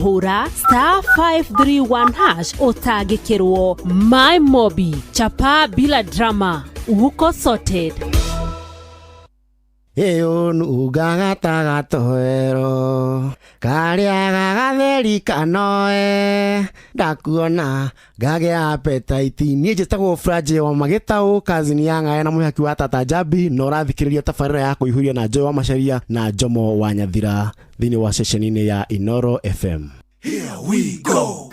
Hũra *531# ũtangĩkĩrwo. My Mobi, chapa bila drama, uko sorted. Ĩyo nungaga ta gatoero karĩa gagatheri kanoe, ndakuona ngagĩa appetite. Niĩ njĩtagwo Franje wa Magĩtaũ, kazini ya Ng'aya na mũhaki wa Tata Njambi, na ũrathikĩrĩria tabarĩra ya kũihũria na Joy wa Macharia na Njomo wa Nyathira thĩinĩ wa ceceni-inĩ ya Inoro FM.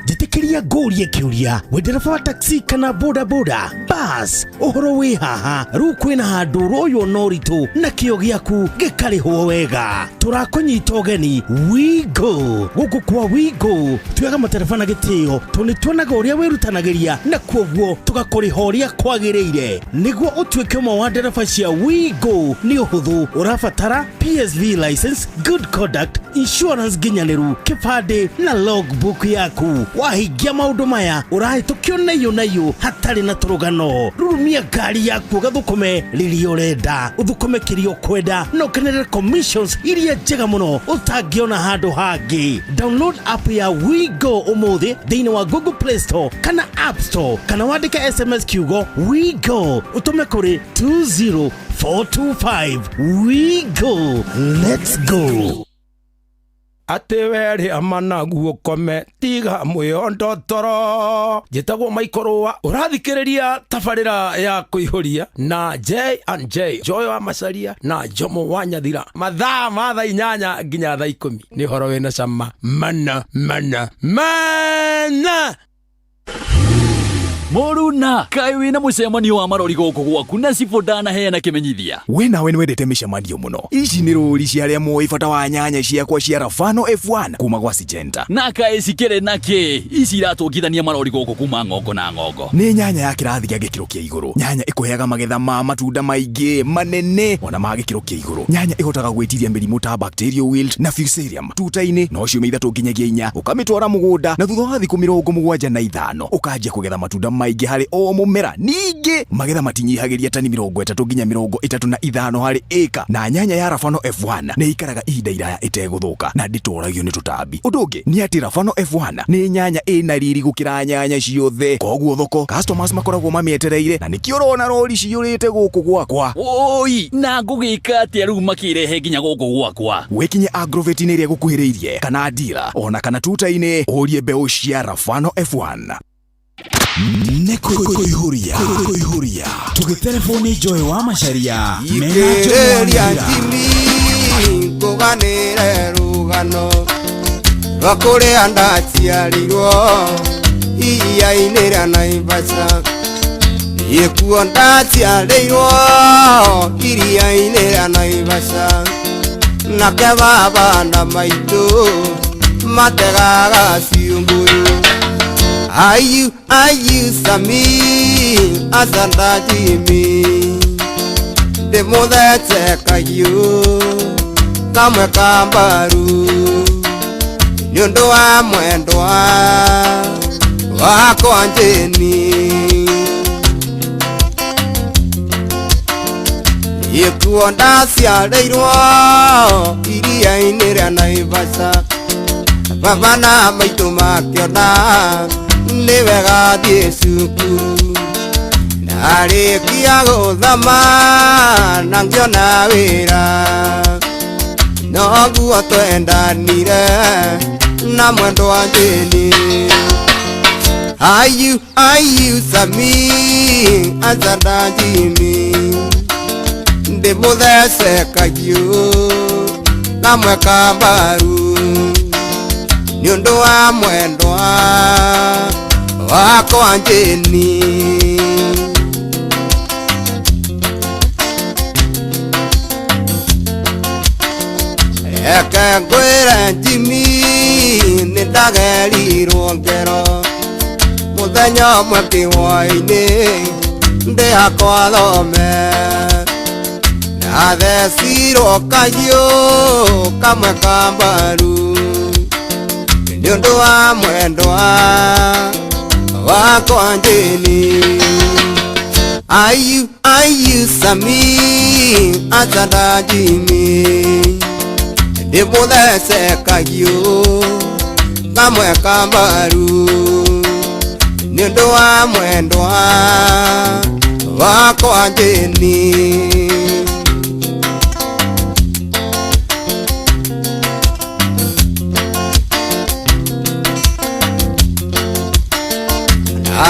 Njĩtĩkĩria ngũrie kĩũria, we ndereba wa taxi kana boda boda bas, ũhoro wĩ haha? Rĩu kwĩna handũ ũroywo na ũritũ na kĩo gĩaku gĩkarĩhwo wega. Tũrakũnyita ũgeni Wigo. Gũkũ kwa Wigo tuoyaga matereba na gĩtĩo, tondũ nĩ tuonaga ũrĩa wĩrutanagĩria na kuoguo tũgakũrĩha ũrĩa kwagĩrĩire. Nĩguo ũtuĩke ũmwe wa ndereba cia Wigo nĩ ũhũthũ, ũrabatara PSV license, good conduct, insurance nginyanĩru, kĩbandĩ na logbook yaku. Wahingia maũndũ maya, ũrahĩtũkio naiyũ naiyũ hatarĩ na tũrũgano. Rurumia ngari yaku ũgathũkũme rĩrĩa ũrenda, ũthũkũme kĩrĩa ũkwenda na ũkenerere commissions iria njega mũno ũtangĩona handũ hangĩ. Download app ya WeGo ũmũthĩ thĩinĩ wa Google Play Store kana App Store, kana wandĩke SMS kiugo WeGo ũtũme kũrĩ 20425. WeGo, let's go. Atĩ werĩ managu ũkome tiga mwĩondo toro. Njĩtagwo Maikorũa, ũrathikĩrĩria tabarĩra ya kũihũria na J and J, Joy wa Macaria na Jomo wa Nyathira, mathaa ma thaa 8 nginya thaa 10. Nĩ ũhoro wĩna cama mana mana mana. Mũruna, kaĩ wĩna mũcemanio wa marori gũkũ gwaku na cibũ ndanaheana kĩmenyithia? We nawe nĩwendete mĩcemanio mũno. Ici nĩ rũri cia arĩa moĩ bata wa nyanya ciakwa cia Rafano F1 kuma gwa Syngenta. Na kaĩ cikĩrĩ na kĩ ici iratũngithania marori gũkũ kuma ng'ongo na ng'ongo? Nĩ nyanya ya kĩrathi gĩa gĩkĩro kĩa igũrũ, nyanya ĩkũheaga magetha ma matunda maingĩ manene ona ma gĩkĩro kĩa igũrũ, nyanya ĩhotaga gwĩtiria mĩrimũ ta bacterial wilt na fusarium. Tuta-inĩ no ciumia 3 nginyagia 4 ũkamĩtwara mũgũnda, na thutha wa thikũ 75 ũkanjia kũgetha matunda maingĩ harĩ o mũmera. Ningĩ magetha matinyihagĩria tani 30 nginya 35 harĩ ĩka, na nyanya ya Rafano F1 nĩ ikaraga ihinda iraya ĩtegũthũka na ndĩtoragio nĩ tũtambi. Ũndũ ũngĩ nĩ atĩ Rafano F1 nĩ nyanya ĩna riri gũkĩra nyanya ciothe, koguo thoko customers makoragwo mamĩetereire, na nĩkĩo ũrona rori ciyũrĩte gũkũ gwakwa. Oi, na ngũgĩka atĩa rĩu makĩrehe nginya gũkũ gwakwa? Wĩkinye agrovet-inĩ ĩrĩa ĩgũkuhĩrĩirie kana dealer ona kana tuta-inĩ ũrie mbeũ cia Rafano F1. Nĩ kũihũria kũihũria tũgĩterebwo nĩ Joy wa Macaria mena Ikĩrĩria. Jomo. Njimi ngũganĩre rũgano rwa kũrĩa ndaciarirwo iria-inĩ rĩa Naivasha. Ĩkuo ndaciarĩirwo iria-inĩ rĩa Naivasha, nake baba na maitũ mategaga ciũngũyũ. Ayu ayu sami asanda jimi ndĩmũthece kahiũ kamwe ka mbaru nĩ ũndũ wa mwendwa wakwa njĩni. Ĩkuo ndaciarĩirwo iria-inĩ rĩa Naivasha, baba na maitũ makĩona nĩ wega thiĩ cukuru. Ndarĩkia gũthoma na ngĩona wĩra, noguo twendanire na mwendwa njĩni. Ayu ayu sami azanda jimi ndĩmũthece kahiũ kamwe ka mbaru nĩ ũndũ wa mwendwa wakwa njĩni. Reke ngwĩre njimi nĩ ndagerirwo ngero mũthenya ũmwe kĩhwaĩ-inĩ ndĩ hakwa thome, ndathecirwo kahiũ kamwe ka mbaru nĩ ũndũ wa mwendwa wakwa njĩni. Ayu ayu sami azanda jimi ndĩmũthece kahiũ Kamwe ka mbaru nĩ ũndũ wa mwendwa wakwa Jane.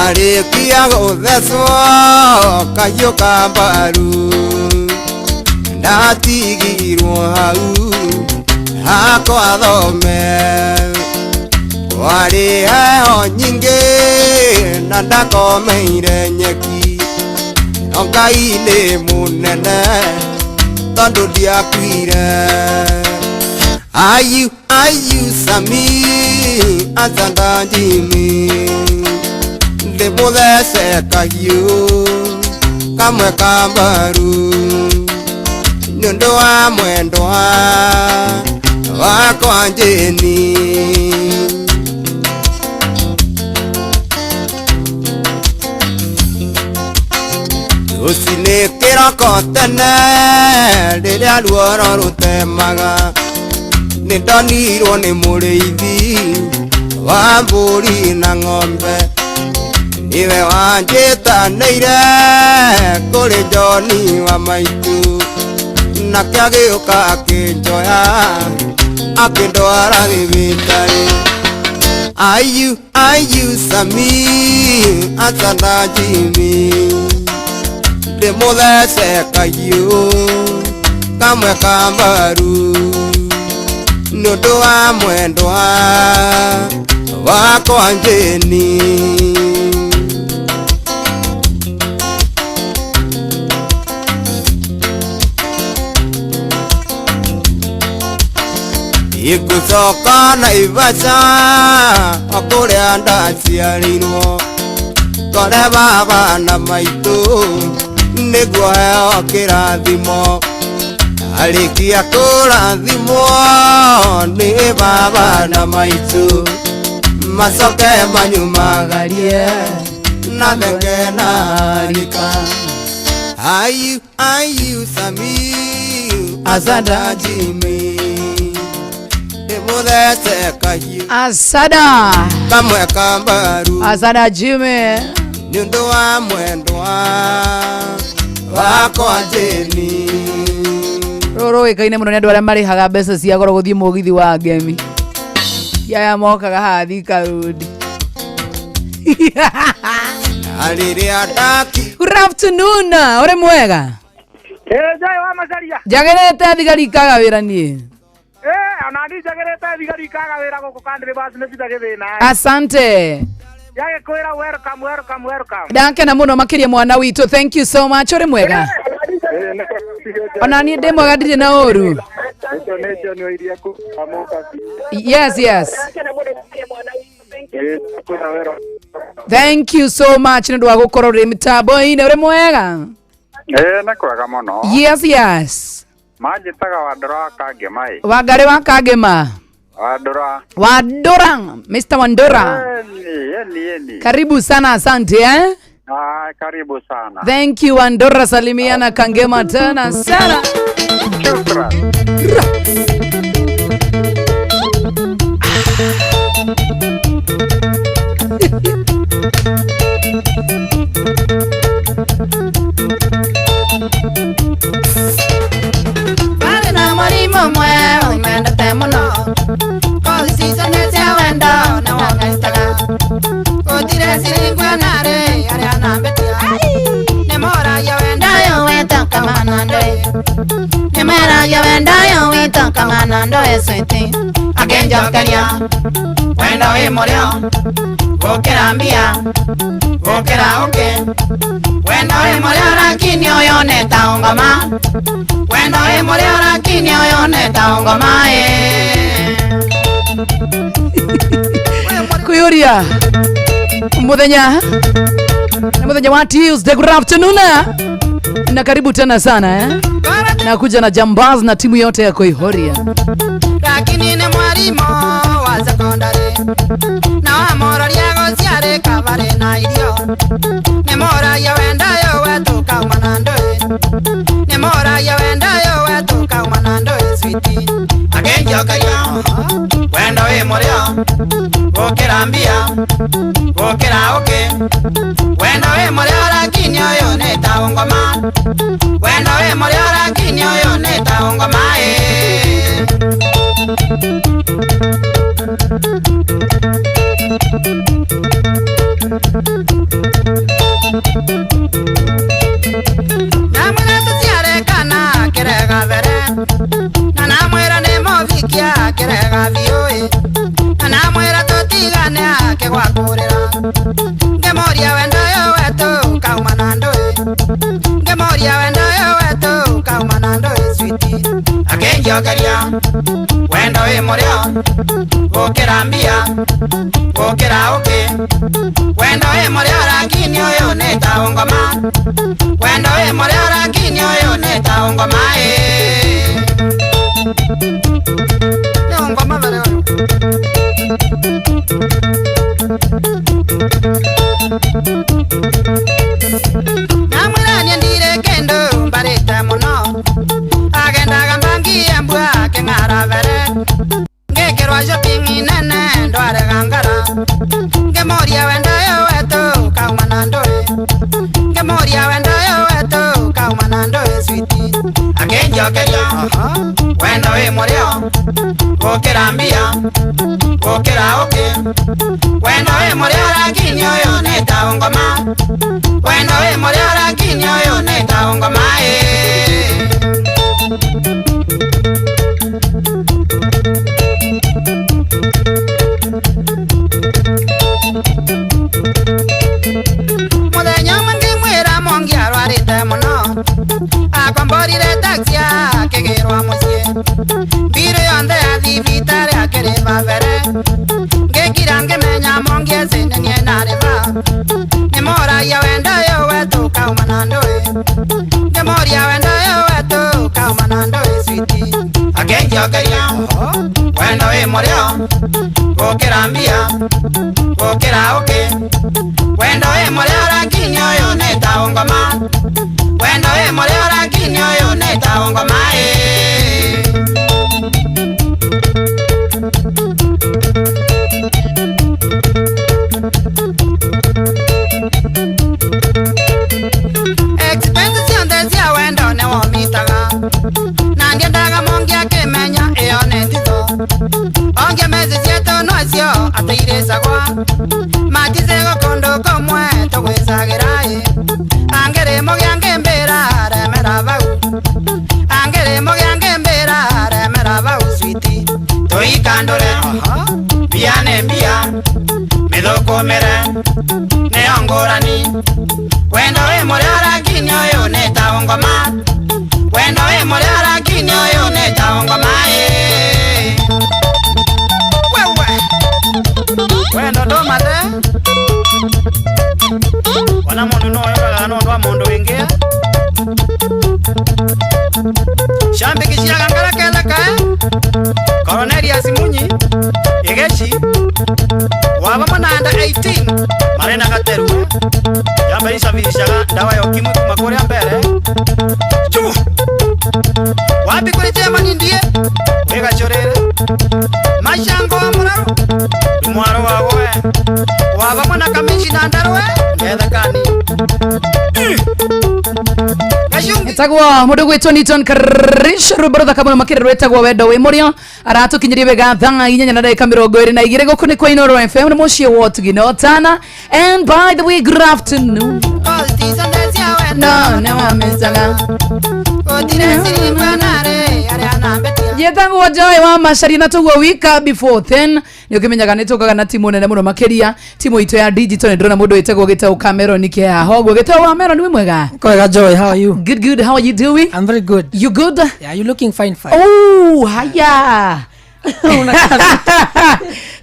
Arĩkia gũthecwo kahiũ ka mbaru ndatigirwo hau hakwa thome kwarĩ heho nyingĩ na ndakomeire nyeki no Ngai nĩ mũnene tondũ ndiakuire. Ayu ayu Sami Asada Jimmy ndĩmũthece kahiũ kamwe ka mbaru nĩ ũndũ wa mwendwa wakwa Jane. Rũcinĩ kĩroko tene rĩrĩa ruoro rũtemaga nĩ ndonirwo nĩ mũrĩithi wa mbũri na ng'ombe niwe wanjĩtanĩire kũrĩ John wa maitũ nake agĩũka akĩnjoya akĩndwara thibitarĩ. Ayu ayu Sami Asada Jimmy ndĩmũthece kahiũ kamwe ka mbaru nĩ ũndũ wa mwendwa wakwa Jane. Ikucoka Naivasha o kũrĩa ndaciarĩirwo kore baba na maitũ nĩguo heo kĩrathimo arĩkia kũrathimwo nĩ baba na maitũ macoke manyumagarie na thenge na rika. Ayu ayu Sami Asada Jimmy ndĩmũthece kahiũ Asada kamwe ka mbaru Asada Jimmy nĩ ũndũ wa mwendwa wakwa Jane. Rũrũ ũĩkaine mũno nĩ andũ arĩa marĩhaga mbeca cia goro gũthiĩ mũgithi wa ngemi aya mokaga haha Thika Road. Rĩrĩa ndaki Good afternoon, ũrĩ mwega? Joy wa Macaria. Njagĩrĩte thigari ikaga wĩra niĩ. Ona niĩ njagĩrĩte thigari ikaga wĩra gũkũ Country Bus nĩ citarĩ thĩna. Asante. Yagĩkwĩra welcome welcome welcome. Ndakena mũno makĩria mwana witũ. Thank you so much. Ũrĩ mwega? Ona niĩ ndĩ mwega ndirĩ na ũru. Yes, yes. Thank you so much nĩ ũndũ wa gũkorwo ũrĩ mĩtambo-inĩ. Ũrĩ mwega? Nĩ kwega mũno. Yes, yes. Manjĩtaga Wandũra wa Kangema ĩ. Wangari wa Kangema. Wandũra. Wandũra, Mr. Wandũra. Eni, eni. Karibu sana, asante eh? Ah, karibu sana. Thank you Wandũra, salimiana Kangema tena sana. Shukran. Bali na mwalimu mwe umendete muno kozi cisane cia wendo na wang'aitaga gũtirĩ ciringwa narĩ arĩa nambĩtia nĩmoragia wendayo wĩtoka mana ndũĩ nĩmeragia wendayo wĩtoka mana ndũĩ switi akĩnjokeria wendo wĩ mũrĩo gũkĩra mbia gũkĩra ũkĩ wendo wĩ mũrĩo lakini ũyũ nĩ ta ngoma wendo wĩ mũrĩo lakini ũyũ nĩ ta ngoma Kuyuria muthenya na muthenya wa Tuesday. Good afternoon na karibu tena sana eh? Na kuja na Jambaz na timu yote ya Koihoria. Lakini nĩ mwarimu wa sekondari na wamũroria gũciarĩ kabarĩ na irio nĩmũragia wendayo wetũkauma na ndũĩ nĩmũragia wendayo wetũkauma na ndũĩ switi akĩnjokeria wendo wĩ mũrĩo Gũkĩra mbia, gũkĩra ũkĩ. Wendo wĩ mũrĩo lakini ũyũ nĩ ta ũngoma. Wendo wĩ mũrĩo lakini ũyũ nĩ ta ũngoma ĩ. Namwĩra tũciare kana kĩrega mbere. Na namwĩra nĩ mũvikia kĩrega biũ ĩ. Na namwĩra tũtigane akĩgwakũrĩra. Ngĩmũria wendo ũyũ wetũ kauma na ndũĩ. Ngĩmũria wendo ũyũ wetũ kauma na ndũĩ sweetie. Akĩnjokeria wendo wĩ mũrĩo gũkĩra mbia, gũkĩra ũkĩ. Wendo wĩ mũrĩo lakini ũyũ nĩ ta ũngoma. Wendo wĩ mũrĩo lakini ũyũ nĩ ta ũngoma ĩ. Nĩ ũngoma mbere ũyũ. Namwĩra niĩ ndirĩ kĩndũ mbarĩte mũno. Agendaga mbangie mbua akĩng'ara mbere. Ngĩkĩrwo shopping nene ndwarega ngara. Ngĩmũria wendo ũyũ wetũ kauma na ndũĩ. Ngĩmũria wendo ũyũ wetũ kauma na ndũĩ sweetie. Akĩnjokeria wendo wĩ mũrĩo gũkĩra mbia, gũkĩra ũkĩ. Wendo wĩ mũrĩo lakini ũyũ nĩ ta ũngoma. Wendo wĩ mũrĩo lakini ũyũ nĩ ta ũngoma ĩ. Mũthenya ũmwe ngĩmwĩra Mongi arwarĩte mũno. Akomborire taxi akĩgĩrwo mũciĩ. Mbirũ yonthe ya thibitarĩ akĩrĩba mbere. Ngĩkira ngĩmenya Mongi eci nĩ niĩ ndarĩba. Nĩmũragia wendo ũyũ wetũ kauma na ndũĩ. Ngĩmũria wendo ũyũ wetũ kauma na ndũĩ sweetie. Akĩnjokeria wendo wĩ mũrĩo gũkĩra mbia, gũkĩra ũkĩ. Wendo wĩ mũrĩo lakini ũyũ nĩ ta ũngoma. Wendo wĩ mũrĩo lakini ũyũ nĩ ta ũngoma ĩ. Expenses ciothe cia wendo nĩ womitaga. Na ndiendaga Mongi akĩmenya ĩyo nĩ ntitho. Onge mezi cietũ nocio ateirĩcagwa. Maticego kũndũ kũmwe tũgwĩcagĩra ĩ. Angĩrĩ mũgĩa ngĩmbĩra remera bau. Angĩrĩ mũgĩa ngĩmbĩra remera bau sweetie. Tũikandũre mbia nĩ mbia, mĩthũkũmĩre nĩyo ngũrani. Wendo wĩ mũrĩo lakini ũyũ nĩ ta ũngoma. Wendo wĩ mũrĩo lakini ũyũ nĩ ta ũngoma ĩ. Wewe wendo ndũmate. Ona mũndũ no oyũraga no ũndũ wa mũndũ wĩngĩ. Shambiki ciaga ngara ketheka. Cornelius Munyi Igeci waba mananda 18 marĩ na gateru yamba icabicaga ndawa ya ukimwi kuma kũrĩa mbere. Chu wapi kũrĩ chairman ndie wĩgacũrĩre macango wa mũraru mwaro wa gwe waba mwana kamishina ndarwe ngethekani. Etagwo mundu gwitwo Newton Krish rwimbo ruthaka muno makĩria rwĩtagwo wendo wĩ mũrĩo aratukinyirie wega thaa inyanya na ndagĩka mĩrongo ĩrĩ na igĩrĩ gũkũ nĩ kwa Inooro FM nĩ mũciĩ wa ũtugi na ũtana. And by the way, good afternoon. No, no, Yetagwo Joy wa Macaria na tuguo wika before then nĩ ũkĩmenyaga nĩ tũkaga na timu nene mũno makĩria timu itũ ya digital. Nĩ ndĩrona mũndũ wĩtagwo Gĩtau Cameron kĩhaha ũguo. Gĩtau wa Cameron wĩ mwega? Kwega Joy, how are you? Good, good. How are you doing? I'm very good. You good? Yeah, you looking fine, fine. Oh, hiya.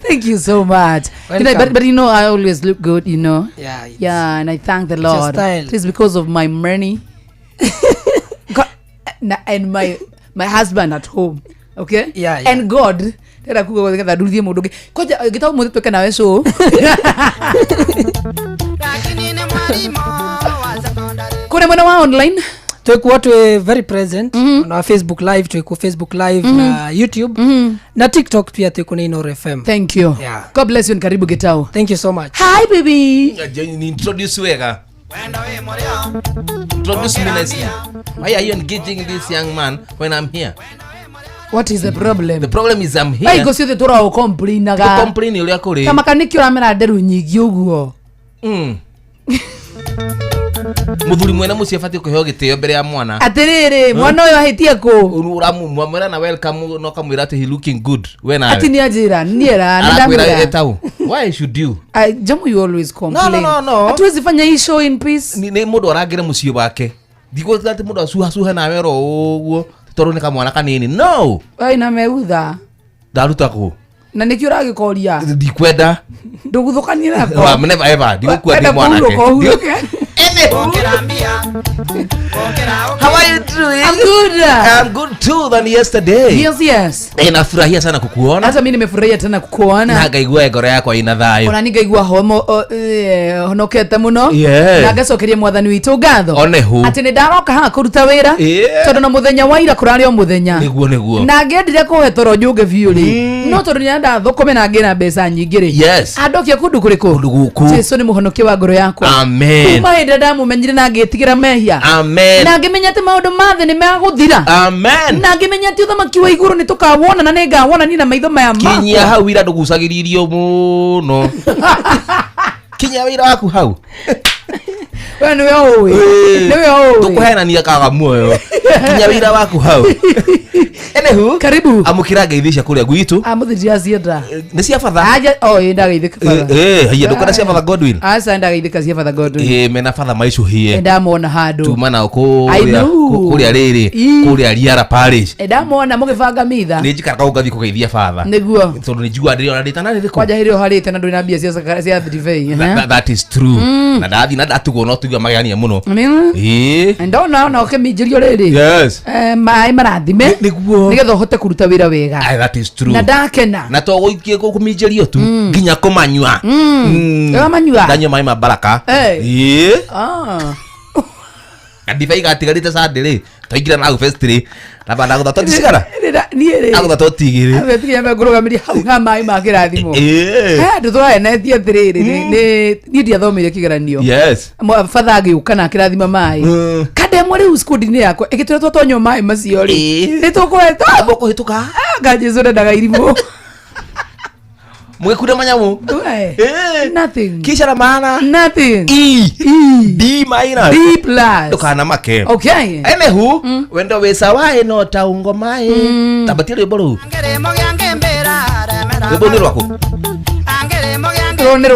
Thank you so much. You know, but you know, I always look good, you know. Yeah. Yeah, and I thank the Lord. Style. It is because of my money. God, and my husband at home. Okay? Yeah, yeah. And God. Tera kuga getha nduthie mundu ungi. Koja gitau muthe tweke nawe show. Kure mwena wa online. Twikuo twi very present na Facebook live, twikuo Facebook live na YouTube na TikTok pia twikuo ni Inoro FM. Thank you. Yeah. God bless you and karibu Gitau. Thank you so much. Hi baby. Ni introduce wega. Introduce me nicely. Why are you engaging this young man when I'm here? What is the problem? The problem is I'm here. Ai gocio thĩ tũra complainaga. Complain ũrĩa kũrĩ. Kama nĩkĩ ũramera nderu nyingĩ ũguo? Muthuri mwene muciĩ abatiĩ kũheo gĩtĩo mbere ya mwana. Atĩrĩrĩ, mwana ũyũ ahĩtie kũ? Ũramwĩra na welcome no kamwĩra atĩ he looking good we nawe. Ati nĩ anjĩra, niera, nĩ Arakwĩra ndamwĩra. etau. Why should you? Jamu, you always complain. No. Hatuwezi fanya hii show in peace. Nĩ mũndũ arangĩre mũciĩ wake. Ndigũthiĩ atĩ mũndũ acuhacuhe nawe oro ũguo tondũ nĩ kamwana kanini. No. Ai na meutha. Ndaruta kũ? Na nĩkĩ ũragĩkoria? Ndikwenda. Ndũguthũkanie nako. Well, never ever. Ndigũkua Wenda ndĩ mwanake. kũhurũka, ũhurũke. How are you doing? I'm good. I'm good too than yesterday. Yes, yes. Nafurahia sana kukuona. Hata mimi nimefurahia tena kukuona. Na ngaigua ngoro yakwa ina thayo. Ona ningaigua homo honokete muno. Yeah. Na ngacokeria mwathani witũ ngatho. One hu. Atĩ nĩ ndaroka haha kũruta wĩra. Yeah. Tondũ na mũthenya wa ira kũrarĩ o mũthenya. Nĩguo. Na ngĩendire kũhe toro njũge biũ rĩ. No tondũ nĩendaga thũkũme na ngĩe na mbeca nyingĩ rĩ. Yes. Andokia kũndũ kũrĩkũ? Kũndũ gũkũ. Jesu nĩ mũhonokia wa ngoro yakwa. Amen. Kuma hĩndĩ ĩrĩa ndamumenyire na ngĩtigĩra mehia. Amen. Na ngĩmenya atĩ maũndũ ma thĩ nĩ megũthira. Amen. Na ngĩmenya atĩ ũthamaki wa igũrũ nĩ tũkawona na nĩ ngawona niĩ na maitho maya Kinyia makwa. hau ira ndũgucagĩrĩrio mũno. Kinyia wĩra waku hau. We nĩwe ũĩ. Nĩwe ũĩ. Tũkũhenania kaga muoyo. Kinyia wĩra waku hau. Anywho, karibu. Amũkĩra ngeithi cia kũrĩa gwitũ. Amũthĩ ndiacienda. Nĩ cia batha. Aja, oh, ĩ ndagaithĩka batha. Haiya ndũkwenda cia batha Godwin. Aca ndagaithĩka cia batha Godwin. Mena batha maicũhie. Ndamona handũ. Tuma nao I kũrĩa know. kũrĩa rĩrĩ kũrĩa Riara Parish. Ndamona mũgĩbanga mitha. Nĩ njikaraga kũu ngathiĩ kũgeithia batha. Nĩguo. Tondũ nĩ njiguaga ndĩrĩ ona ndĩtana rĩrĩkũ. Kwanja hĩrĩ ũharĩte na ndũrĩ na mbia cia ndibei. That is true. Na ndathi na ndatugwo no tugua magegania mũno. Ndona ona ũkĩminjĩrio rĩrĩ. Yes. Maĩ marathime. Nĩguo. Nĩgetha ũhote kũruta wĩra wega. Aye, that is true. Na ndakena. Na to gũikie kũminjĩrio tu nginya kũmanyua. Ũramanyua? Ndanyua maĩ ma baraka. Ah. Na ndibei gatigarĩte Sunday rĩ twaingĩra na hau fest rĩ namba ndagũtha twaticigara Niĩ rĩ. ndagũtha twatigĩrĩ. Wetigia ngũrũgamĩria hau ha maĩ ma kĩrathimo. He handũ twahenetie atĩrĩrĩ niĩ ndiathomeire kĩgeranio. Yes. Batha agĩũka na akĩrathima maĩ. Kandemwa rĩu skundi-inĩ yakwa ĩgĩtwĩra twatonywo maĩ macio rĩ nĩ tũkũhĩtũka. Mũkũhĩtũka. Anga Jesũ ndendaga irimũ. Mũgĩkunda manyamũ. Nothing. Kisha na maana. Nothing. E. D minus. D plus. Ndũkanamake. Okay. Anywho, wendo wĩ sawa ĩ no ta ngoma ĩ. Tambatia rwĩmbo rũu. Rwĩmbo nĩ rwaku. Rũrũ nĩ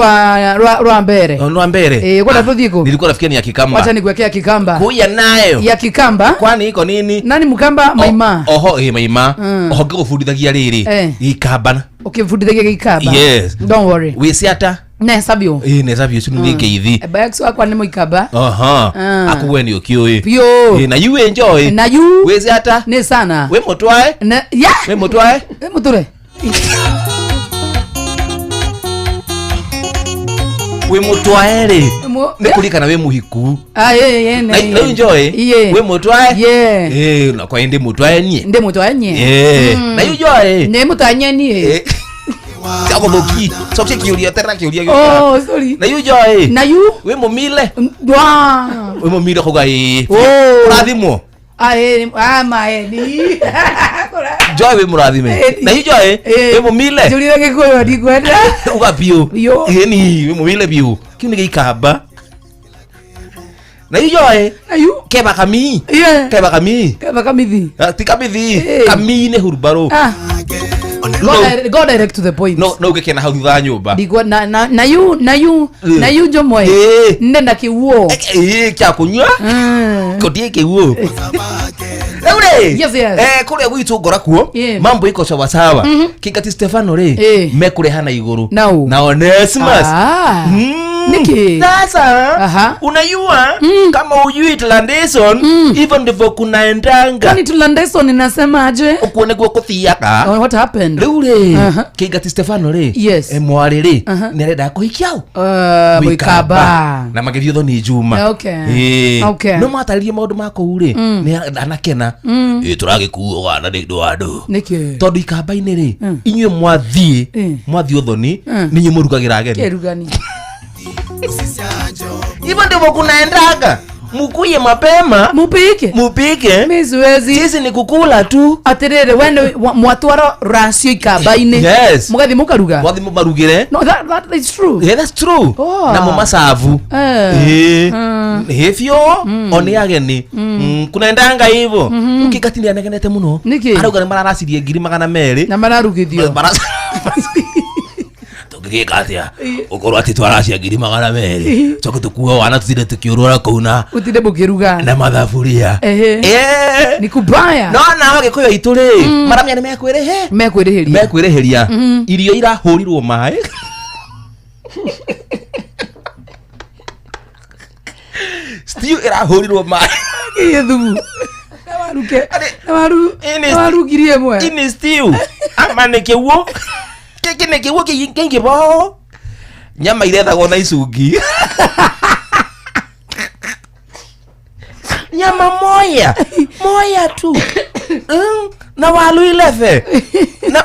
rwa mbere. Rwa mbere. Kwenda tũthiĩ kũ? Nilikuwa nafikiria ni ya Kikamba. Wacha nikuwekea Kikamba. Kuya nayo. Ya Kikamba. Kwani iko nini? Nani Mkamba? Maima. Oho maima. Oho ngĩgũbundithagia rĩrĩ. Gĩkamba. Ũkĩbundithagia Gĩkamba. Yes. Don't worry. Wĩciata. Nehesabio. Nehesabio ũcio nĩ ngeithi. Bax wakwa nĩ Mũikamba. Aha. Akuwe nĩ ũkĩũĩ. Biũ. Na you enjoy. Na you. Wĩciata. Nĩ sana. Wĩ mũtwae. Na yeah. Wĩ mũtwae. Wĩ mũtũre. Wĩ mũtwae rĩ. Nĩ kũririkana wĩ mũhiku. Na you enjoy. Wĩ mũtwae. Na kwa ndĩ mũtwae niĩ. Ndĩ mũtwae niĩ. Na you enjoy. Nĩ mũtwae niĩ. Agũthũki. Cokia kĩũria tena kĩũria gĩũka. Oh, sorry. Na you enjoy. Na you. Wĩ mũmile. Wĩ mũmile kuga ĩĩ. Ũrathimwo. Maeni. Joy wĩ mũrathime. Na you joy. Wĩ mũmile. Njũrire Gĩkũyũ ndikwenda. Uga biũ. Ĩni wĩ mũmile biũ. Kĩu nĩ gĩikamba. Na you joy. Na you. Keba kamii. Keba kamii. Keba kamithi. Ti kamithi. Kamii nĩ hurumbarũ. Go direct to the point. No ũngĩkena hau thutha wa nyũmba. Ndigwa na you na you na you Njomoe. Ndenda kĩguo. Kĩa kũnyua. Kũndie kĩguo. Rĩu rĩ. Yes, yes. Kũrĩa gwitũ ngora kuo. Mambo iko sawa sawa. Kingati Stefano rĩ. Mekũreha na igũrũ. Na Onesmus. Niki Sasa unajua kama ujui Tlandeson hivyo ndivyo kunaendanga. Kwani Tlandeson inasemaje? Uko niguo kuthiaga. Oh, what happened? Riu ri Kingati Stefano ri mwari ri nĩarenda kũhikia ũ? Mwikaba. Na magĩthiĩ Thoni Juma. Okay. Okay. No matarĩrie maũndũ ma kũu rĩ nĩ anakena. Tũragĩkuo wana nĩ ũndũ wa andũ. Nĩkĩ? Tondũ ikamba-inĩ rĩ inyuĩ mwathiĩ ũthoni nĩ inyuĩ mũrugagĩra ageni. Kĩrugani. Hivyo ndivyo kunaendaga. Mukuye mapema mupike. Mimi siwezi. Sisi ni kukula tu. Atiriri wene mwatwara racio ikamba-inĩ. Yes. Mugathi mukaruga. Mwathi marugire. No, that is true. Yeah, that's true. Oh. Na mumasavu. Hivyo oni ageni. Kunaendanga hivyo. Ukikati ni anegenete muno. Arauga ni mararacirie 200,000. Na mararugithio. Tũngĩgĩka atĩa ũkorwo atĩ twaracia 200,000 coke tũkue wana tũtinde tũkĩũrũra kũu na ũtinde mũkĩruga na mathaburia. Ni kubaya. No nao Gĩkũyũ aitũ rĩ maramenya nĩ mekwĩrĩhĩria irio irahũrirwo maĩ. Stew ĩrahũrirwo maĩ. Gĩthumu. Na waru 1,000. Ini stew ama nĩ kĩguo kiki nĩ kĩguo kĩingĩ bo nyama irethagwo na icungi. Nyama moya moya tu na waru 11 na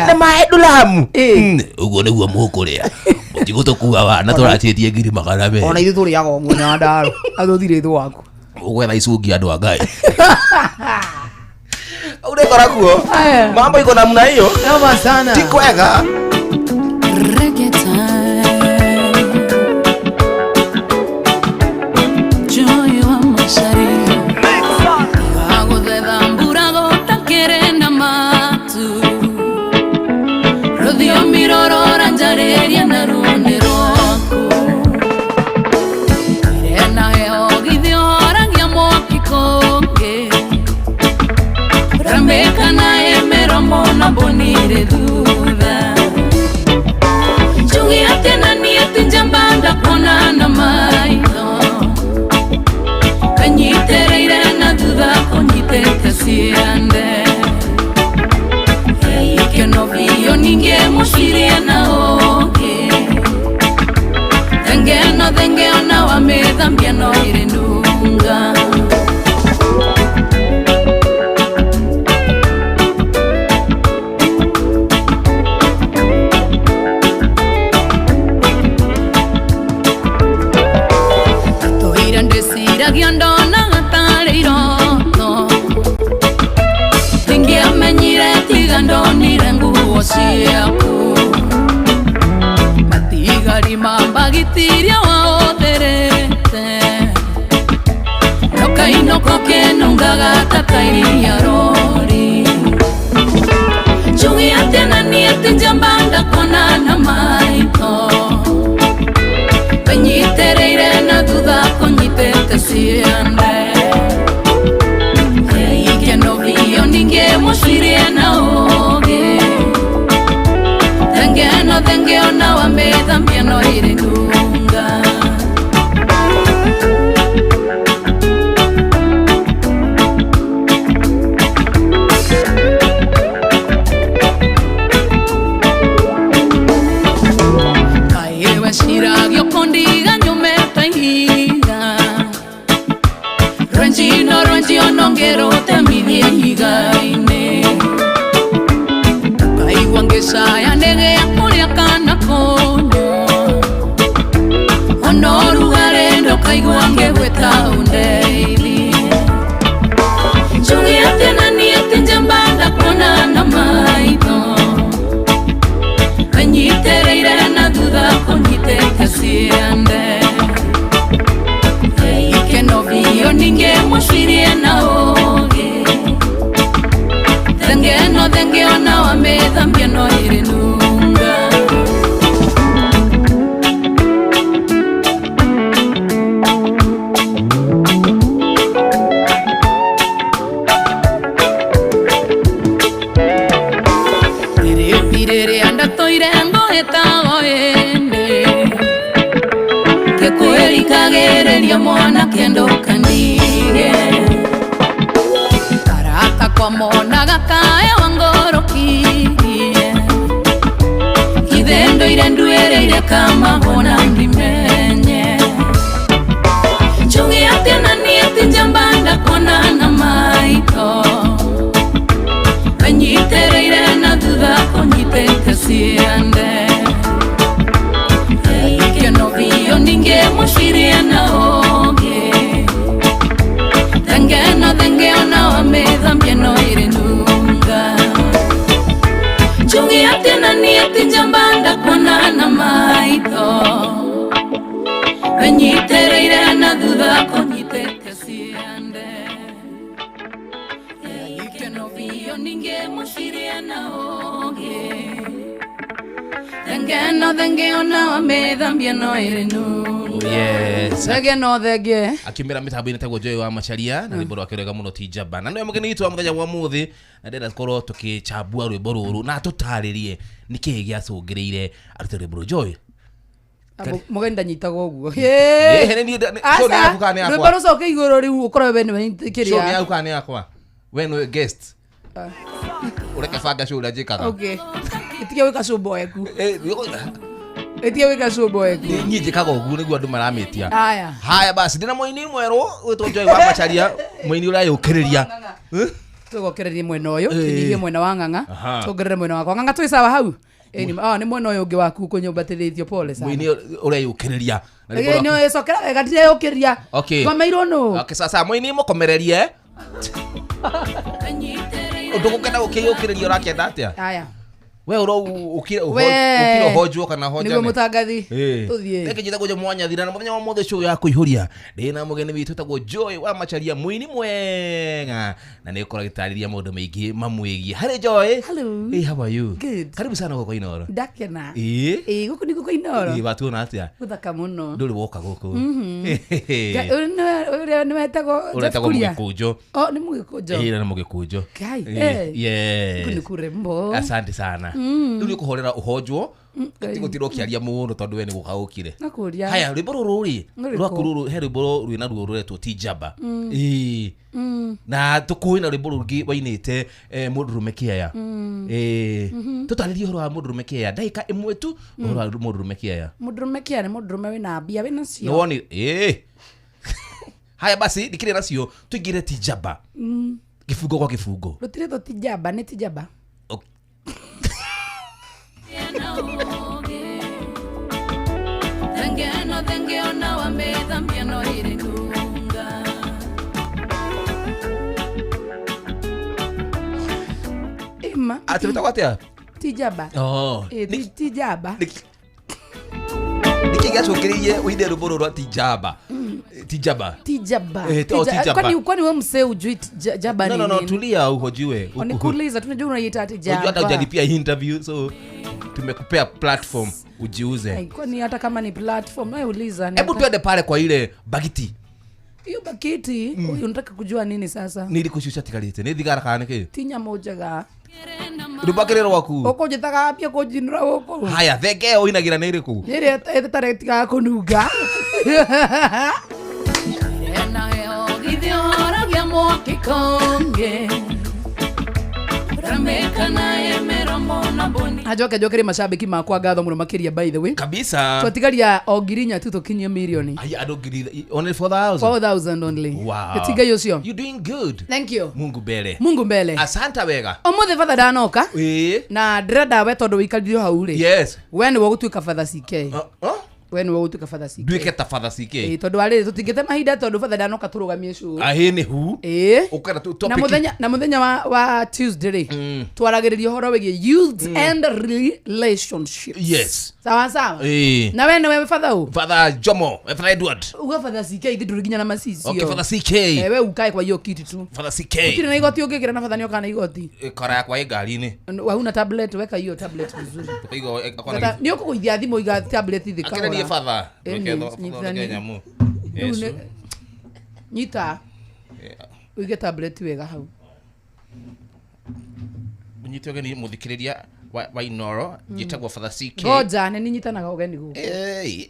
na maĩ nduramu. Ũguo nĩguo mũkũrĩa mũtigũtũkua wana tũraciĩtie 200,000. Ona ithuĩ tũrĩaga ũguo Nyandarua athũthirĩ thwaku ũgwetha icungi andũ a Ngai. Urekora kuo mambo iko namna hiyo. Noma sana. Ti kwega. Toire ngo etago ende. Nderikagĩrĩria mwanake ndũkandige Arata kwa monaga kae wangorokirie Ithendo ire nduĩrĩire kama hona ndimenye Njuge atĩa na niĩ ti njamba ndakuona na maitho Wanyitĩrĩire na thutha kũnyitĩte ciande Kĩono biũ ningĩmũcirie na ũngĩ Thenge no thenge ona wamĩthambia no ĩrĩ nunga Njuge atĩa na niĩ ti njamba ndakuona na maitho Wanyitĩrĩire na thutha kũnyitĩte ciande Kĩono biũ ningĩmũcirie na ũngĩ Thenge no thenge ona wamĩthambia no ĩrĩ nunga. Yes. Thenge no thenge. Akimera mitambo-inĩ tagwo Joy wa Macharia na rwĩmbo rwake rwega mũno ti njamba. Na nĩwe mũgeni witũ wa mũthenya wa ũmũthĩ na ndĩrenda tũkorwo tũkĩchambua rwĩmbo rũrũ na tũtarĩrie nĩkĩĩ gĩacũngĩrĩire arute rwĩmbo rũrũ. Joy. Mũgeni ndanyitagwo ũguo. Show nĩ yaku kana nĩ yakwa? Rwĩmbo rũcoke igũrũ rĩu ũkorwo we nĩwe kĩrĩa. Show nĩ yaku kana nĩ yakwa? We nĩwe guest. Ũreke banga show ũrĩa njĩkaga. Okay. Ĩtige gwĩka show boeku. Ĩtige gwĩka show boeku. Niĩ njĩkaga ũguo nĩguo andũ maramĩtia. Haya. Haya basi ndĩna mũini mwerũ wĩtwo Joy wa Macharia, mũini ũrayũkĩrĩria. Tũgokererie mwena ũyũ, tũnyihie mwena wa ng'ang'a, tuongerere mwena wakwa. Ng'ang'a twĩ sawa hau? Nĩ mwena ũyũ ũngĩ waku kũnyũmbatĩrĩtio pole sana. Mũini ũreyũkĩrĩria. Nĩ cokera wega ndireyũkĩrĩria. Ngomeirwo nũ? Okay, sasa mũini mũkomererie. Ũndũgũkenda gũkĩyũkĩrĩria ũrakĩenda atĩa? Haya. We uro ukire ukire hojwo kana hojane. Niguo mutangathi. Tuthie. Reke njitagwo Joy Mwanyathira na muthenya wa mothe show ya kuihuria. Ndina mugeni witũ tagwo Joy wa Macharia muini mwega. Na nĩ ũkorwo agĩtarĩria maũndũ maingĩ mamwĩgiĩ. Harĩ Joy. Hello. Hey, how are you? Good. Karibu sana gũkũ Inooro. Ndakena. Ĩĩ. Ĩĩ gũkũ nĩ gũkũ Inooro. Ĩĩ watuona atĩa? Gũthaka mũno. Ndũrĩ woka gũkũ. Ũrĩa nĩ wetagwo Ũretagwo Mũgĩkũnjo. Oh, nĩ Mũgĩkũnjo. Ĩĩ nĩ Mũgĩkũnjo. Ngai. Yes. Gũkũ nĩ kũrembo. Asante sana. Rĩu nĩ ũkũhorera ũhonjwo tigũtirwo ũkĩaria mũno tondũ we nĩ gũka ũkire. Nakũria. Haya rwĩmbo rũrũ rĩ rwaku rũrũ he rwĩmbo rwĩna ruo rũretwo ti njamba. Ĩĩ. Na tũkũĩ na rwĩmbo rũngĩ wainĩte mũndũrũme kĩaya. Ĩĩ. Tũtarĩrie ũhoro wa mũndũrũme kĩaya ndagĩka ĩmwe tu ũhoro wa mũndũrũme kĩaya. Mũndũrũme kĩaya nĩ mũndũrũme wĩna mbia wĩna cio. Nĩwoni ĩĩ. Haya basi ndikĩrĩ nacio tũingĩre ti njamba. Kĩbungo kwa kĩbungo. Rũtirĩtwo ti njamba nĩ ti njamba. Ima. Ati wĩtagwo atĩa? Ti njamba. Oh. Ti njamba. Nĩkĩ gĩacũngĩrĩirie ũine rwĩmbo rũrũ rwa ti njamba? Ti njamba. Ti njamba. Kwani kwani wewe msee hujui jaba nini? No, tulia uhojiwe. Nikuuliza tunajua unaiita ati jaba. Unajua hata hujalipia interview so tumekupea platform ujiuze. Kwani hata kama ni platform wewe uliza. Hebu tuende pale kwa ile bagiti. Hiyo bagiti unataka kujua nini sasa? Nilikushusha tikalite. Ni thigara kana niki? Ti nyamũ njega. Rubakire rwaku. Ũkũnjĩtaga mbia kũnjinũra gũkũ. Haya thenge ĩyo ũinagĩra nĩ ĩrĩkũ? Nĩ ĩrĩa ĩtarĩ tigaga kũnunga. Ajoke jokere mashabiki makwa ngatho mũno makĩria by the way. Kabisa. Twatigaria o ngiri inya tu tũkinyie milioni. Ai andũ ngiri only 4000. 4000 only. Wow. Gĩtigai ũcio. You doing good. Thank you. Mungu mbele. Mungu mbele. Asante wega. Ũmũthĩ batha ndanoka. Ĩĩ. Na ndĩrenda we tondũ wĩikarire hau rĩ. Yes. We nĩwe ũgũtuĩka Father CK. We nĩwe ũgũtuĩka Father CK. Nduĩke ta Father CK. Ĩĩ tondũ arĩ tũtingĩte mahinda tondũ Father ndanoka tũrũgamie show. Ahĩ nĩ hu. Ĩĩ. Ũkera tu topic. Na mũthenya wa Tuesday rĩ twaragĩrĩria ũhoro wĩgiĩ youth and relationships. Yes. Sawa sawa. Ĩĩ. Na we nĩwe Father ũ? Father Jomo, Father Edward. Uga Father CK ithe ndũrĩ nginya na macicio. Okay, Father CK. We ukae kwa hiyo kiti tu. Father CK. Ũtirĩ na igoti ũngĩkĩra na Father nĩoka na igoti. Kora yakwa ĩ ngari-inĩ. Hauna tablet weka hiyo tablet vizuri. Nĩ ũkũgũithia thimũ iga tablet thĩ kahora. Akĩra niĩ Father. Nyita. Nyita. Uige tablet wega hau. Nyite ũgeni mũthikĩrĩria wa Inooro njĩtagwo Father CK. Ngoja nĩ ninyitanaga ũgeni gũkũ. Ĩĩ.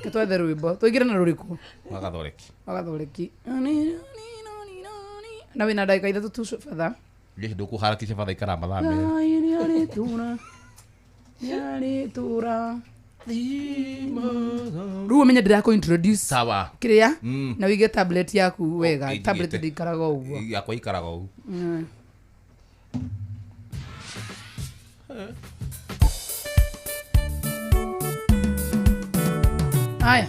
Ke twethe rwĩmbo tũingĩre na rũrĩkũ Wagathoreki. Wagathoreki na wĩna ndagĩka 3 tu batha. Gĩci ndũkũharakisha batha ikara mathaa merĩ. Ngai nĩarĩtũra nĩarĩtũra rĩu ũmenye ndĩrakũ introduce Sawa. kĩrĩa Mm. na wĩige tablet yaku wega. Okay, tablet njigĩte. ndĩikaraga ũguo. Yakwa ikaraga ũguo. Haya,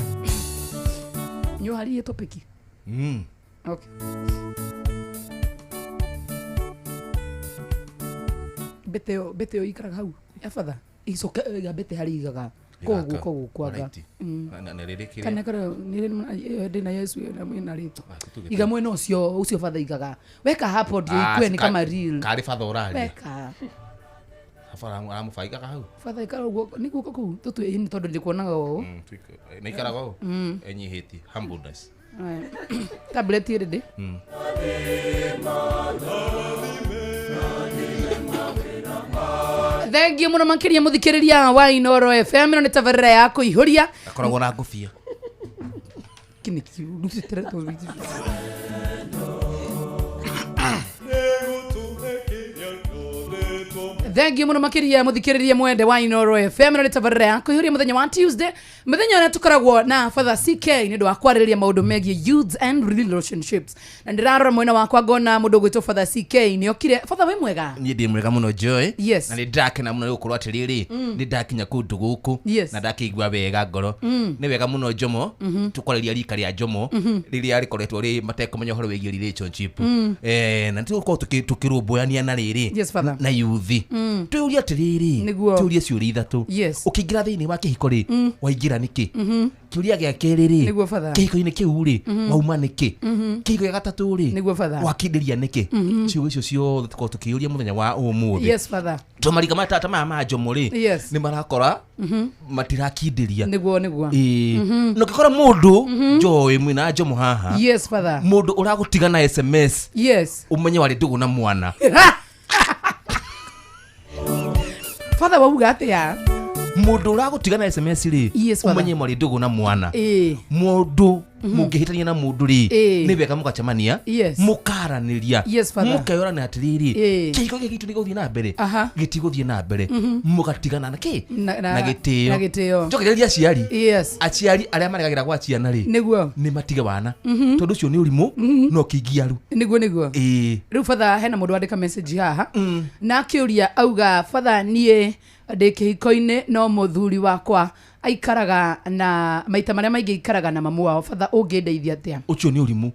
nyoharie topiki. Okay, mbete ĩyo, mbete ĩyo ikaraga hau ya batha icoke iga mbete harĩa igaga koguo koguo kwaga. Alright. Na rĩrĩ kĩrĩa? Kana kara nĩ ndĩ na Yesu na mwena rĩtwa tũgĩte. iga mwena ũcio ũcio batha igaga weka hapo ndio Ah, ikue ni kama real. Karĩ batha ũraria. Weka. Baba aramũbangaga hau. Batha ikara ũguo nĩ guoko kũu tũtue ĩni tondũ ndikuonaga ũũ. Na ikaraga ũũ. Mm. Enyihĩtie humbleness. Aya. Tablet ĩrĩ ndĩ. Thengiũ mũno makĩria mũthikĩrĩria wa Inoro FM ĩno nĩ tabarĩra ya kũihũria. Akoragwo na ngũbia. Kĩ nĩ kiu thengiũ mũno makĩria mũthikĩrĩria mwende wa Inoro FM ĩno nĩ tabarĩra ya kũihũria mũthenya wa Tuesday, mũthenya ũrĩa tũkoragwo na Father CK nĩ ũndũ wa kwarĩrĩria maũndũ megiĩ youths and relationships, na ndĩrarora mwena wakwa ngona mũndũ ũgwĩtwo Father CK nĩ okire. Father, wĩ mwega? Niĩ ndĩ mwega mũno Joy. Yes. Na nĩ ndakena mũno nĩ gũkorwo atĩrĩrĩ, nĩ ndakinya kũndũ gũkũ na ndakĩigua wega ngoro. Nĩ wega mũno Jomo, tũkwarĩria rika rĩa Jomo rĩrĩa rĩkoretwo rĩ matekũmenya ũhoro wĩgiĩ relationship. Na nĩtũgũkorwo tũkĩrũmbũyania na rĩrĩ Yes, Father. na yuthi. Twĩũrie atĩrĩrĩ, twĩũrie ciũria 3. Yes. Ũkĩingĩra thĩinĩ wa kĩhiko rĩ, waingĩra nĩkĩ? Kĩũria gĩa kerĩ rĩ, Nĩguo, Father. kĩhiko-inĩ kĩu rĩ, wauma nĩkĩ? Kĩhiko gĩa gatatũ rĩ, Nĩguo, Father. wakindĩria nĩkĩ? Ciũria icio ciothe tũkorwo tũkĩũria mũthenya wa ũmũthĩ. Yes, Father. To marika matata maya ma Jomo rĩ, Yes. nĩ marakora matirakindĩria. Nĩguo nĩguo. Ĩĩ. Na ũngĩkora mũndũ Joy mwĩna Jomo haha, Yes, Father. mũndũ ũragũtiga na SMS, Yes. ũmenye warĩ ndũgũ na mwana. Father, wauga atĩa? Mũndũ ũragũtiga na SMS rĩ, Yes, Father. ũmenye mwarĩ ndũgũ na mwana. Ĩĩ. Mũndũ mũngĩhĩtania na mũndũ rĩ, Ĩĩ. nĩ wega mũgacemania, Yes. mũkaranĩria, Yes, Father. mũkeyorana atĩrĩrĩ, Ĩĩ. kĩhiko gĩkĩ gitũ nĩgũthiĩ na mbere, Aha. gĩtigũthiĩ na mbere, mũgatigana na kĩ? Na- Na gĩtĩo. na gĩtĩo. Njokereria aciari. Yes. Aciari arĩa maregagĩra gwa ciana rĩ, Nĩguo. nĩ matige wana, tondũ ũcio nĩ ũrimũ no kĩngiaru. Nĩguo nĩguo. Ĩĩ. Rĩu Father, hena mũndũ wandĩka message haha na akĩũria auga, Father, niĩ ndĩ kĩhiko-inĩ no mũthuri wakwa aikaraga na maita marĩa maingĩ aikaraga na mamu wao. Father, ũngĩndeithia atĩa? Ũcio nĩ ũrimũ.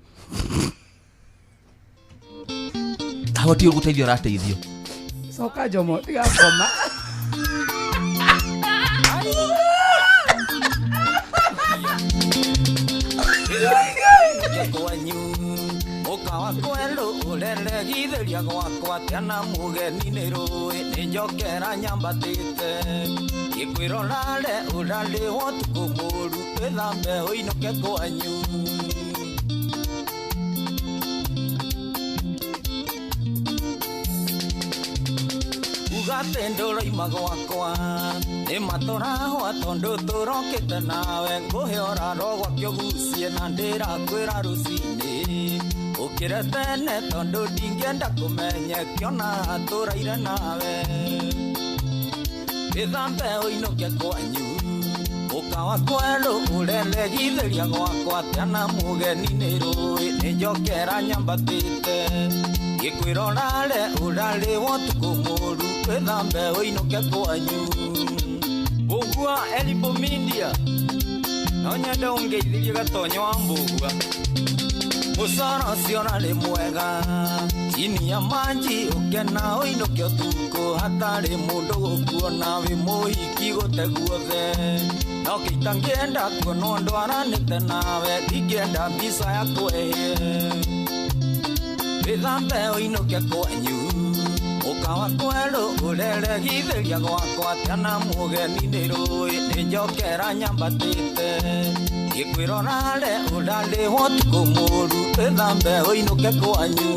Hawa ti ũgũteithio ũrateithio. Coka Jomo, tiga ngoma. Kwanyu mũkawa kwerũ ũreregithĩria gwakwa tena mũgeni nĩ rũĩ nĩ njokera nyambatĩte gĩkwĩrorare ũrarĩhwo ũtukũ mũru wĩthambe ũinũke kwanyu. Uga atĩ ndũroima gwakwa nĩ matũrahwa tondũ tũrokĩte nawe ngũhe ũraro gwake ũgucie na ndĩrakwĩra rũcinĩ ũkĩre tene tondũ ndingĩenda kũmenye kĩona tũraire nawe wĩthambe ũinũke kwanyu ũkawa kwerũ ũreregithĩria gwakwa tena mũgeni nĩ rũĩ nĩ njokera nyambatĩte gĩkwĩrorare ũrarĩhwo ũtukũ mũru wĩthambe ũinũke kwanyu. Mbũgua Elibo Media no nyende ũngeithirie gatonyo wa Mbũgua mũcoro ũcio ũrarĩ mwega chini ya manji ũkena ũinũke ũtukũ hatarĩ mũndũ gũkuona wĩ mũhiki gũte guothe no kĩitangĩenda kuonwo ndwaranĩte nawe ndingĩenda mbica ya kwehie wĩthambe ũinũke kwanyu ũkawa kwerũ ũreregithĩria gwakwa tena mũgeni nĩ rũĩ nĩ njokera nyambatĩte gĩkwĩrorare ũrarĩhwo ũtukũ mũru wĩthambe ũinũke kwanyu.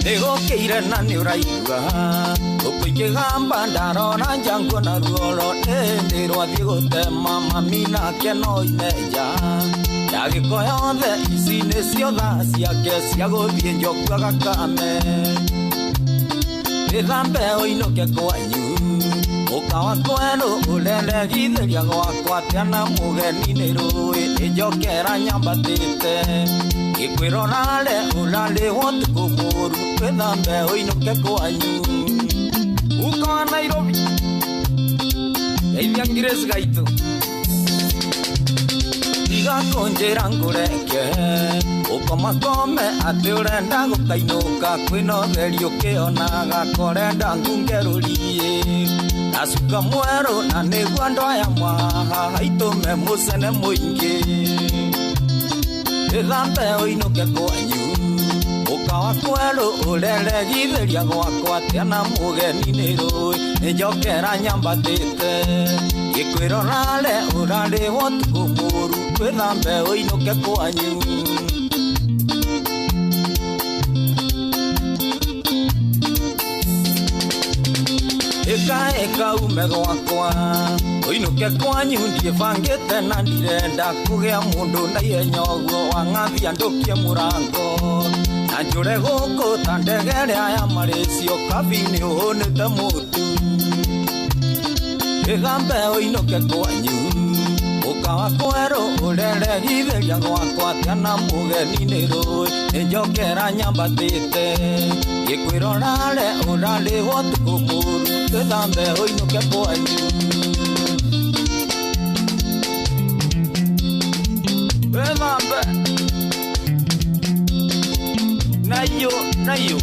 Nĩgũtũhe Nĩngũkĩire na nĩ ũraigua Ũkũingĩgamba ndarora njangu na ruoro Nĩndĩ rwathiĩ gũtema mami nake no imenja Ndagĩko yothe ici nĩcio thaa ciake cia gũthiĩ njoku agakame Wĩthambe ũinũke kwanyu Ũkawa kwerũ ũreregithĩria gwakwa atĩa na mũgeni nĩ rũĩ Nĩnjokera nyambatĩte Ngĩkwĩrorare ũrarĩhwo ũtukũ mũũru Wĩthambe ũinũke kwanyu Uka wa Nairobi Geithia Grace gaitũ Tiga kũnjĩra ngũreke Ũkomakome atĩ ũrenda gũkainũka Kwĩna ũtheri ũkĩonaga korenda ngunge rũriĩ Na cuka mwerũ na nĩguo andũ aya mwahaha Haitũme mũcene mũingĩ Wĩthambe ũinũke kwanyu Ũkawa kwerũ ũreregithĩria gwakwa atĩa na mũgeni nĩ rũĩ Nĩnjokera nyambatĩte Ngĩkwĩrorare ũrarĩhwo ũtukũ mũũru Wĩthambe ũinũke kwanyu Ĩka ĩka ume gwakwa Ũinũke kwanyu ndiĩbangĩte na ndirenda kũgĩa mũndũ na ihenya ũguo wang'athia ndũkie mũrango Na njũre gũkũ ta ndege ĩrĩa ya Malaysia kabi nĩ ũhũnĩte mũtu Wĩthambe ũinũke kwanyu Ũkawa kwerũ ũreregithĩria gwakwa atĩa na mũgeni nĩ rũĩ Nĩnjokera nyambatĩte Ngĩkwĩrorare ũrarĩhwo ũtukũ mũũru Wĩthambe ũinũke kwanyu Wĩthambe Nayo nayo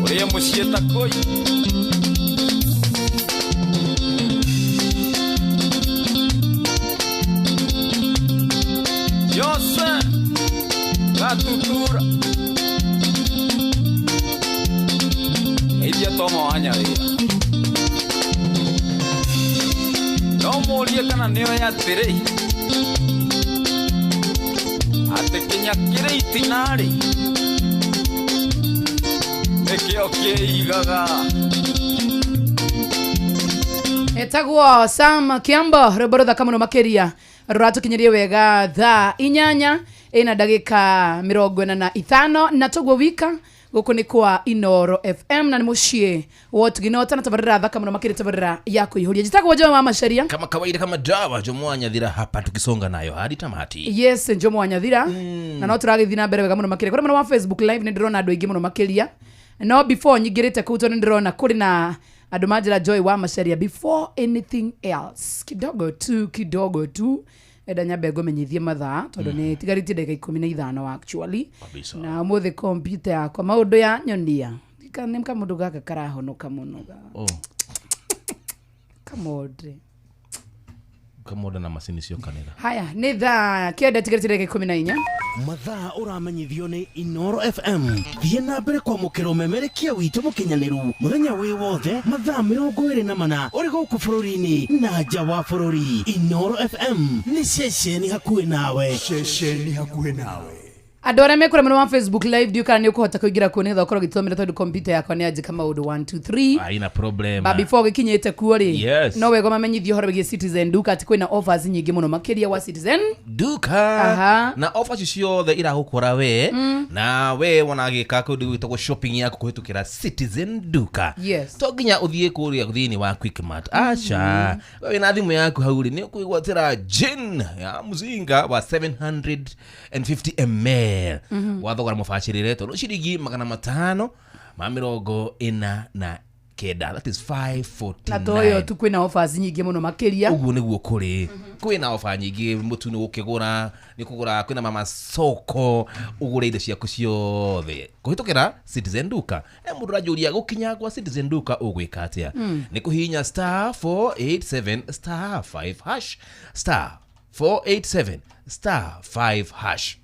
Ũrĩe mũciĩ ta kũi Yose Gatutura Geithia Toma wa Nyathira No mũũrie kana nĩoĩ atĩrĩ Atĩ kinya kĩrĩ itina-rĩ Nĩkĩo kĩigaga Etagwo Sam Kiambo rwĩmbo rũthaka mũno makĩria rũratũkinyirie wega thaa 8 ĩna ndagĩka 45 na toguo wika gũkũ nĩ kwa Inoro FM na nĩ mũciĩ wa Ũtugi na tabarĩra thaka mũno makĩria tabarĩra ya kũihũria. Njĩtagwo Jomo wa Macharia kama kawaida kama dawa Jomo wa Nyathira hapa tukisonga nayo hadi tamati. Yes, Jomo wa Nyathira na no tũragĩthiĩ na mbere wega mũno makĩria kũrĩ mwena wa Facebook live nĩ ndĩrona andũ aingĩ mũno makĩria no before nyingĩrĩte kũu tondũ nĩ ndĩrona kũrĩ na andũ manjĩra Joy wa Macharia before anything else kidogo tu enda nyambe ngũmenyithie mathaa tondũ nĩ tigarĩtie ndagĩka 15 actually. Kabisa. Na ũmũthĩ kompyuta yakwa maũndũ ya nyonia nĩ kamũndũ gaka karahonoka mũno. Oh. Kamũndĩ Kamũndĩ na macini cio kanitha. Haya nĩ thaa 9 tigarĩtie ndagĩka 14. Mathaa ũramenyithio nĩ Inoro FM. Thiĩ na mbere kwamũkĩra ũmemerekia witũ mũkinyanĩru mũthenya wĩ wothe mathaa 24 ũrĩ gũkũ bũrũri-inĩ na nja wa bũrũri. Inoro FM nĩ ceceni hakuhĩ nawe. Ceceni hakuhĩ nawe. Andũ arĩa mekũrĩa mwena wa Facebook live ndiũ kana nĩ ũkũhota kũingĩra kuo nĩgetha ũkorwo ũgĩtũmĩra tondũ kompyuta yakwa nĩ yanjĩka maũndũ 1 2 3 Haina problem. But before gĩkinyĩte kuo rĩ, Yes. no wega mamenyithio ũhoro wĩgiĩ Citizen Duka atĩ kwĩna offers nyingĩ mũno makĩria wa Citizen Duka. Aha. Na offers ciothe iragũkora we na we wanagĩka kũndũ gwĩtagwo shopping yaku kũhĩtũkĩra Citizen Duka. Yes. To nginya ũthiĩ kũrĩa thĩinĩ wa Quickmart. Aca. We wĩna thimũ yaku hau rĩ nĩ ũkwĩgwatĩra gin ya mũcinga wa 750 ml wa thogora mũbacĩrĩre tondũ ciringi 549, that is 549. Na toyo tu kwĩna offers nyingĩ mũno makĩria. Ũguo nĩguo kũrĩ. Kwĩna ofa nyingĩ mũtu nĩ gũkĩgũra nĩ kũgũra kwĩna mama soko ũgũre indo ciaku ciothe kũhĩtũkĩra Citizen Duka. Mũndũ ũranjũria gũkinya gwa Citizen Duka ũgwĩka atĩa? Nĩ kũhihinya *487 *5 hash *487 *5 hash.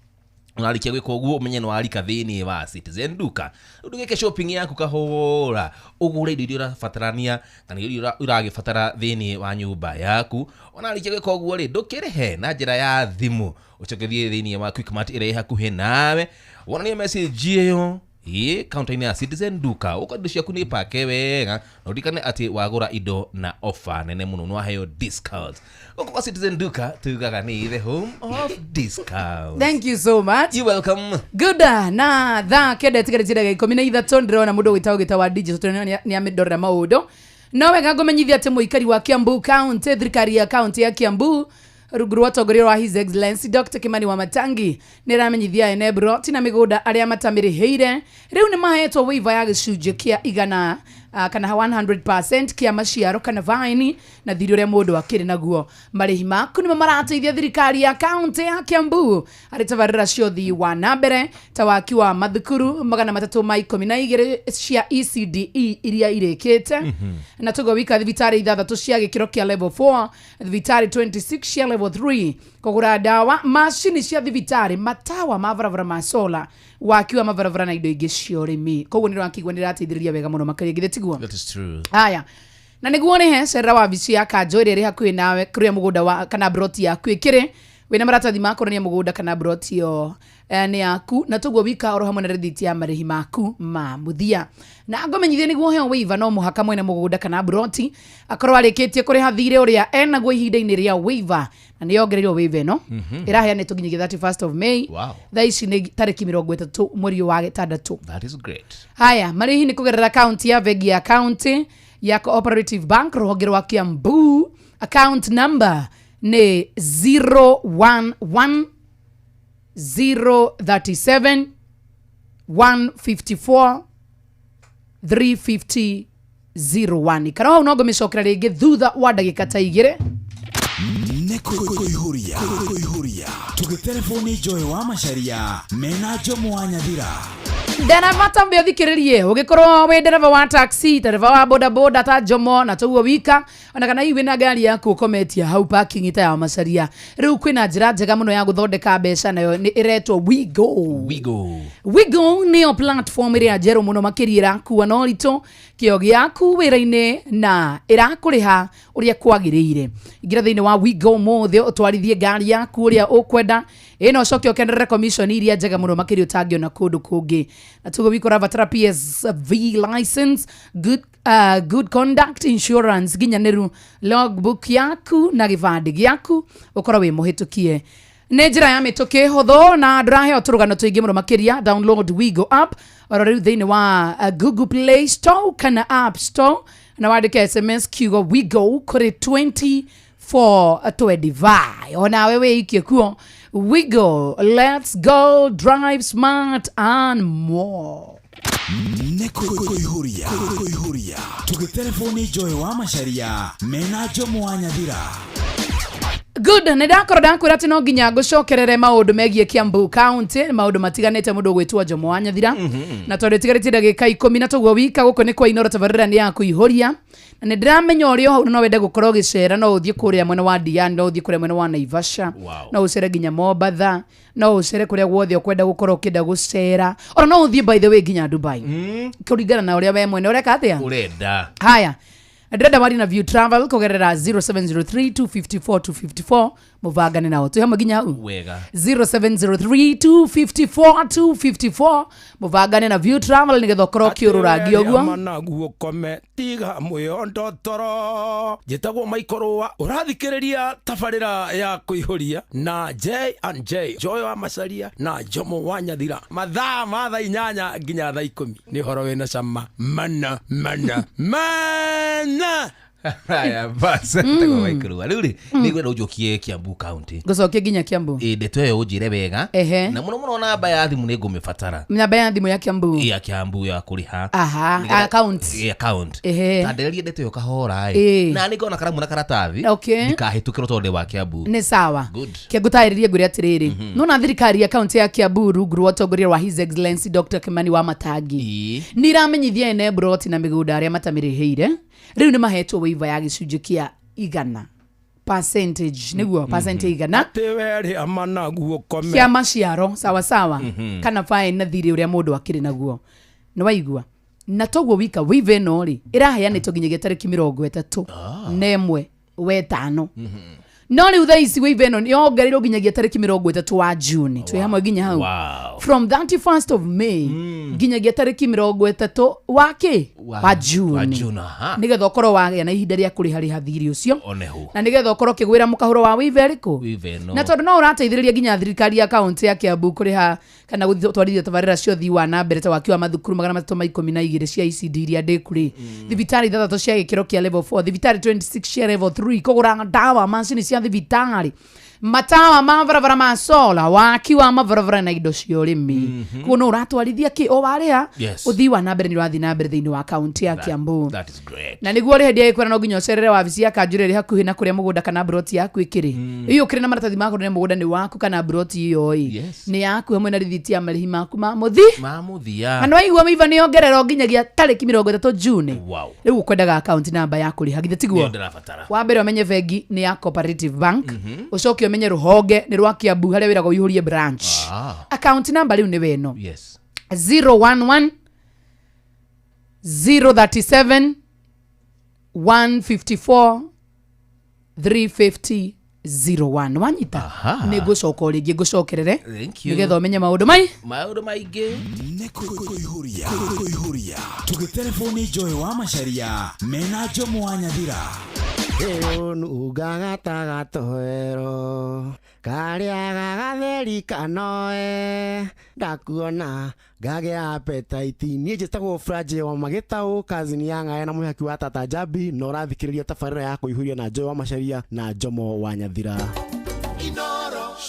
Unarikia gwĩka ũguo ũmenye nĩ warika thĩinĩ wa Citizen Duka. Rĩu ndũgĩke shopping yaku kahora ũgũre indo iria ũrabatarania kana iria ũragĩbatara thĩinĩ wa nyũmba yaku. Onarikia gwĩka ũguo rĩ ndũkĩrĩhe na njĩra ya thimũ ũcoke thiĩ thĩinĩ wa Quickmart ĩrĩa ĩ hakuhĩ nawe Wonanie message ĩyo ĩ kaunta-inĩ ya Citizen Duka ũka indo ciaku nĩ pake wega na ũririkane atĩ wagũra indo na offer nene mũno nĩ waheo discount. Gũkũ kwa Citizen Duka tugaga nĩ the home of discount. Thank you so much. You welcome. Good. Na thaa kenda ĩtigarĩtie ndagĩka 13 ndĩrona mũndũ wĩtagwo gĩta wa digital tondũ nĩ amĩndorera maũndũ. No wega ngũmenyithia atĩ mũikari wa Kiambu County, thirikari ya county ya Kiambu rungu rwa ũtongoria wa His Excellency Dr. Kimani Wamatangi nĩ ĩramenyithia ene broti na mĩgũnda arĩa matamĩrĩhĩire rĩu nĩ mahetwo waiver ya gĩcunjĩ kĩa igana kana 100% kĩa maciaro kana vaini na thirĩ ũrĩa mũndũ akĩrĩ naguo. Marĩhi maku nĩmo marateithia thirikari ya county ya Kiambu harĩ tabarĩra cia ũthii wa na mbere ta waki wa mathukuru 312 cia ECDE iria irĩkĩte na tugo wika thibitarĩ 6 cia gĩkĩro kĩa level 4, thibitarĩ 26 cia level 3, kũgũra ndawa, macini cia thibitarĩ, matawa ma barabara ma sola, waki wa mabarabara na indo ingĩ cia ũrĩmi. Koguo nĩ ũrakĩigua nĩ ĩrateithĩrĩria wega mũno makĩria, githĩ tiguo? That is true. Haya, na nĩguo nĩhe cerera wabici ya kanjũ ĩrĩa ĩrĩ hakuhĩ nawe kũrĩa mũgũnda wa kana broti yaku ĩkĩrĩ wĩna maratathi ma kuonania mũgũnda kana broti ĩyo nĩ yaku, na toguo wika oro hamwe na rĩthiti ya marĩhi maku ma mũthia. Na ngũmenyithie nĩguo ũheo waiver no mũhaka mwene mũgũnda kana broti akorwo arĩkĩtie kũrĩha thirĩ ũrĩa enaguo ihinda-inĩ rĩa waiver, na nĩ yongereirwo waiver ĩno ĩraheanĩtwo nginyagia 31st of May. Wow. Thaa ici nĩ tarĩki 30 mweri wa 6. That is great. Haya, marĩhi nĩ kũgerera akaunti ya bengi ya county ya Cooperative Bank rũhonge rwa Kiambu. Account number nĩ 011 037 154 350 01. Kana hau no ngũmĩcokera rĩngĩ thutha wa ndagĩka ta 2. Nĩ kũihũria kũihũria tũgĩterebwo nĩ Joy wa Macharia mena Jomo wa Nyathira. Ndereba tambe ũthikĩrĩrie, ũgĩkorwo wĩ ndereba wa taxi, ndereba wa boda boda ta Jomo na toguo wika, ona kana hihi wĩna ngari yaku ũkometie hau parking ta ya Macharia, rĩu kwĩna njĩra njega mũno ya gũthondeka mbeca, nayo nĩ ĩretwo WeGo. WeGo. WeGo nĩyo platform ĩrĩa njerũ mũno makĩria ĩrakua na ũritũ kĩo gĩaku wĩra-inĩ na ĩrakũrĩha ũrĩa kwagĩrĩire. Ingĩra thĩinĩ wa WeGo ũmũthĩ ũtwarithie ngari yaku ũrĩa ũkwenda, ĩno ũcoke ũkenerere commission iria njega mũno makĩria ũtangĩona kũndũ kũngĩ. Na tugo wiko ũrabatara PSV license, good conduct insurance, nginyanĩru logbook yaku na gĩbandĩ gĩaku ũkorwo wĩ mũhĩtũkie. Nĩ njĩra ya mĩtũkĩ hũthũ na ndũraheo tũrũgano tũingĩ mũno makĩria. Download WeGo app oro rĩu thĩinĩ wa Google Play Store kana App Store na wandĩke SMS kiugo WeGo kũrĩ 2425. Onawe wĩikie kuo. WeGo, let's go, drive smart and more. Nĩ kũihũria kũihũria tũgĩterebwo nĩ Joy wa Macharia mena Jomo wa Nyathira. Good, nĩ ndakorwo ndakwĩra atĩ no nginya ngũcokerere maũndũ megiĩ Kiambu County, maũndũ matiganĩte mũndũ ũgwĩtwo Jomo wa Nyathira. Na tondũ ĩtigarĩtie ndagĩka 10 na toguo wika gũkũ nĩ kwa Inoro tabarĩra nĩ ya kũihũria. Na nĩ ndĩramenya ũrĩ o hau no wende gũkorwo ũgĩcera, no ũthiĩ kũrĩa mwena wa Diani, no ũthiĩ kũrĩa mwena wa Naivasha, no ũcere nginya Mombatha, no ũcere kũrĩa guothe ũkwenda gũkorwo ũkĩenda gũcera, ona no ũthiĩ by the way nginya Dubai, kũringana na ũrĩa we mwene ũreka atĩa Ũrenda. Haya, ndĩrenda wari na View Travel kũgerera 0703 254 254 mũbangane nao twĩ hamwe nginya hau. Wega. 0703 254 254 mũbangane na View Travel nĩgetha ũkorwo ũkĩũrũrangia ũguo. Managuo kome tiga mwĩondo toro njĩtagwo Michael ũrathikĩrĩria tabarĩra ya kũihũria na J&J Joy wa Macharia na Jomo wa Nyathira mathaa ma thaa 8 nginya thaa 10 nĩ ũhoro wĩna cama mana mana mana. Haya bas, tagwo Michael rĩu rĩ nĩngwenda ũnjokie Kiambu County. Ngũcokie nginya Kiambu. Ĩ ndeto ĩyo ũnjĩre wega. Ehe. Na mũno mũno namba ya thimũ nĩ ngũmĩbatara. Namba ya thimũ ya Kiambu. Ya Kiambu ya kũrĩha. Aha, account. Ĩ account. Ehe. Ta ndererie ndeto ĩyo kahora Ĩ. ĩ. Na nĩ ngona karamu na karatathi. Okay. Ndikahĩtũkĩrwo tondũ ndĩ wa Kiambu. Nĩ sawa. Good. Kĩngũtarĩrie ngwĩre atĩrĩrĩ, nona thirikari ya kaunti ya Kiambu rungu rwa ũtongoria wa His Excellency Dr. Kimani wa Matangi nĩ ĩramenyithia ene broti na mĩgũnda arĩa matamĩrĩhĩire rĩu nĩ mahetwo waiver ya gĩcunjĩ kĩa igana percentage, nĩguo percentage igana Atĩ werĩa managuo kome kĩa maciaro sawa sawa, kana fine na thirĩ ũrĩa mũndũ akĩrĩ naguo. Nĩ waigua? Na toguo wika waiver ĩno rĩ ĩraheanĩtwo nginyagia tarĩki 31 wa 5. No rĩu thaa ici waiver ĩno yongereirwo nginyagia tarĩki 30 wa June. Twĩ hamwe nginya hau? Wow. From 31st of May nginyagia tarĩki 30 wa kĩ? Wa June. Wa June, aha. Nĩgetha ũkorwo wagĩa na ihinda rĩa kũrĩha rĩha thirĩ ũcio Onehu. na nĩgetha ũkorwo ũkĩgwĩra mũkahũro wa waiver ĩrĩkũ? Waiver ĩno. Na tondũ no ũrateithĩrĩria nginya thirikari ya kaũntĩ ya Kiambu kũrĩha kana gũtwarithia tabarĩra cia ũthii wa na mbere ta waki wa mathukuru 312 cia ECD iria ndĩku rĩ, thibitarĩ ithathatũ cia gĩkĩro kĩa level 4, thibitarĩ 26 cia level 3, kũgũra ndawa, macini cia thibitarĩ, matawa ma barabara ma sola, waki wa mabarabara na indo cia ũrĩmi. Koguo no ũratwarithia kĩ o warĩha, ũthii wa na mbere nĩ ũrathiĩ na mbere thĩinĩ wa kaũntĩ ya Kiambu. That is great. Na nĩguo ũrĩhe ndiagĩkwĩra no nginya ũcerere wabici ya kanjũ ĩrĩa ĩrĩ hakuhĩ na kũrĩa mũgũnda kana mburoti yaku ĩkĩrĩ. Ĩyo ũkĩrĩ na maratathi ma kuonania mũgũnda nĩ waku kana mburoti ĩyo ĩ nĩ yaku, hamwe na rithiti ya marĩhi maku ma mũthi. Ma mũthia. Na nĩwaigua waiver nĩ yongererwo nginyagia tarĩki 30 June. Rĩu ũkwendaga account number ya kũrĩha, githĩ tiguo? Nĩyo ndĩrabatara. Wa mbere ũmenye bengi nĩ ya Cooperative Bank, ũcoke ũmenye rũhonge nĩ rwa Kiambu harĩa wĩragwo ũihũrie branch. Account number rĩu nĩ weno. 011 037 154 350 01. Wanyita? Nĩ ngũcoka o rĩngĩ ngũcokerere Thank you. nĩgetha ũmenye maũndũ mai Maũndũ maingĩ. Nĩ kũihũria kũihũria tũgĩtereboni Joy wa Macharia mena Jomo wa Nyathira. Nungaga gatoero karĩa gagatheri kanoe ndakuona ngagĩa appetite. Niĩ njĩtagwo Franje wa Magĩtaũ, kazini ya ng'aya na mũhaki wa Tata Jambi, na ũrathikĩrĩria tabarĩra ya kũihũria na Joy wa Macharia na Jomo wa Nyathira.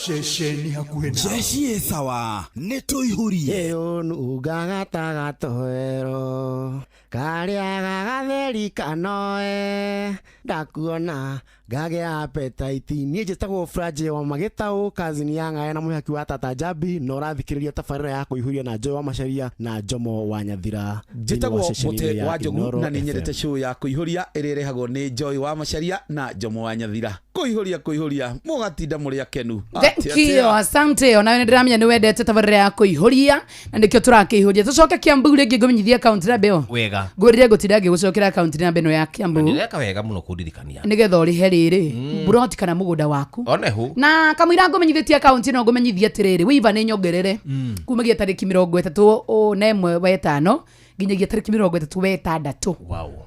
Ceceni hakuhĩ na jeshi ĩ sawa nĩ tũihũrie. Ĩyo nungaga gatoero karĩa gagatheri kanoe ndakuona ngagĩa appetite. Niĩ njĩtagwo Franje wa Magĩtaũ, kazini ya ng'aya na mũhaki wa Tata Jambi, na ũrathikĩrĩria tabarĩra ya kũihũria na Joy wa Macharia na Jomo wa Nyathira. Njĩtagwo Mũtĩ wa Njogu Inooro na nĩ nyendete FM. show ya kũihũria ĩrĩa ĩrehagwo nĩ Joy wa Macharia na Jomo wa Nyathira. Kũihũria kũihũria mũgatinda mũrĩ akenu. Thank you, asante. Onawe nĩ ndĩramenya nĩ wendete tabarĩra ya kũihũria na nĩkĩo tũrakĩihũria. Tũcoke Kiambu rĩngĩ ngũmenyithie account number ĩyo. Wega. Ngwĩrire ngũtinda ngĩgũcokera account number ĩno ya Kiambu Ndĩreka wega mũno kũndirikania. nĩgetha ũrĩhe rĩrĩ mburoti kana mũgũnda waku. Onehu. Na kamũira ngũmenyithĩtie account ĩno ngũmenyithie atĩrĩrĩ, waiver nĩ nyongerere kumagia tarĩki 31 wa ĩtano nginyagia tarĩki 36.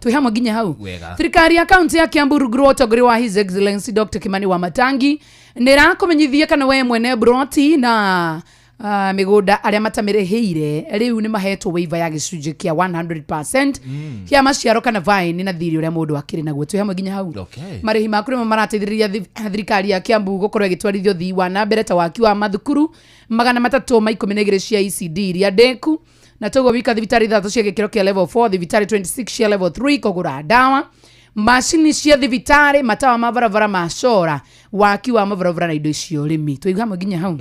Twĩ hamwe nginya hau? Wega. Thirikari ya kaunti ya Kiambu rungu rwa ũtongoria wa His Excellency Dr. Kimani Wamatangi nĩ ĩrakũmenyithia kana we mwene broti na mĩgũnda arĩa matamĩrĩhĩire rĩu nĩ mahetwo waiver ya gĩcunjĩ kĩa 100% kĩa maciaro kana vaini na thirĩ ũrĩa mũndũ akĩrĩ naguo. Twĩ hamwe nginya hau? Marĩhi maku nĩmo marateithĩrĩria thirikari ya Kiambu gũkorwo ĩgĩtwarithia ũthii wa na mbere ta waki wa mathukuru 312 cia ECD iria ndĩku, na toguo wika thibitarĩ ithathatũ cia gĩkĩro kĩa level 4, thibitarĩ 26 cia level 3, kũgũra ndawa, macini cia thibitarĩ, matawa ma barabara ma cora, waki wa mabarabara na indo cia ũrĩmi. Tũigu hamwe nginya hau?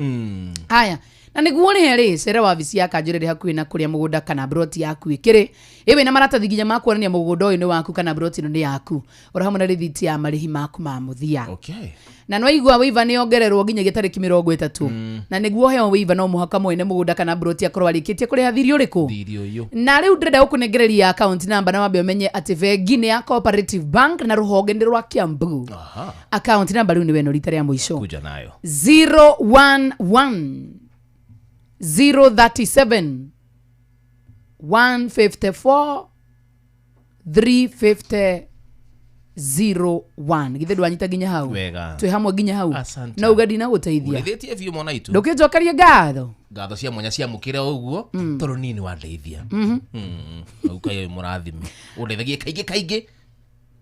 Haya, na nĩguo ũrĩhe rĩ, cere wabici ya kanjũ ĩrĩa ĩrĩ hakuhĩ na kũrĩa mũgũnda kana mburoti yaku ĩkĩrĩ, ĩwĩ na maratathi nginya ma kuonania mũgũnda ũyũ nĩ waku kana mburoti ĩno nĩ yaku, oro hamwe na rĩthiti ya marĩhi maku ma mũthia. Na nĩwaigua waiver nĩ yongererwo nginyagia tarĩki 30, na nĩguo ũheo waiver no mũhaka mwene mũgũnda kana mburoti akorwo arĩkĩtie kũrĩha thirĩ ũrĩkũ? Thirĩ ũyũ. Na rĩu ndĩrenda gũkũnengereria account number na wambe ũmenye atĩ bengi nĩ ya Cooperative Bank na rũhonge nĩ rwa Kiambu. Account number rĩu nĩ weno rita rĩa mũico. Kuja nayo. 011 037 154 350 01. Githĩ ndwanyita nginya hau? Wega. Twĩ hamwe nginya hau? Asante. Na uga ndinagũteithia. Ũrĩithĩtie biũ mwana itũ. Ndũkĩnjokerie ngatho. Ngatho cia mwanya ciamũkĩre o ũguo tondũ niĩ nĩ wandeithia. Ukai mũrathime. Ũndeithagie kaingĩ kaingĩ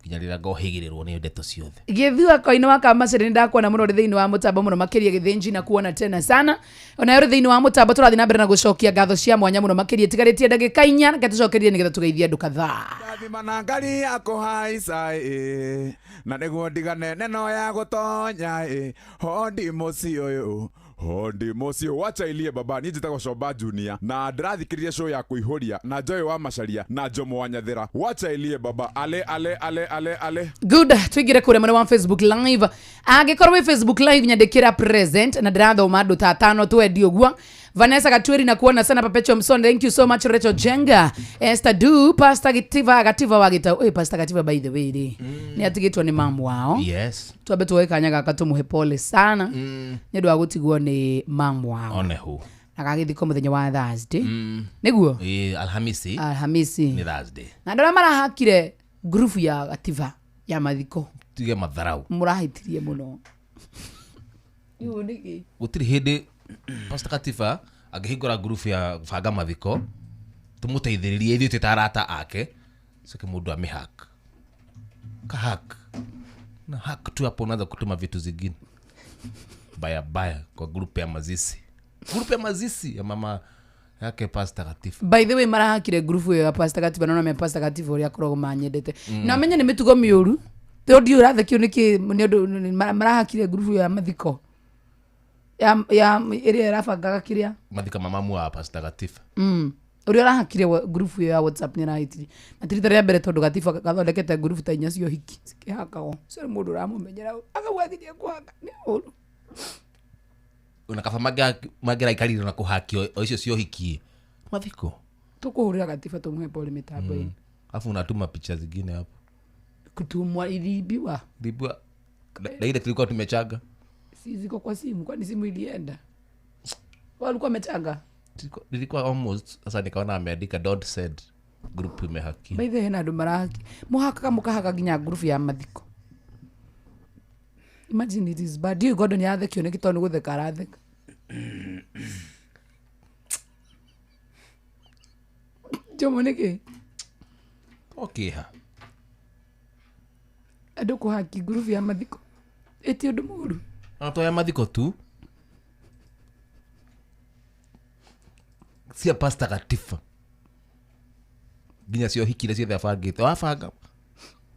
nginya rĩrĩa ngohĩgĩrĩrwo nĩ ndeto ciothe. Gĩthua koinĩ wa Kamacĩrĩ nĩ ndakuona mũno ũrĩ thĩinĩ wa mũtambo mũno makĩria gĩthĩnji na kuona tena sana. Onawe ũrĩ thĩinĩ wa mũtambo tũrathiĩ na mbere na gũcokia ngatho cia mwanya mũno makĩria tigarĩtie ndagĩka inya, reke tũcokerie nĩgetha tũgeithie andũ kadhaa. Rathima na ngari ya kũhaica ĩ, na nĩguo ndigane neno ya gũtonya ĩ, hondi mũciĩ ũyũ hondi mũciĩ wacha ilie baba. Niĩ njĩtagwo Comba Junior na ndĩrathikĩrĩria show ya kũihũria na Joy wa Macharia na Jomo wa Nyathira. Wacha ilie baba, ale ale ale ale ale. Good, tuingire kũrĩa mwena wa Facebook Live. Angĩkorwo wĩ Facebook Live nyandĩkĩra present na ndĩrathoma andũ ta atano twendi ũguo. Vanessa Gatwiri na kuona sana Perpetual Mson, thank you so much. Rachel Jenga, Esther Du, Pastor Gativa, Gativa wa Gitau. Eh, Pastor Gativa by the way ri ni atigitwo ni mamu wao. Yes. Twambe tuoe kanya gaka tumuhe pole sana nĩ ũndũ wa gũtigwo nĩ mamu wao. Onehu. Na gagĩthikwo mũthenya wa Thursday. Nĩguo? Eh, Alhamisi. Alhamisi. Ni Thursday. Na andũ arĩa marahakire ngurubu ya Gativa ya mathiko Tuge matharau. Mũrahĩtirie mũno. Iũ nĩkĩ? Gũtirĩ hĩndĩ Pastor Katifa angĩhingũra ngurubu ya banga mathiko tũmũteithĩrĩrie ithuĩ twĩ ta arata ake, coke mũndũ amĩhack. Kahack. Na hack tu hapo unaanza kutuma vitu zingine baya baya kwa grupu ya mazishi. Grupu ya mazishi ya mama yake Pastor Katifa. By the way, marahakire ngurubu ĩyo ya Pastor Katifa, na no Pastor Katifa ũrĩa akoragwo manyendete. Na menye nĩ mĩtugo mĩũru. Tondũ ndiũĩ ũrathekio nĩkĩ nĩ ũndũ marahakire ngurubu ĩyo ya mathiko. Ya ĩrĩa ĩrabangaga kĩrĩa? Mathiko ma mamu wa Pastor Katifa. Ũrĩa ũrahakire ngurubu ĩyo ya WhatsApp nĩ arahĩtirie. Na ti rita rĩa mbere tondũ Gatifa gathondekete ngurubu ta inya cia ũhiki cikĩhakagwo. Ũcio nĩ mũndũ ũramũmenyera akauga athiĩ kũhaka nĩ ũru. Ona kaba mangĩraikarire na kũhakio o icio cia ũhiki mathiko. Tũkũhũrĩra Gatifa tũmũhe pole mĩtambo-inĩ. Alafu unatuma picha zingine hapo. Kutumwa iliibiwa. Iliibiwa. Na ile tulikuwa tumechanga. Si ziko kwa simu, kwani simu ilienda? Walikuwa wamechanga. Nilikuwa almost, sasa nikaona ameandika don't send group imehaki. By the way, hena andũ marahaki. Mũhakaga mũkahaka nginya group ya mathiko. Imagine it is bad. Ndiũĩ Gordon yathekio nĩkĩ tondũ nĩ gũtheka aratheka. Jomo nĩkĩ? Okĩha. Andũ kũhaki group ya mathiko. Ĩti ũndũ mũũru. Ona to ya mathiko tu. Cia Pastor Katifa. Nginya cia ũhiki iria ciothe abangĩte. Wabanga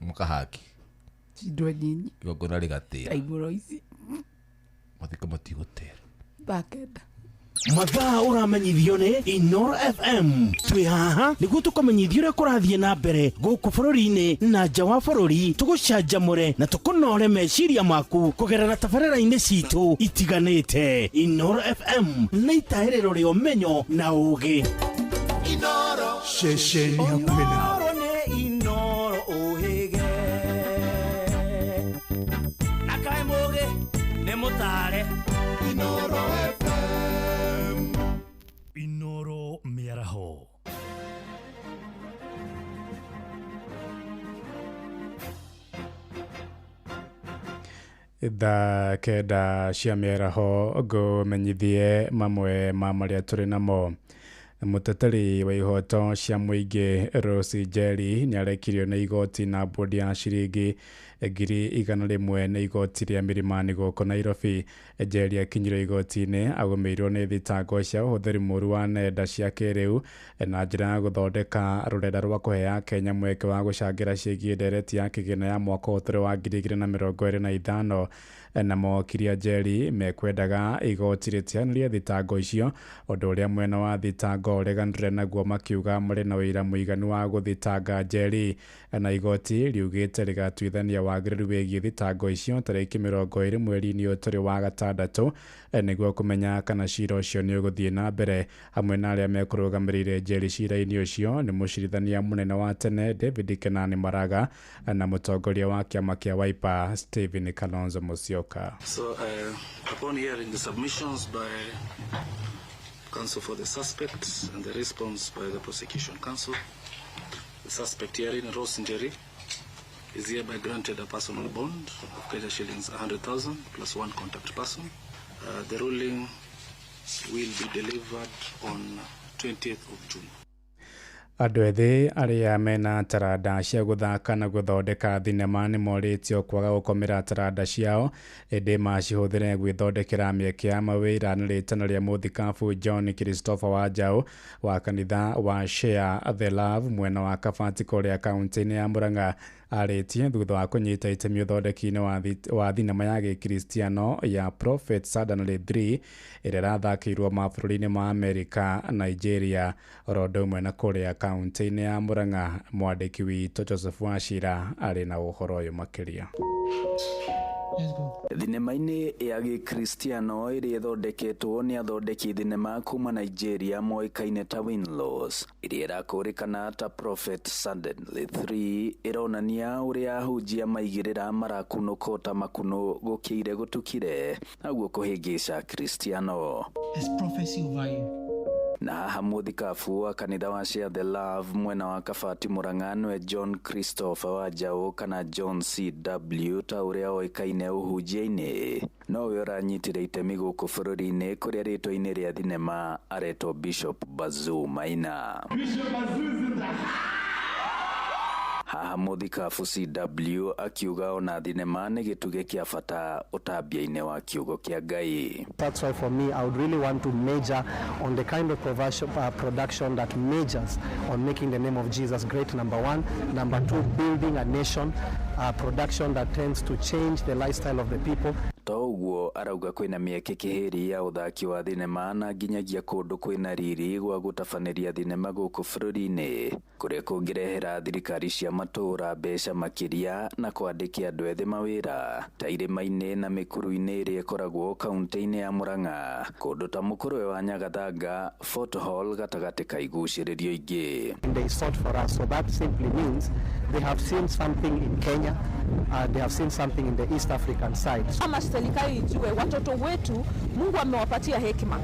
mũkahaki. Cindwa nyinyi. Igongona rĩgatĩra. Taimũro ici. Mathiko matigũtĩra. Thaa kenda. Mathaa ũramenyithio nĩ Inoro FM. Twĩ haha nĩguo tũkũmenyithia ũrĩa kũrathiĩ na mbere gũkũ bũrũri-inĩ na nja wa bũrũri, tũgũcanjamũre na tũkũnore meciria maku kũgerera tabarĩra-inĩ citũ itiganĩte. Inoro FM nĩ itaĩrĩro rĩa ũmenyo na ũũgĩ. Inoro ceceni hakuhĩ nawe. Nĩ Inoro ũhĩge. Na kaĩ mũũgĩ nĩ mũtare. Inoro FM. Inoro mĩaraho. Thaa kenda cia mĩaraho ngũmenyithie mamwe ma marĩa tũrĩ namo. Mũteteri wa ihoto cia mũingĩ Rose Njeri nĩarekirio nĩ igoti na bodi ya ciringi 100,000 nĩ igoti rĩa Milimani gũkũ Nairobi. Njeri akinyire igoti-inĩ agũmĩirwo nĩ thitango cia ũhũthĩri mũru wa nenda cia kĩrĩu na njĩra ya gũthondeka rũrenda rwa kũhe Akenya mweke wa gũcangĩra ciĩgiĩ ndereti ya kĩgĩna ya mwaka ũyũ tũrĩ wa 2025. Na mokiri a Njeri mekwendaga igoti rĩtianĩrie thitango icio, ũndũ ũrĩa mwena wa thitango ũreganire naguo makiuga marĩ na ũira mũiganu wa gũthitanga Njeri. Na igoti riugĩte rĩgatuithania wagĩrĩru wĩgiĩ thitango icio tarĩki 20 mweri-inĩ ũyũ tũrĩ wa gatandatũ nĩguo kũmenya kana cira ũcio nĩ ũgũthiĩ na mbere. Hamwe na arĩa mekũrũgamĩrĩire Njeri cira-inĩ ũcio nĩ mũcirithania mũnene wa tene David Kenani Maraga na mũtongoria wa kĩama kĩa Wiper Stephen Kalonzo Musyoka. So, upon hearing the submissions by counsel for the suspects and the response by the prosecution counsel, the suspect herein, Rose Njeri, is hereby granted a personal bond of Kenya shillings 100,000 plus one contact person. The ruling will be delivered on 20th of June. Andũ ethĩ arĩa mena taranda cia gũthaka na gũthondeka thinema nĩ morĩtio kwaga gũkomera taranda ciao ĩndĩ macihũthĩre gwĩthondekera mĩeke ya mawĩra. Nĩ rĩtana rĩa mũthikabu John Christopher Wanjaũ wa kanitha wa Share the Love mwena wa Kabati kũrĩa kaunti-inĩ ya Murang'a arĩtie thutha wa kũnyita itemi ũthondeki-inĩ wa thinema ya gĩkristiano ya Prophet Suddenly 3 ĩrĩa ĩrathakĩirwo mabũrũri-inĩ ma Amerika, Nigeria oro ũndũ ũmwe na kũrĩa kaunti-inĩ ya Murang'a. Mwandĩki witũ Joseph Wachira arĩ na ũhoro ũyũ makĩria. Thinema-inĩ ya gĩkristiano ĩrĩa ĩthondeketwo nĩ athondeki thinema kuma Nigeria moĩkaine ta Winlaws, ĩrĩa ĩrakũrĩkana ta Prophet Suddenly 3, ĩronania ũrĩa ahunjia maigĩrĩra marakunũka ta makunũ gũkĩire gũtukire naguo kũhĩngĩca Kristiano. There's prophecy over you. Na haha mũthikabu wa kanitha wa Share the Love mwena wa Kabati Murang'a nĩwe John Christopher Wanjaũ kana John CW ta ũrĩa oĩkaine ũhunjia-inĩ, nowe ũranyitire itemi gũkũ bũrũri-inĩ kũrĩa rĩtwa-inĩ rĩa thinema aretwo Bishop Bazoo Maina. Haha mũthikabu CW akiuga ona thinema nĩ gĩtugĩ kĩa bata ũtambia-inĩ wa kiugo kĩa Ngai. That's why for me I would really want to major on the kind of production that majors on making the name of Jesus great, number one. Number two, building a nation, a production that tends to change the lifestyle of the people. To ũguo arauga kwĩna mĩeke kĩhĩri ya ũthaki wa thinema na nginyagia kũndũ kwĩna riri gwa gũtabanĩria thinema gũkũ bũrũri-inĩ kũrĩa kũngĩrehera thirikari cia matũũra mbeca makĩria na kwandĩkia andũ ethĩ mawĩra ta irĩma-inĩ na mĩkuru-inĩ ĩrĩa ĩkoragwo kaunti-inĩ ya Murang'a, kũndũ ta Mũkũrwe wa Nyagathanga, Fort Hall gatagatĩ ka igucĩrĩrio ingĩ. They sought for us, so that simply means they have seen something in Kenya and they have seen something in the East African side. Kama serikali ijue watoto wetu Mungu amewapatia hekima,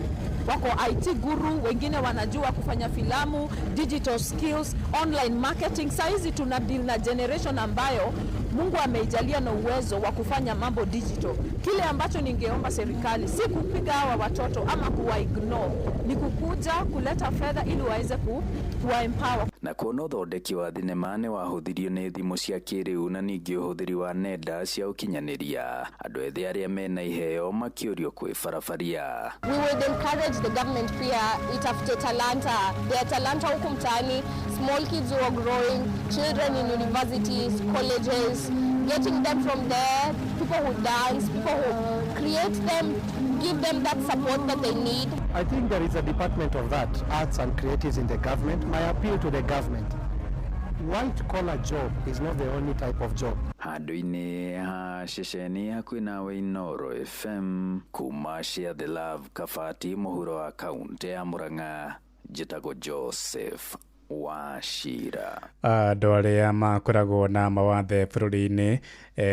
wako IT guru, wengine wanajua kufanya filamu, digital skills, online marketing. Saizi tuna deal na generation ambayo Mungu ameijalia na uwezo wa kufanya mambo digital. Kile ambacho ningeomba serikali si kupiga hawa watoto ama kuwa ignore, ni kukuja kuleta fedha ili waweze kuwa empower. Na kuona ũthondeki wa thinema nĩ wahũthirio nĩ thimũ cia kĩrĩu na ningĩ ũhũthĩri wa nenda cia ũkinyanĩria, andũ ethĩ arĩa mena iheo makĩũrio kwĩbarabaria. We would encourage the government pia itafute talanta. There are talanta huku mtaani, small kids who are growing, children in universities, colleges, getting them from there, people who dance, people who create them, give them that support that they need. I think there is a department of that, arts and creatives in the government. My appeal to the government, white collar job is not the only type of job. Handũ-inĩ ha ceceni hakuhĩ nawe Inooro FM kuma Share the Love Kabati mũhuro wa kaunti ya Murang'a, njĩtagwo Joseph Wachira. Andũ arĩa makoragwo na mawathe bũrũri-inĩ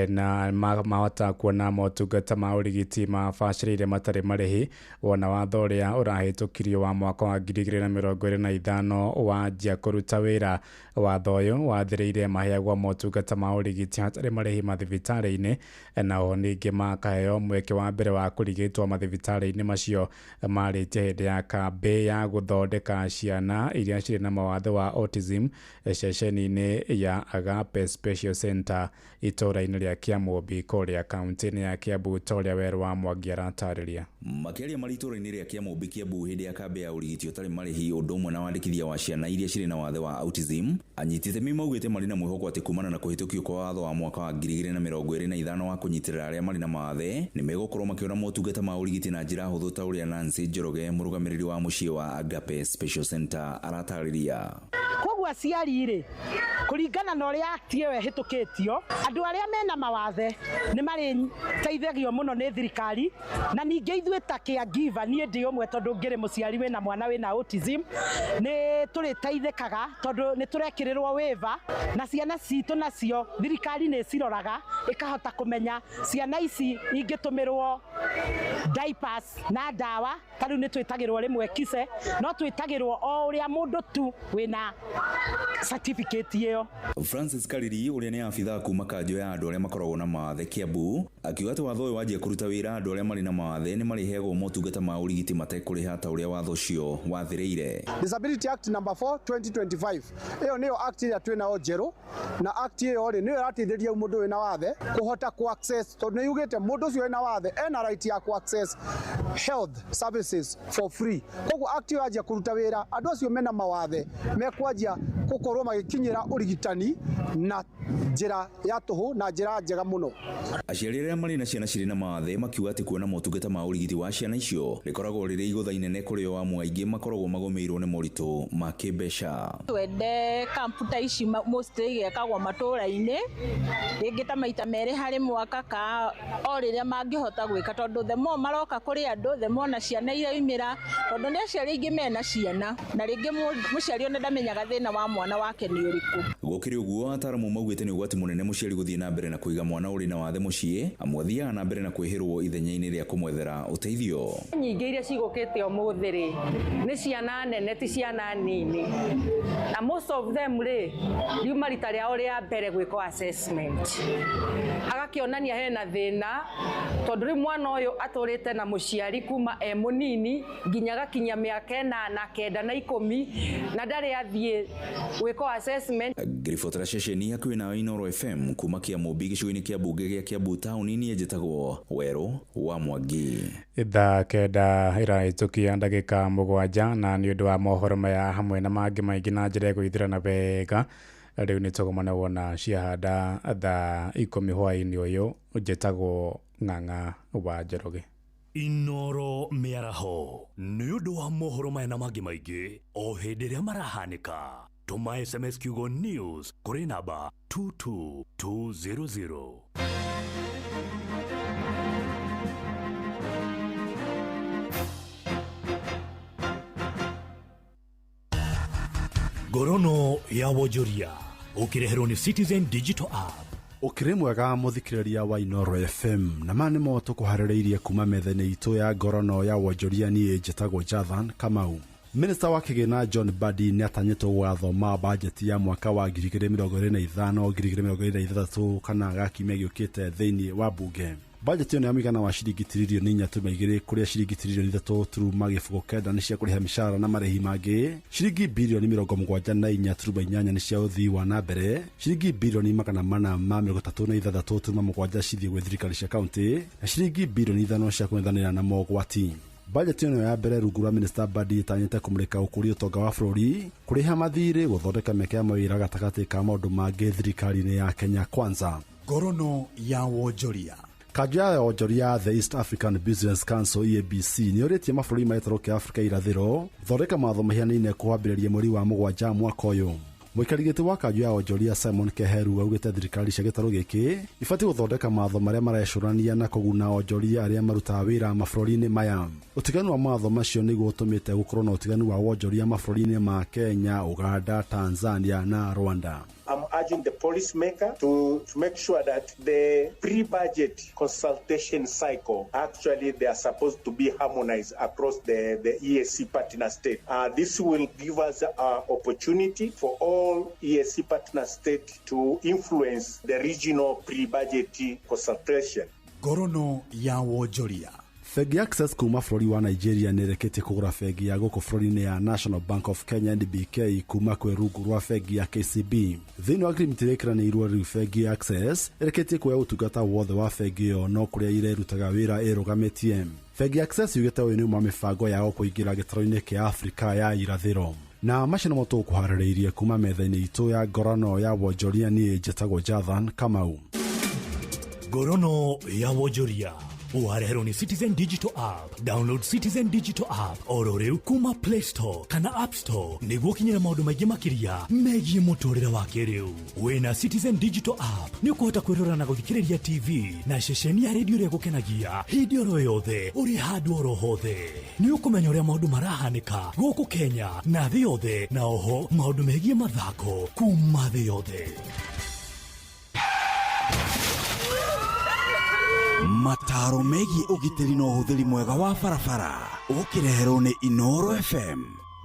na mahota kuona motungata ma ũrigiti mabacĩrĩire matarĩ marĩhi, wona watho ũrĩa ũrahĩtũkirio wa mwaka wa 2025 wanjia kũruta wĩra. Watho ũyũ wathĩrĩire maheagwo motungata ma ũrigiti hatarĩ marĩhi mathibitarĩ-inĩ, nao ningĩ makaheo mweke wa mbere wa kũrigitwo mathibitarĩ-inĩ macio marĩtie hĩndĩ ya kambĩ ya gũthondeka ciana iria cirĩ na mawathe wa autism ceceni-inĩ ya Agape Special Center itũũra-inĩ rĩa Kĩamũmbi kũrĩa kaunti-inĩ ya Kiambu, ta ũrĩa Werũ wa Mwangi aratarĩria. Makĩaria marĩ itũũra-inĩ rĩa Kĩamũmbi Kiambu hĩndĩ ya kambĩ ya ũrigiti ũtarĩ marĩhi ũndũ ũmwe na wandĩkithia wa ciana iria cirĩ na wathe wa autism, anyiti itemi maugĩte marĩ na mwĩhoko atĩ kumana na kũhĩtũkio kwa watho wa mwaka wa 2025 wa kũnyitĩrĩra arĩa marĩ na mawathe nĩ megũkorwo makĩona motungata ma ũrigiti na njĩra hũthũ, ta ũrĩa Nancy Njoroge mũrũgamĩrĩri wa mũciĩ wa Agape Special Center aratarĩria. Koguo aciari rĩ, kũringana na ũrĩa act ĩyo ĩhĩtũkĩtio, andũ arĩa mena mawathe nĩ marĩteithagio mũno nĩ thirikari, na ningĩ ithuĩ ta caregiver, niĩ ndĩ ũmwe tondũ ngĩrĩ mũciari wĩna mwana wĩna autism, nĩ tũrĩteithĩkaga tondũ nĩ tũrekĩrĩrwo waiver, na ciana citũ nacio thirikari nĩ ciroraga ĩkahota kũmenya ciana ici ingĩtũmĩrwo diapers na ndawa, ta rĩu nĩ twĩtagĩrwo rĩmwe kise, no twĩtagĩrwo o ũrĩa mũndũ tu wĩna certificate ĩyo. Francis Kariri ũrĩa nĩ abithaa kuma kanjũ ya andũ arĩa makoragwo na mawathe Kiambu akiuga atĩ watho ũyũ wanjia kũruta wĩra andũ arĩa marĩ na mawathe nĩ marĩheagwo motungata ma ũrigiti matekũrĩha ta ũrĩa watho ũcio wathĩrĩire. Disability Act number 4 2025 ĩyo nĩyo act ĩrĩa twĩ nayo njerũ, na act ĩyo rĩ nĩyo ĩrateithĩrĩria mũndũ wĩna wathe kũhota ku access, tondũ nĩ yugĩte mũndũ ũcio wĩna wathe ena right ya ku access health services for free. Koguo act ĩyo yanjia kũruta wĩra andũ acio mena mawathe mekwanjia gũkorwo magĩkinyĩra ũrigitani na njĩra ya tũhũ na njĩra njega mũno. Aciari arĩa marĩ na ciana cirĩ na mawathe makiuga atĩ kuona motungata ma ũrigiti wa ciana icio rĩkoragwo rĩrĩ igũtha inene kũrĩ o amu aingĩ makoragwo magũmĩirwo nĩ moritũ ma kĩmbeca. Twende kampu ta ici mostly igekagwo matũra-inĩ rĩngĩ ta maita merĩ harĩ mwaka ka o rĩrĩa mangĩhota gwĩka, tondũ the more maroka kũrĩ andũ the more na ciana iraumĩra, tondũ nĩ aciari aingĩ mena ciana na rĩngĩ mũciari ona ndamenyaga thĩna wa mwana wake nĩ ũrĩkũ. Gũkĩrĩ ũguo, ataaramu maugĩte nĩ ũgwati mũnene mũciari gũthiĩ na mbere na kũiga mwana ũrĩ na wathe mũciĩ, amu athiaga na mbere na kwĩhĩrwo ithenya-inĩ rĩa kũmwethera ũteithio. Nyingĩ iria cigũkĩte ũmũthĩ rĩ nĩ ciana nene, ti ciana nini, na most of them rĩ riuma rita rĩao rĩa mbere gwĩkwo assessment, agakĩonania hena thĩna, tondũ rĩu mwana ũyũ atũrĩte na mũciari kuma e mũnini nginya agakinyia mĩaka 8, 9 na 10 na ndarĩ athiĩ gwĩkwo assessment. Ngĩribotera ceceni hakuhĩ nawe Inooro FM kuma Kĩamũmbi gĩcigo-inĩ kĩa mbunge gĩa Kiambu taũni-inĩ njĩtagwo Werũ wa Mwangi. Thaa 9 ĩrahĩtũkia ndagĩka 7, na nĩ ũndũ wa mohoro maya hamwe na mangĩ maingĩ na njĩra ĩgũithĩrana wega, rĩu nĩ tũgomana wona ciahanda thaa 10 hwaĩ-inĩ ũyũ. Njĩtagwo Ng'ang'a wa Njoroge. Inooro mĩaraho nĩ ũndũ wa mohoro maya na mangĩ maingĩ o hĩndĩ ĩrĩa marahanĩka. Tũma SMS kiugo news kũrĩ namba 22200. Ngorono ya wonjoria ũkĩreherwo nĩ Citizen Digital App. Ũkĩrĩ mwega mũthikĩrĩria wa Inooro FM, na ma nĩmo tũkũharĩrĩirie kuma metha-inĩ itũ ya ngorono ya wonjoria. Niĩ njĩtagwo Jathan Kamau. Minista wa kĩgĩna John Mbadi nĩ atanyĩtwo gũgathoma bajeti ya mwaka wa 2025 2026 kana ga kiumia gĩũkĩte thĩinĩ wa bunge. Bajeti ĩyo nĩ ya mũigana wa ciringi tiririoni 4.2, kũrĩa ciringi tiririoni 3.9 nĩ cia kũrĩha mĩcara na marĩhi mangĩ, ciringi birioni 74.8 nĩ cia ũthii wa na mbere, ciringi birioni 436.7 cithiĩ gwĩ thirikari cia kaunti, na ciringi birioni 5 cia kũng'ethanĩra na mogwati. Bajeti ĩno ya mbere rungu rwa Minista Mbadi ĩtanyĩte kũmũrĩka ũkũria ũtonga wa bũrũri, kũrĩha mathirĩ, gũthondeka mĩeke ya mawĩra gatagatĩ ka maũndũ mangĩ thirikari-inĩ ya Kenya Kwanza. Ngorono ya wonjoria. Kanjũ ya wonjoria The East African Business Council EABC nĩ ũrĩtie mabũrũri ma gĩtarũ kĩa Afrika irathĩro gũthondeka mawatho mahianaine kwambĩrĩria mweri wa 7 mwaka ũyũ. Mũikari gĩtĩ wa kanjũ ya wonjoria Simon Keheru augĩte thirikari cia gĩtarũ gĩkĩ ibatiĩ gũthondeka mawatho marĩa marecũrania na kũguna onjoria arĩa marutaga wĩra mabũrũri-inĩ maya. Ũtiganu wa mawatho macio nĩguo ũtũmĩte gũkorwo na ũtiganu wa wonjoria mabũrũri-inĩ ma Kenya, Uganda, Tanzania na Rwanda. I'm urging the policymaker to make sure that the pre-budget consultation cycle, actually they are supposed to be harmonized across the EAC partner state. This will give us an opportunity for all EAC partner state to influence the regional pre-budget consultation. Ngorono ya wonjoria. Bengi ya Access kuma bũrũri wa Nigeria nĩ ĩrĩkĩtie kũgũra bengi ya gũkũ bũrũri-inĩ ya National Bank of Kenya NBK kuma kwĩ rungu rwa bengi ya KCB. Thĩinĩ wa agreement ĩrĩa ĩkĩranĩirwo rĩu, bengi ya Access ĩrĩkĩtie kuoya ũtungata wothe wa bengi ĩyo no kũrĩa irerutaga wĩra ĩrũgamĩtie. Bengi ya Access yugĩte ũyũ nĩ ũmwe wa mĩbango yao kũingĩra gĩtarũ-inĩ kĩa Afrika ya irathĩro. Na macio nĩmo tũkũharĩrĩirie kuma metha-inĩ itũ ya ngorono ya wonjoria. Niĩ njĩtagwo Jathan Kamau. Ngorono ya wonjoria ũwareherwo nĩ Citizen Digital App. Download Citizen Digital App oro rĩu kuma Play Store kana App Store nĩguo ũkinyĩre maũndũ maingĩ makĩria megiĩ mũtũrĩre wa kĩrĩu. Wĩna Citizen Digital App nĩ ũkũhota kwĩrora na gũthikĩrĩria TV na ceceni ya redio ĩrĩa ĩgũkenagia hĩndĩ oro yothe ũrĩ handũ oro hothe. Nĩ ũkũmenya ũrĩa maũndũ marahanĩka gũkũ Kenya na thĩ yothe, na oho maũndũ megiĩ mathako kuma thĩ yothe. Mataro megiĩ ũgitĩri na ũhũthĩri mwega wa barabara ũkĩreherwo nĩ Inooro FM.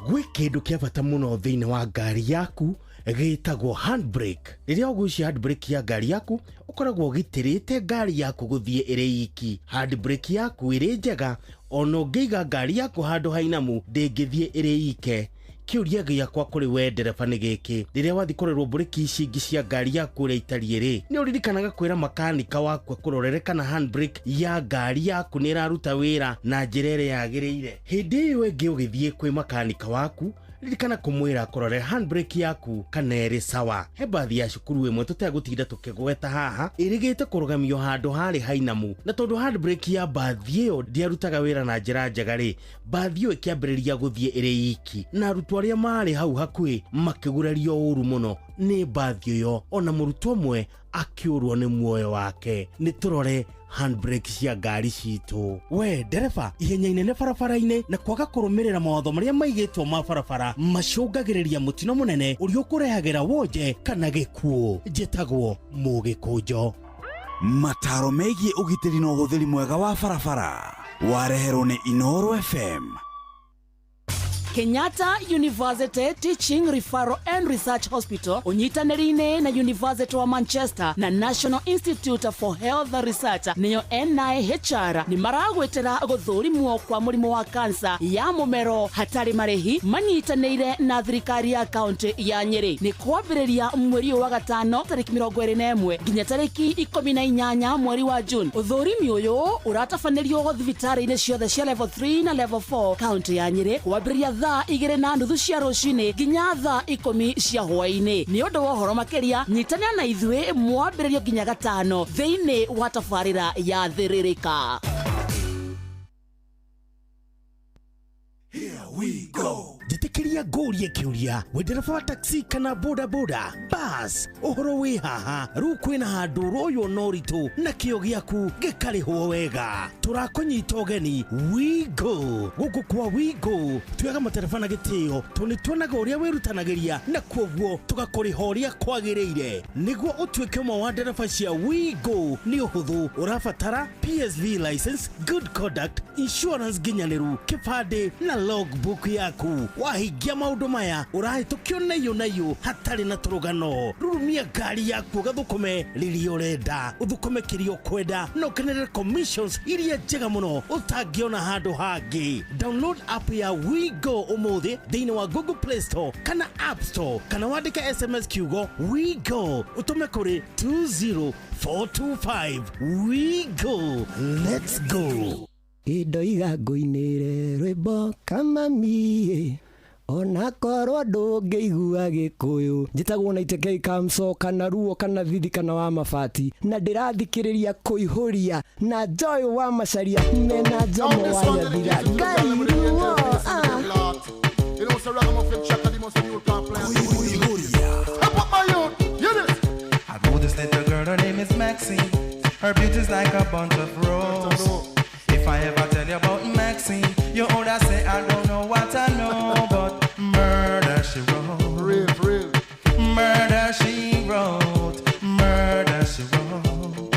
Gwĩ kĩndũ kĩa bata mũno thĩinĩ wa ngari yaku gĩtagwo handbrake. Rĩrĩa ũgucia handbrake ya ngari yaku ũkoragwo ũgitĩrĩte ngari yaku gũthiĩ ĩrĩ iki. Handbrake yaku ĩrĩ njega, ona ũngĩiga ngari yaku handũ hainamu ndĩngĩthiĩ ĩrĩ ike. Kĩũria gĩakwa kũrĩ we ndereba nĩ gĩkĩ, rĩrĩa wathiĩ kũrorerwo mburĩki ici ingĩ cia ngari yaku ũrĩa itariĩ rĩ, nĩ ũririkanaga kwĩra makanika waku akũrorere kana handbrake ya ngari yaku nĩ ĩraruta wĩra na njĩra ĩrĩa yagĩrĩire? Hĩndĩ ĩyo ĩngĩ ũgĩthiĩ kwĩ makanika waku Ririkana kũmwĩra kũrore handbrake yaku kana ĩrĩ sawa. He bathi ya cukuru ĩmwe tũtegũtinda tũkĩgweta haha ĩrĩgĩte kũrũgamio handũ harĩ hainamu, na tondũ handbrake ya bathi ĩyo ndĩarutaga wĩra na njĩra njega rĩ, bathi ĩyo ĩkĩambĩrĩria gũthiĩ ĩrĩ iki, na arutwo arĩa marĩ hau hakuhĩ makĩgurario ũru mũno nĩ bathi ĩyo, ona mũrutwo ũmwe akĩũrwo nĩ muoyo wake. Nĩ tũrore handbrake cia ngari citũ. We ndereba, ihenya inene barabara-inĩ na kwaga kũrũmĩrĩra mawatho marĩa maigĩtwo ma barabara macũngagĩrĩria mũtino mũnene ũrĩa ũkũrehagĩra wonje kana gĩkuũ. Njĩtagwo Mũgĩkũnjo. Mataro megiĩ ũgitĩri na ũhũthĩri mwega wa barabara wareherwo nĩ Inooro FM. Kenyatta University Teaching Referral and Research Hospital unyitanĩri-inĩ na University wa Manchester na National Institute for Health Research nĩyo NIHR nĩ maragwĩtĩra gũthũrimwo kwa mũrimũ wa kansa ya mũmero hatarĩ marĩhi manyitanĩire na thirikari ya kaunti ya Nyĩrĩ. Nĩ kwambĩrĩria mweri ũyũ wa gatano tarĩki 21 nginya tarĩki 18 mweri wa June. Ũthũrimi ũyũ ũratabanĩrio thibitarĩ-inĩ ciothe cia level 3 na level 4 kaunti ya Nyĩrĩ kwambĩrĩria thaa 2:30 cia rũcinĩ nginya thaa 10 cia hwaĩ-inĩ. Nĩ ũndũ wa ũhoro makĩria nyitanĩra na ithuĩ mwambĩrĩrio nginya gatano thĩinĩ wa tabarĩra ya Thĩrĩrĩka. Here we go. Njĩtĩkĩria ngũrie kĩũria, wĩ ndereba wa taxi kana boda boda bas, ũhoro wĩ haha. Rĩu kwĩna handũ ũroywo na ũritũ na kĩo gĩaku gĩkarĩhwo wega. Tũrakũnyita ũgeni Wigo. Gũkũ kwa Wigo tuoyaga matereba na gĩtĩo tondũ nĩ tuonaga ũrĩa wĩrutanagĩria na kwoguo tũgakũrĩha ũrĩa kwagĩrĩire. Nĩguo ũtuĩke ũmwe wa ndereba cia Wigo nĩ ũhũthũ, ũrabatara PSV license, good conduct, insurance nginyanĩru, kĩbandĩ na logbook yaku. Wahingia maũndũ maya ũrahĩtũkio naiyũ naiyũ hatarĩ na tũrũgano. Rurumia ngari yaku ũgathũkũme rĩrĩa ũrenda, ũthũkũme kĩrĩa ũkwenda na ũkenerere commissions iria njega mũno ũtangĩona handũ hangĩ. Download app ya Wigo ũmũthĩ thĩinĩ wa Google Play Store kana App Store, kana wandĩke SMS kiugo Wigo ũtũme kũrĩ 20425. Wigo, let's go. Indoiga ngũinĩre rwĩmbo kamami onakorwo ndũngĩigua Gĩkũyũ. Njĩtagwo na Itekei Kamso kana Ruo kana Thithi kana wa Mabati, na ndĩrathikĩrĩria kũihũria na Joy wa Macaria mena Jomo wa Nyathira. Ngai ruo. I know this little girl, her name is Maxine. Her beauty's like a bunch of roses. If I ever tell you about Maxine, you older say I don't know what I know, but murder she wrote. Real, real. Murder she wrote. Murder she wrote.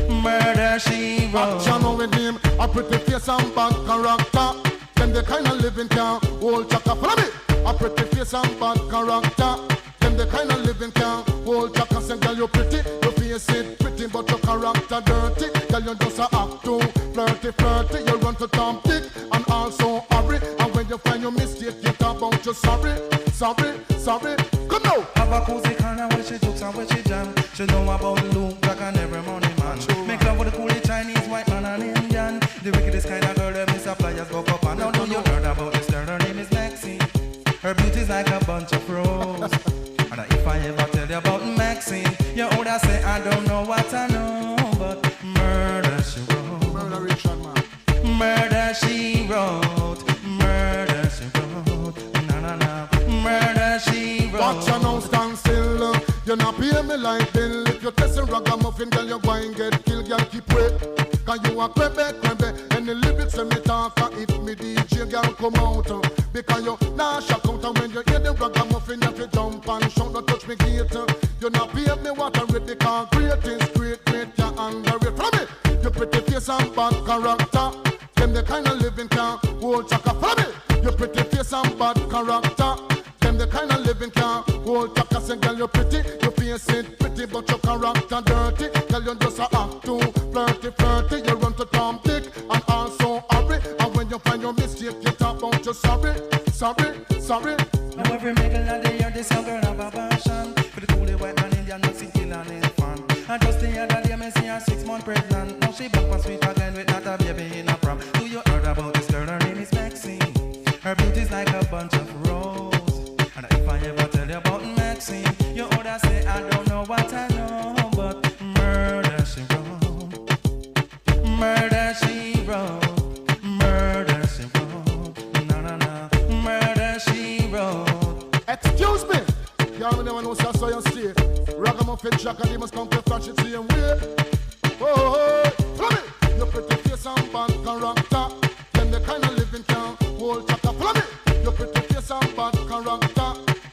Murder she wrote. Action with him, a pretty face and bad character. Them the kind of living can hold chaka. Follow me. A pretty face and bad character. Them the kind of living can hold chaka. Say, girl, you pretty, your face it pretty, but your character dirty. Girl, you just a act too flirty, flirty. You run to Tom Dick and also hurry. And when you find your mistake, you talk about you sorry, sorry, sorry. Come now. Have a cozy corner where she jokes and where she jam. She know about Luke Black and every money man. True. Make love with the coolie Chinese, white man and Indian. The wickedest kind of girl that Miss Flyers go up and now do you heard about this girl? Her name is Maxine. Her beauty's like a bunch of roses. And if I ever tell you about Maxine, you older say I don't know what I know, but murder she wrote. Murder she wrote. Murder she wrote. Na na na. Murder she wrote. Watch you now stand still. You not pay me like bill. If you test a ragamuffin, girl, you go and get killed. Girl, keep wait. Cause you a crebe, crebe. And the lyrics when me talk, if me DJ girl come out. Because you nah shock out. And when you hear the ragamuffin, you have to jump and shout, don't touch me gate. You not pay me what I read, because great is great, great, you under it. Follow me. Your pretty face and bad character. Them the kind of living can hold chaka. Follow me. Your pretty face and bad character. Them the kind of living can hold chaka. Say, girl, you pretty, your face it pretty, but your character dirty. Girl, you just a act too flirty, flirty. You run to Tom Dick and also hurry. And when you find your mistake, you talk about you sorry, sorry, sorry. Now every middle of the year, this young girl have a passion for the coolie white man, Indian, Mexican and infant. And just the other day, me see her 6 months pregnant. Now she back on sweet again with not a baby in a prom. Do you heard about this girl? Her name is Maxine. Her beauty's like a bunch of roses. And if I ever tell you about Maxine, you oughta say I don't know what I know, but murder she wrote, murder she wrote, murder she wrote, na na na, murder she wrote. Excuse me, y'all never know so you stay. Ragamuffin Jack and they must come to flash it same way. Oh, oh, follow me. Your pretty face and bad character, them the kind of living can hold chaka. Follow me. Your pretty face and bad character,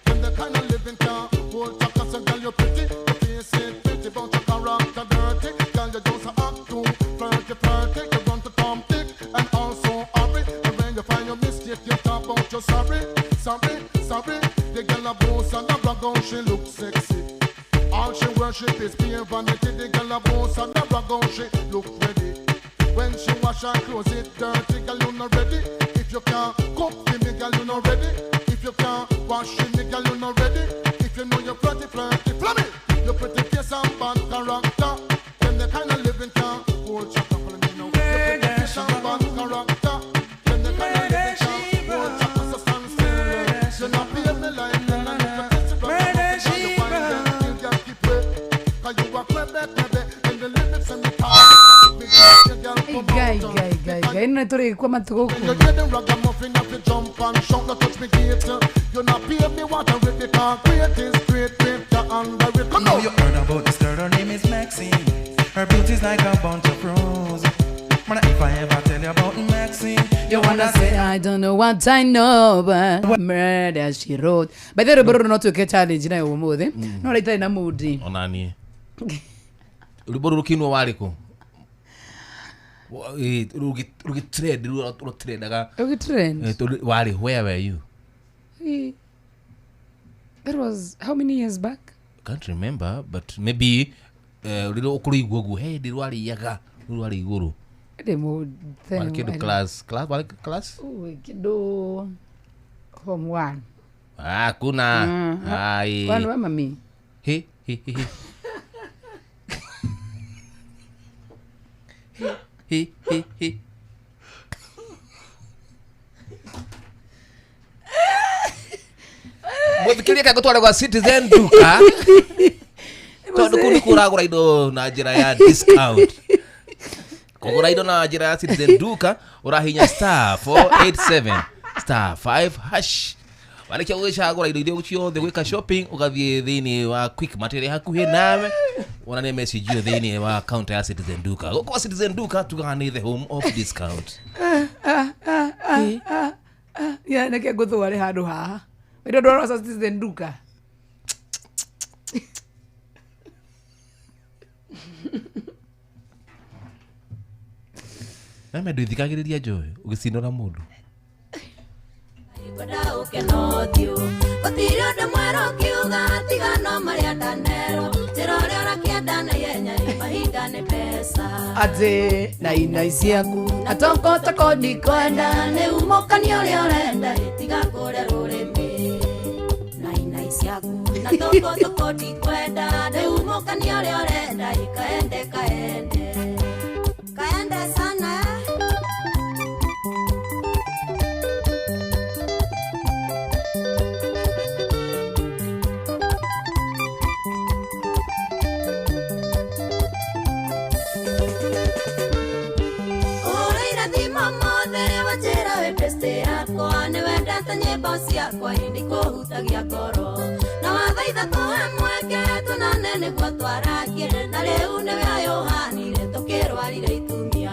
them the kind of living can hold chaka. So girl, you pretty, your face ain't pretty, but your character dirty. Girl, you just act too flirty, flirty. You run to Tom Dick and also hurry. And when you find your mistake, you talk about your sorry, sorry, sorry. The girl a boss and a brag on, she look sexy. All she worship is pure vanity. The girl a boss and a brag on, she look ready. When she wash her clothes, it dirty, girl, you not ready. If you can't cook for me, girl, you not ready. If you can't wash me, girl, you not ready. If you know you're flirty, flirty, flirty. Your pretty face and bad character, them the kind of living can hold chaka. Follow me now. Your pretty face and bad character, them the kind of living can hold chaka. So stand still, you not pay me like them. And if you kiss the rock, you find them, you can keep it. 'Cause you are crebe, crebe, and the lyrics and the talk. Gai, gai, gai, gai. Ĩno nĩ tũrĩkua matukũ You get the ragamuffin have to jump and shout, not touch me gate. You not pay me water with the concrete is straight, straight to under it. Come Now on. you heard about this girl, her name is Maxine. Her beauty's like a bunch of roses. Man, if I ever tell you about Maxine, You wanna say I don't know what I know but murder she wrote. By the way, rwĩmbo rũrũ no twĩke challenge nayo ũmũthĩ. No ũrĩa itarĩ na mood. Onaniĩ rwĩmbo rũrũ rũkĩinwo warĩ kũ? Rũgĩtrend rũtrendaga. Rũgĩtrend? Warĩ where were you? That was how many years back? Can't remember, but maybe rĩrĩa ũkũrũigua ũguo he hĩndĩ rwarĩaga rũu rwarĩ igũrũ. Ndĩ mũ- Warĩ kĩndũ class class warĩ class Kĩndũ form one. Ah, kuna. Ai. One wa mami. He he he he. He he he. Mũthikĩria kaĩ ngũtware gwa Citizen Duka tondũ kũu nĩkuo ũragũra indo na njĩra ya discount. Kũgũra indo na njĩra ya Citizen Duka ũrahinya star 487 star 5 hash. Warĩkia gũgĩcagũra indo iria ciothe gwĩka shopping ũgathiĩ thĩinĩ wa Quickmart ĩrĩa hakuhĩ nawe wonanie message ĩyo thĩinĩ wa counter ya Citizen Duka. Gũkũ kwa Citizen Duka tugaga nĩ the home of discount. Ah, ah, ah, ah, ah. Ya neke ngũthware handũ haha. Wĩra ndwarwo Citizen Duka. Na ndũithikagĩrĩria njoĩ ũgĩcindana mũndũ. Kwenda ũkena ũthiũ gũtirĩ ũndũ mwerũ ũkiuga tiga no marĩa ndanerwo njĩra ũrĩa ũrakĩenda na ihenya ĩ mahinda nĩ mbeca Atĩ na inai ciaku na tokotoko ndikwenda nĩ umũkania ũrĩa ũrenda ĩ tiga kũrĩa rũrĩmĩ na inai ciaku na tokotoko ndikwenda nĩ umũkania ũrĩa ũrenda ĩ kaende kaende kaende sana. Nĩwendete nyĩmbo ciakwa ĩndĩ kũhutagia ngoro na wathaitha tũhe mweke tũnane nĩguo twaragie na rĩu nĩwe ayũhanire tũkĩrwarire itumia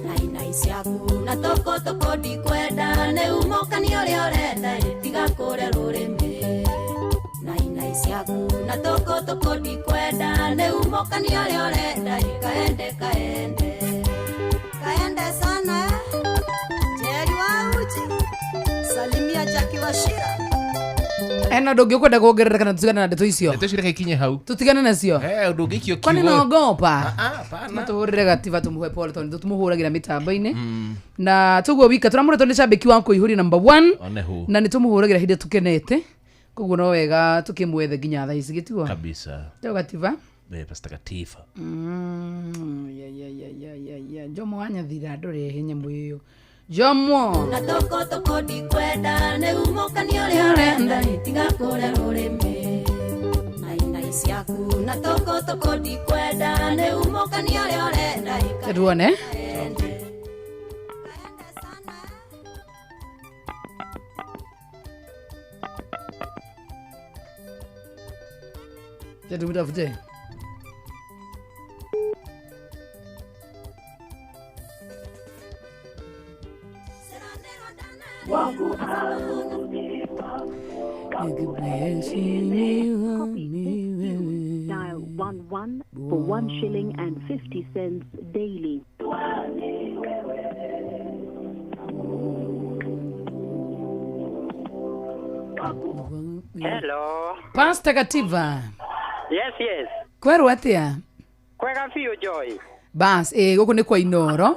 na inai ciaku na tũkũtũkũ ndikwenda nĩ umũkania ũrĩa ũrenda ĩ tiga kũrĩa rũrĩmĩ na inai ciaku na tũkũtũkũ ndikwenda nĩ umũkania ũrĩa ũrenda ĩ kaende kaende kaende sana. Jerry wa uji salimia Jackie Wachira. Ena ndå ngä å kwenda kuongerera kana tũtigane na ndeto icio. Ndeto icio reke ikinye hau. Tũtigane nacio. Eh, ũndũ ũngĩikio Kwani kiugo. nogopa? Ah, ah, hapana. Matũhũrĩre gatiba tũmũhe pole tondũ tũmũhũragĩra mĩtambo-inĩ. Na tũguo wika tũramũra tondũ nĩ cambĩki wa kũihũria number 1 One hu. na nĩ tũmũhũragĩra hĩndĩ tũkenete. Koguo no wega tũkĩmwethe nginya thaa ici gĩtigwo. Kabisa. Teo gatiba. Eh, Pastor Katifa. Ya ya ya ya ya ya. Njomo wa Nyathira ndũrehe nyamũ ĩyo. Jomo. Na toko ndikwenda nĩ umũkani ũrĩa ũrenda tiga kũrĩa rũrĩmĩ na ciaku na toko ndikwenda nĩ umũkani ũrĩa ũrenda. Tuone. Tumtafute. Dial 11 for 1 shilling and 50 cents daily. Hello. Pastor Kativa. Yes, yes. Kwerwo atia? Kwega biũ Joy. Bas, gũkũ nĩ kwa Inoro.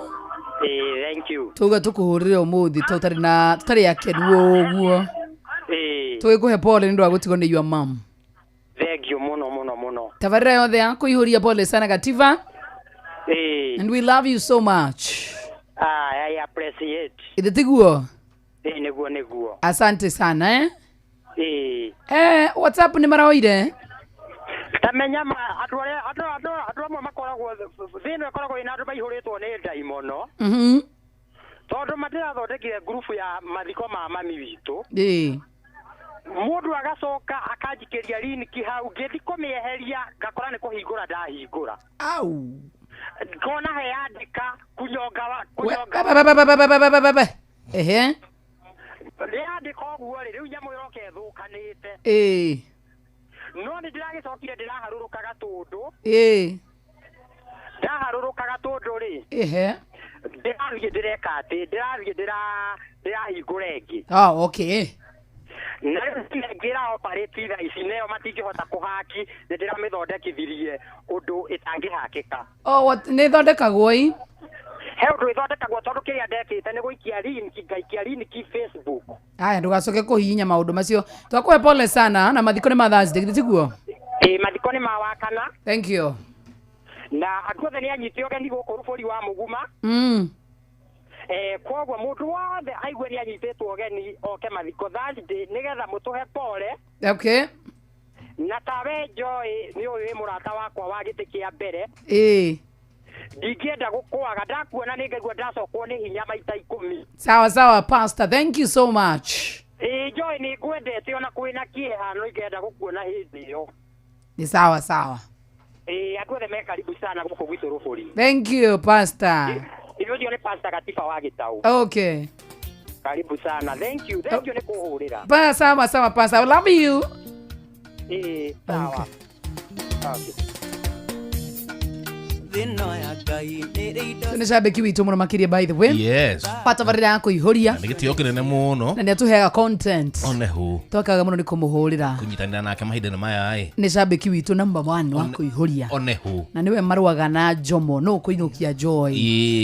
Thank you. Tuga tũkũhũrĩre ũmũthĩ tũtarĩ na tũtarĩ akenu ũguo. Tũgĩkũhe pole nĩ ũndũ wa gũtigwo nĩ your mom. Thank you mũno mũno mũno. Tabarĩra yothe ya kũihũria pole sana Kativa. And we love you so much. I appreciate. Ithe tiguo? Nĩguo nĩguo. Asante sana eh. WhatsApp nĩ maraoire? Tamenya ma andũ arĩa andũ amwe makoragwo thĩna ĩkoragwo ĩna andũ maihũrĩtwo nĩ ndaimono. Tondũ matirathondekire ngurubu ya mathiko ma mami witũ. Mũndũ agacoka akanjikĩria linki hau ngĩthi kũmĩeheria ngakora nĩ kũhingũra ndahingũra. Au. Ngona heyandĩka kunyonga kunyonga. Ehe. Rĩandĩka ũguo rĩ rĩu nyamũ ĩroka ĩthũkanĩte. No nĩ ndĩragĩcokire ndĩraharũrũka gatũndũ. Ndaharũrũka gatũndũ rĩ. Ehe. Ndĩrathiĩ ndĩreka atĩ ndĩrathiĩ ndĩrahingũra ĩngĩ. Ah, okay. Na rĩu ngĩra operate thaa ici nayo matingĩhota kũhaki nĩ ndĩramĩthondekithirie ũndũ ĩtangĩhakĩka. Oh, nĩ ĩthondekagwo ĩ? He ũndũ ĩthondekagwo tondũ kĩrĩa ndekĩte nĩ gũikia link ngaikia link Facebook. Aya ndũgacoke kũhihinya maũndũ macio. Twakũhe pole sana na mathiko nĩ ma Thursday githĩ tiguo? Mathiko nĩ ma Wakana. Thank you. Na andũ othe nĩ anyite ũgeni gũkũ bũrũri wa Mũguma. Koguo mũndũ wothe aigue nĩ anyitĩtwo ũgeni oke mathiko Thursday nĩgetha mũtũhe pole. Okay. Na tawe Joy nĩ ũyũ wĩ mũrata wakwa wa gĩtĩ kĩa mbere. Ndingĩenda gũkwaga ndakuona nĩ ngaigua ndacokwo nĩ hinya maita 10. Sawa sawa Pastor, thank you so much. Joy nĩ ngwendete ona kwĩna kĩeha no ingĩenda gũkuona hĩndĩ ĩyo. Ni sawa sawa. Andũ othe me karibu sana gũkũ gwitũ Rũbũri. Thank you Pastor. Ũcio nĩ Pastor Gatiba wa Gĩtaũ. Okay. Karibu sana. Thank you. Thank you nĩ kũhũrĩra. Pa sawa sawa Pastor. I love you. Sawa. Okay. Nĩ cambĩki witũ mũno makĩria by the way. Yes. Patabarĩra ya kũihũria. Nĩ gĩtĩo kĩnene mũno. Na nĩ atũheaga content. Onehu. Twakaga mũno nĩ kũmũhũrĩra. Kũnyitanĩra nake mahinda-inĩ maya ĩ. Nĩ cambĩki witũ number 1 wa kũihũria. Onehu. Na nĩwe marũaga na Jomo no kũinũkia Joy.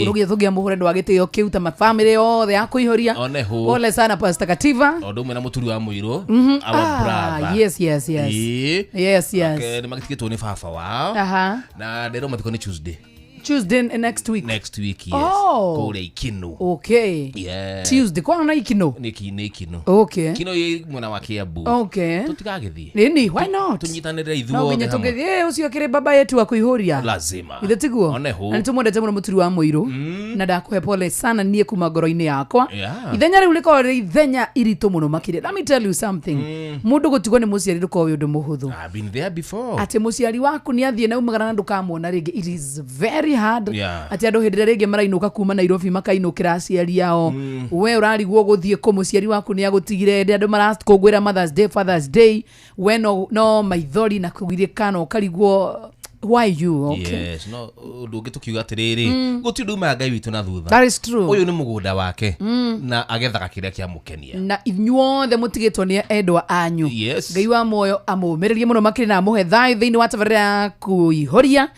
Ũrũgĩe tũngĩamũhũre ndũ wa gĩtĩo kĩu ta mabamĩrĩ yothe ya kũihũria. Onehu. Pole sana Pastor Kativa. O ũndũ ũmwe na mũturi wa Mũirũ. Our brother. Yes yes yes. Yes yes. Nĩ magĩtigĩtwo nĩ baba wao. Aha. Na ndĩrwo mathiko nĩ Tuesday. Tuesday next week. Next week, yes. Oh. Kũrĩa Ikinu. Okay. Yeah. Tuesday kwa na Ikinu. Nĩ Ikinu. Okay. Ikinu ĩ mwena wa Kiambu. Okay. Tũtigagĩthiĩ. Nini, why not? Tũnyitanĩre ithuothe. No nginya tũgĩthiĩ ũcio kĩrĩ baba yetu wa kũihũria. Lazima. Ithe tiguo. Onehu. Na nĩtũmwendete mũno mũturi wa Mũirũ. Na ndakũhe pole sana niĩ kuma ngoro-inĩ yakwa. Yeah. Ithenya rĩu rĩkoragwo rĩrĩ ithenya iritũ mũno makĩria. Let me tell you something. Mũndũ gũtigwo nĩ mũciari ndũkoragwo wĩ ũndũ mũhũthũ. I've been there before. Atĩ mũciari waku nĩ athiĩ na umagara na ndũkamwona rĩngĩ. It is very hard. Yeah. Atĩ andũ hĩndĩ ĩrĩa rĩngĩ marainũka kuma Nairobi makainũkĩra aciari ao. We ũrarigwo gũthiĩ kũ mũciari waku nĩ agũtigire hĩndĩ andũ marakũngũĩra Mother's Day, Father's Day, we no maithori na kũgirĩka na ũkarigwo why you? Okay. Yes, no ũndũ ũngĩ tũkiuga atĩrĩrĩ gũtirĩ ũndũ umaga Ngai witũ na thutha. That is true. Ũyũ nĩ mũgũnda wake na agethaga kĩrĩa kĩamũkenia. Na inyuothe mũtigĩtwo nĩ endwa anyu. Yes. Ngai wa muoyo amũmĩrĩrie mũno makĩria na amũhe thayũ thĩinĩ wa tabarĩra ya kũihũria.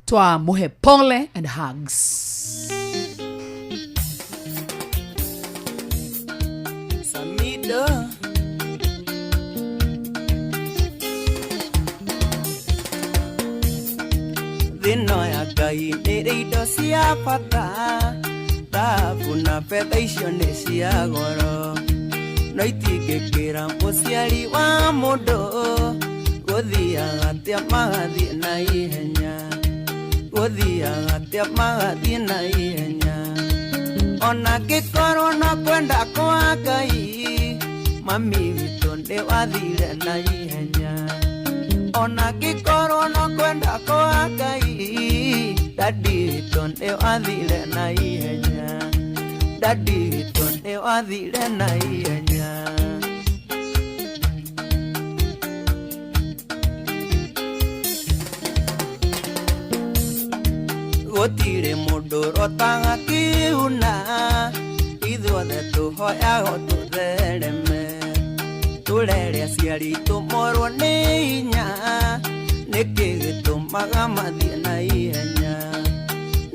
Twamũhe pole and hugs. Samido. Thĩno ya Ngai nĩrĩ indo cia bata ta thahabu na betha icio nĩ cia goro no itingĩkĩra mũciari wa mũndũ gũthiaga atĩa magathiĩ na ihenya gũthiaga atĩa magathiĩ na ihenya ona ngĩkorwo no kwenda kwa Ngai mami witũ nĩ wathire na ihenya ona ngĩkorwo no kwenda kwa Ngai dadi witũ nĩ wathire na ihenya dadi witũ nĩ wathire na ihenya. Gũtirĩ mũndũ ũrotaga kĩuna ithuothe tũhoyago tũthereme tũrere aciari tũmorwo nĩ hinya nĩkĩ gĩtũmaga mathiĩ na ihenya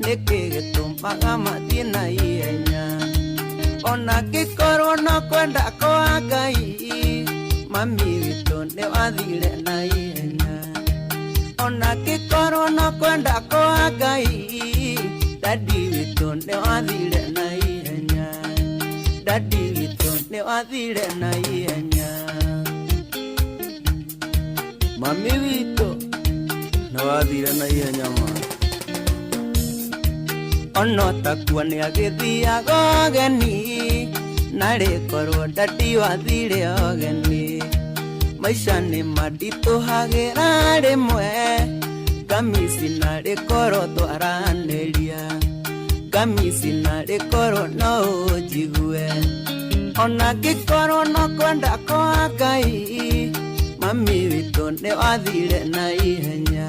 nĩkĩ gĩtũmaga mathiĩ na ihenya ona ngĩkorwo no kwenda kwa Ngai mami witũ nĩ wathire na ihenya ona ngĩkorwo no kwenda kwa Ngai dadi witũ nĩ wathire na ihenya dadi witũ nĩ wathire na ihenya mami witũ nĩ wathire na ihenya ma ona takuo nĩ agĩthiaga ũgeni narĩ korwo dadi wathire ũgeni maica nĩ manditũhagĩra rĩmwe ngamisi narĩ korwo twaranĩria ngamisi narĩ korwo no ũnjigue ona ngĩkorwo no kwenda kwa Ngai mami witũ nĩ wathire na ihenya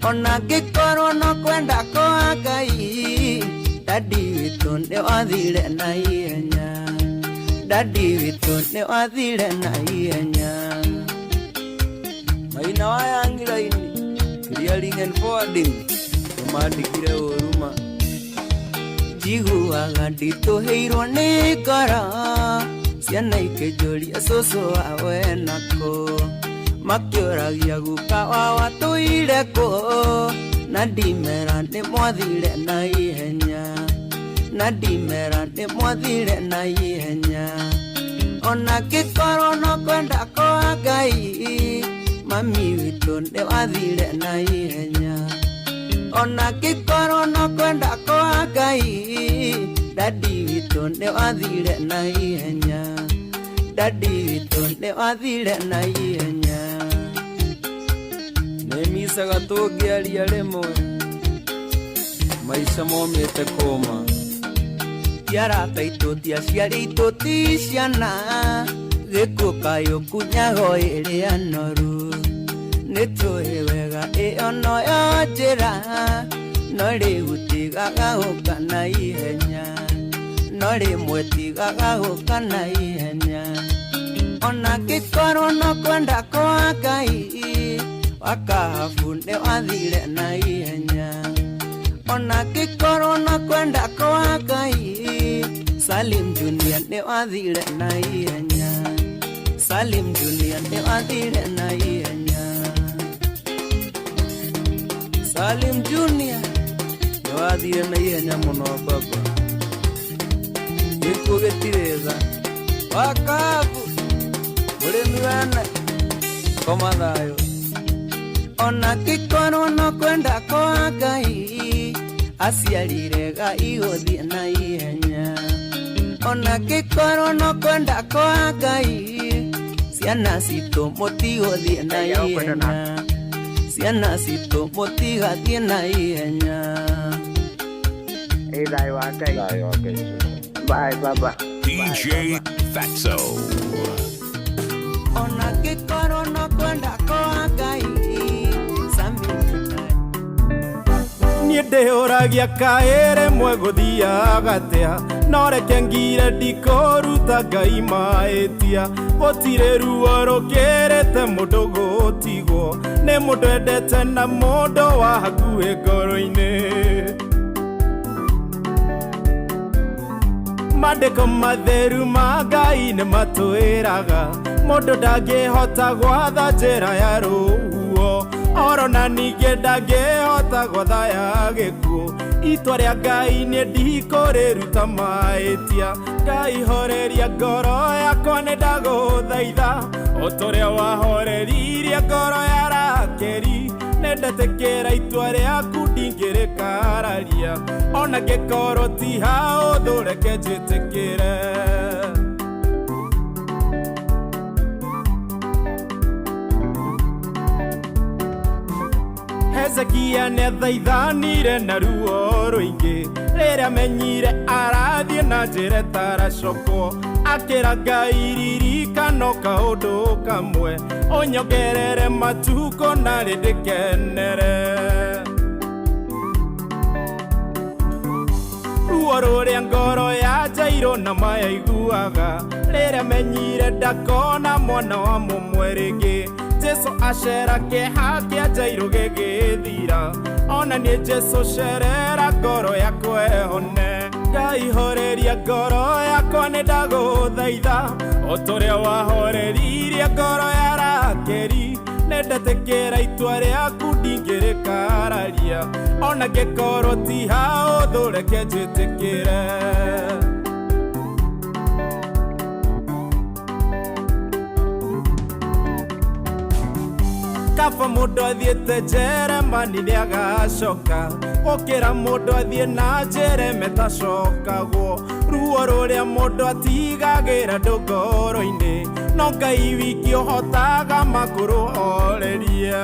ona ngĩkorwo no kwenda kwa Ngai dadi witũ nĩ wathire na ihenya dadi witũ nĩ wathire na ihenya. Maina wa Young Line clearing and forwarding tũmandĩkire ũruma njiguaga nditũhĩirwo nĩ ngoro ciana ikĩnjũria cũcũ wawe nakũ makĩũragia guka wao atũire kũ na ndimera nĩ mwathire na ihenya na ndimera nĩ mwathire na ihenya ona ngĩkorwo no kwenda kwa Ngai mami witũ nĩ wathire na ihenya ona ngĩkorwo no kwenda kwa Ngai dadi witũ nĩ wathire na ihenya dadi witũ nĩ wathire na ihenya. Nĩmicaga tũngĩaria rĩmwe maica momĩte kũma ti arata aitũ ti aciari aitũ ti ciana gĩkuũ kayũkunyago ĩrĩa noru nĩ tũĩ wega ĩyo noyo njĩra no rĩu tigaga gũka na ihenya no rĩmwe tigaga gũka na ihenya ona ngĩkorwo no kwenda kwa Ngai wakahabu nĩ wathire na ihenya ona ngĩkorwo no kwenda kwa Ngai Salim Junior nĩ wathire na ihenya Salim Junior nĩ wathire na ihenya Salim Junior nĩ wathire na ihenya mũno baba gĩkuũ gĩtirĩ tha wakabu mũrĩmi wene koma thayũ ona ngĩkorwo no kwenda kwa Ngai aciari rega igũthiĩ na ihenya ona ngĩkorwo no kwenda kwa Ngai ciana citũ mũtigũthiĩ na ihenya ciana citũ mũtigathiĩ na ihenya. Ĩ thayũ wa Ngai. Thayũ wa Ngai. Bye baba. DJ Fatso. Ona ngĩkorwo no kwenda kwa Ngai Sami niĩ ndĩũragia kaĩ rĩmwe gũthiaga atĩa no reke ngire ndikũruta Ngai mahĩtia gũtirĩ ruo rũkĩrĩte mũndũ gũtigwo nĩ mũndũ endete na mũndũ wa hakuhĩ ngoro-inĩ Mandĩko matheru ma Ngai nĩ matwĩraga mũndũ ndangĩhota gwatha njĩra ya rũhuho Orona ningĩ ndangĩhota gwathaya gĩkuũ. Itua rĩa Ngai niĩ ndikũrĩruta mahĩtia. Ngai horeria ngoro yakwa nĩ ndagũthaitha. O ta ũrĩa wahoreririe ngoro ya Rakeli. Nĩ ndetĩkĩra itua rĩaku ndingĩrĩkararia. Ona ngĩkorwo ti haũthũ reke njĩtĩkĩre. Hezekia nĩathaithanire na ruo rũingĩ rĩrĩa amenyire arathiĩ na njĩra ĩtaracokwo. Akĩra Ngai ririkano kaũndũ kamwe, ũnyongerere matukũ narĩ ndĩkenere. Ruo rũrĩa ngoro ya Jairũ na mayaiguaga rĩrĩa amenyire ndakona mwana wa mũmwe rĩngĩ. Jesu acera kĩeha kĩa Jairũ gĩgĩthira. Ona niĩ Jesu cerera ngoro yakwa ĩhone. Ngai horeria ngoro yakwa nĩ ndagũthaitha. O ta ũrĩa wahoreririe ngoro ya Rakeli. Nĩ ndetĩkĩra itua rĩaku ndingĩrĩkararia. Ona ngĩkorwo ti haũthũ reke njĩtĩkĩre. Kaba mũndũ athiĩte Jeremani nĩagacoka, gũkĩra mũndũ athiĩ na njĩra ĩmetacokagwo. Ruo rũrĩa mũndũ atigagĩra andũ ngoro-inĩ, no Ngai wiki ũhotaga makũrũhoreria.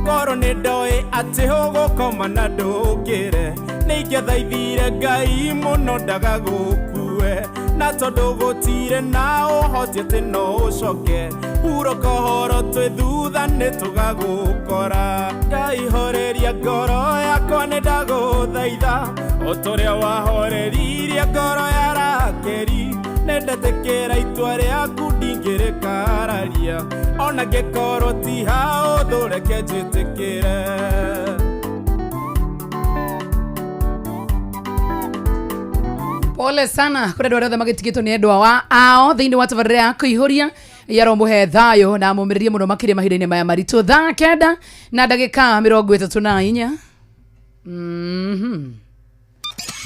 Korwo nĩ ndoĩ atĩ ũgũkoma na ndũkĩre, nĩ ingĩathaithire Ngai mũno ndagagũkue. Na tondũ gũtirĩ na ũhoti atĩ no ũcoke, hurũka ũhoro twĩ thutha nĩ tũgagũkora. Ngai horeria ngoro yakwa nĩ ndagũthaitha. O ta ũrĩa wahoreririe ngoro ya Rakeli. Nĩ ndetĩkĩra itua rĩaku ndingĩrĩkararia. Ona ngĩkorwo ti haũthũ reke njĩtĩkĩre. Pole sana kũrĩ andũ arĩa othe magĩtigĩtwo nĩ endwa wa ao thĩinĩ wa tabarĩra ya kũihũria yaromũhe thayũ na amũmĩrĩrie mũno makĩria mahinda-inĩ maya maritũ. Thaa 9 na ndagĩka 34.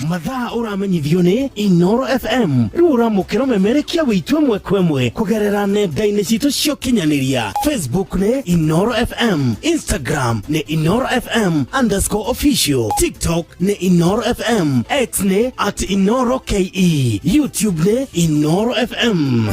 Mathaa ũramenyithio nĩ Inoro FM. Rĩu ũramũkĩra ũmemerekia wĩitũ ĩmwe kwa ĩmwe kũgerera nenda-inĩ citũ cia ũkinyanĩria. Facebook nĩ Inoro FM, Instagram nĩ Inoro FM underscore official, TikTok nĩ Inoro FM, X nĩ at Inoro KE, YouTube nĩ Inoro FM.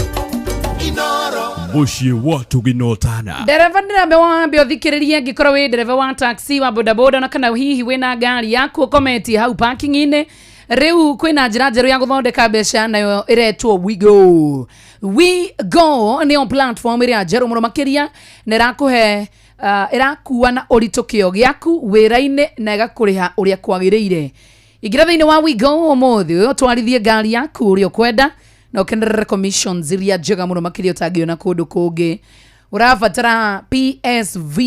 Mũciĩ wa tũginotana. Ndereba ndĩrambe wambe ũthikĩrĩrie angĩkorwo wĩ ndereba wa taxi wa bodaboda na kana hihi wĩna ngari yaku ũkometie hau parking-inĩ. Rĩu kwĩna njĩra njerũ ya gũthondeka mbeca nayo ĩretwo WeGo. WeGo nĩyo platform ĩrĩa njerũ mũno makĩria na ĩrakũhe ĩrakua na ũritũ kĩo gĩaku wĩra-inĩ na ĩgakũrĩha ũrĩa kwagĩrĩire. Ingĩra thĩinĩ wa WeGo ũmũthĩ ũtwarithie ngari yaku ũrĩa ũkwenda na ũkenerere commissions iria njega mũno makĩria ũtangĩona kũndũ kũngĩ. Ũrabatara PSV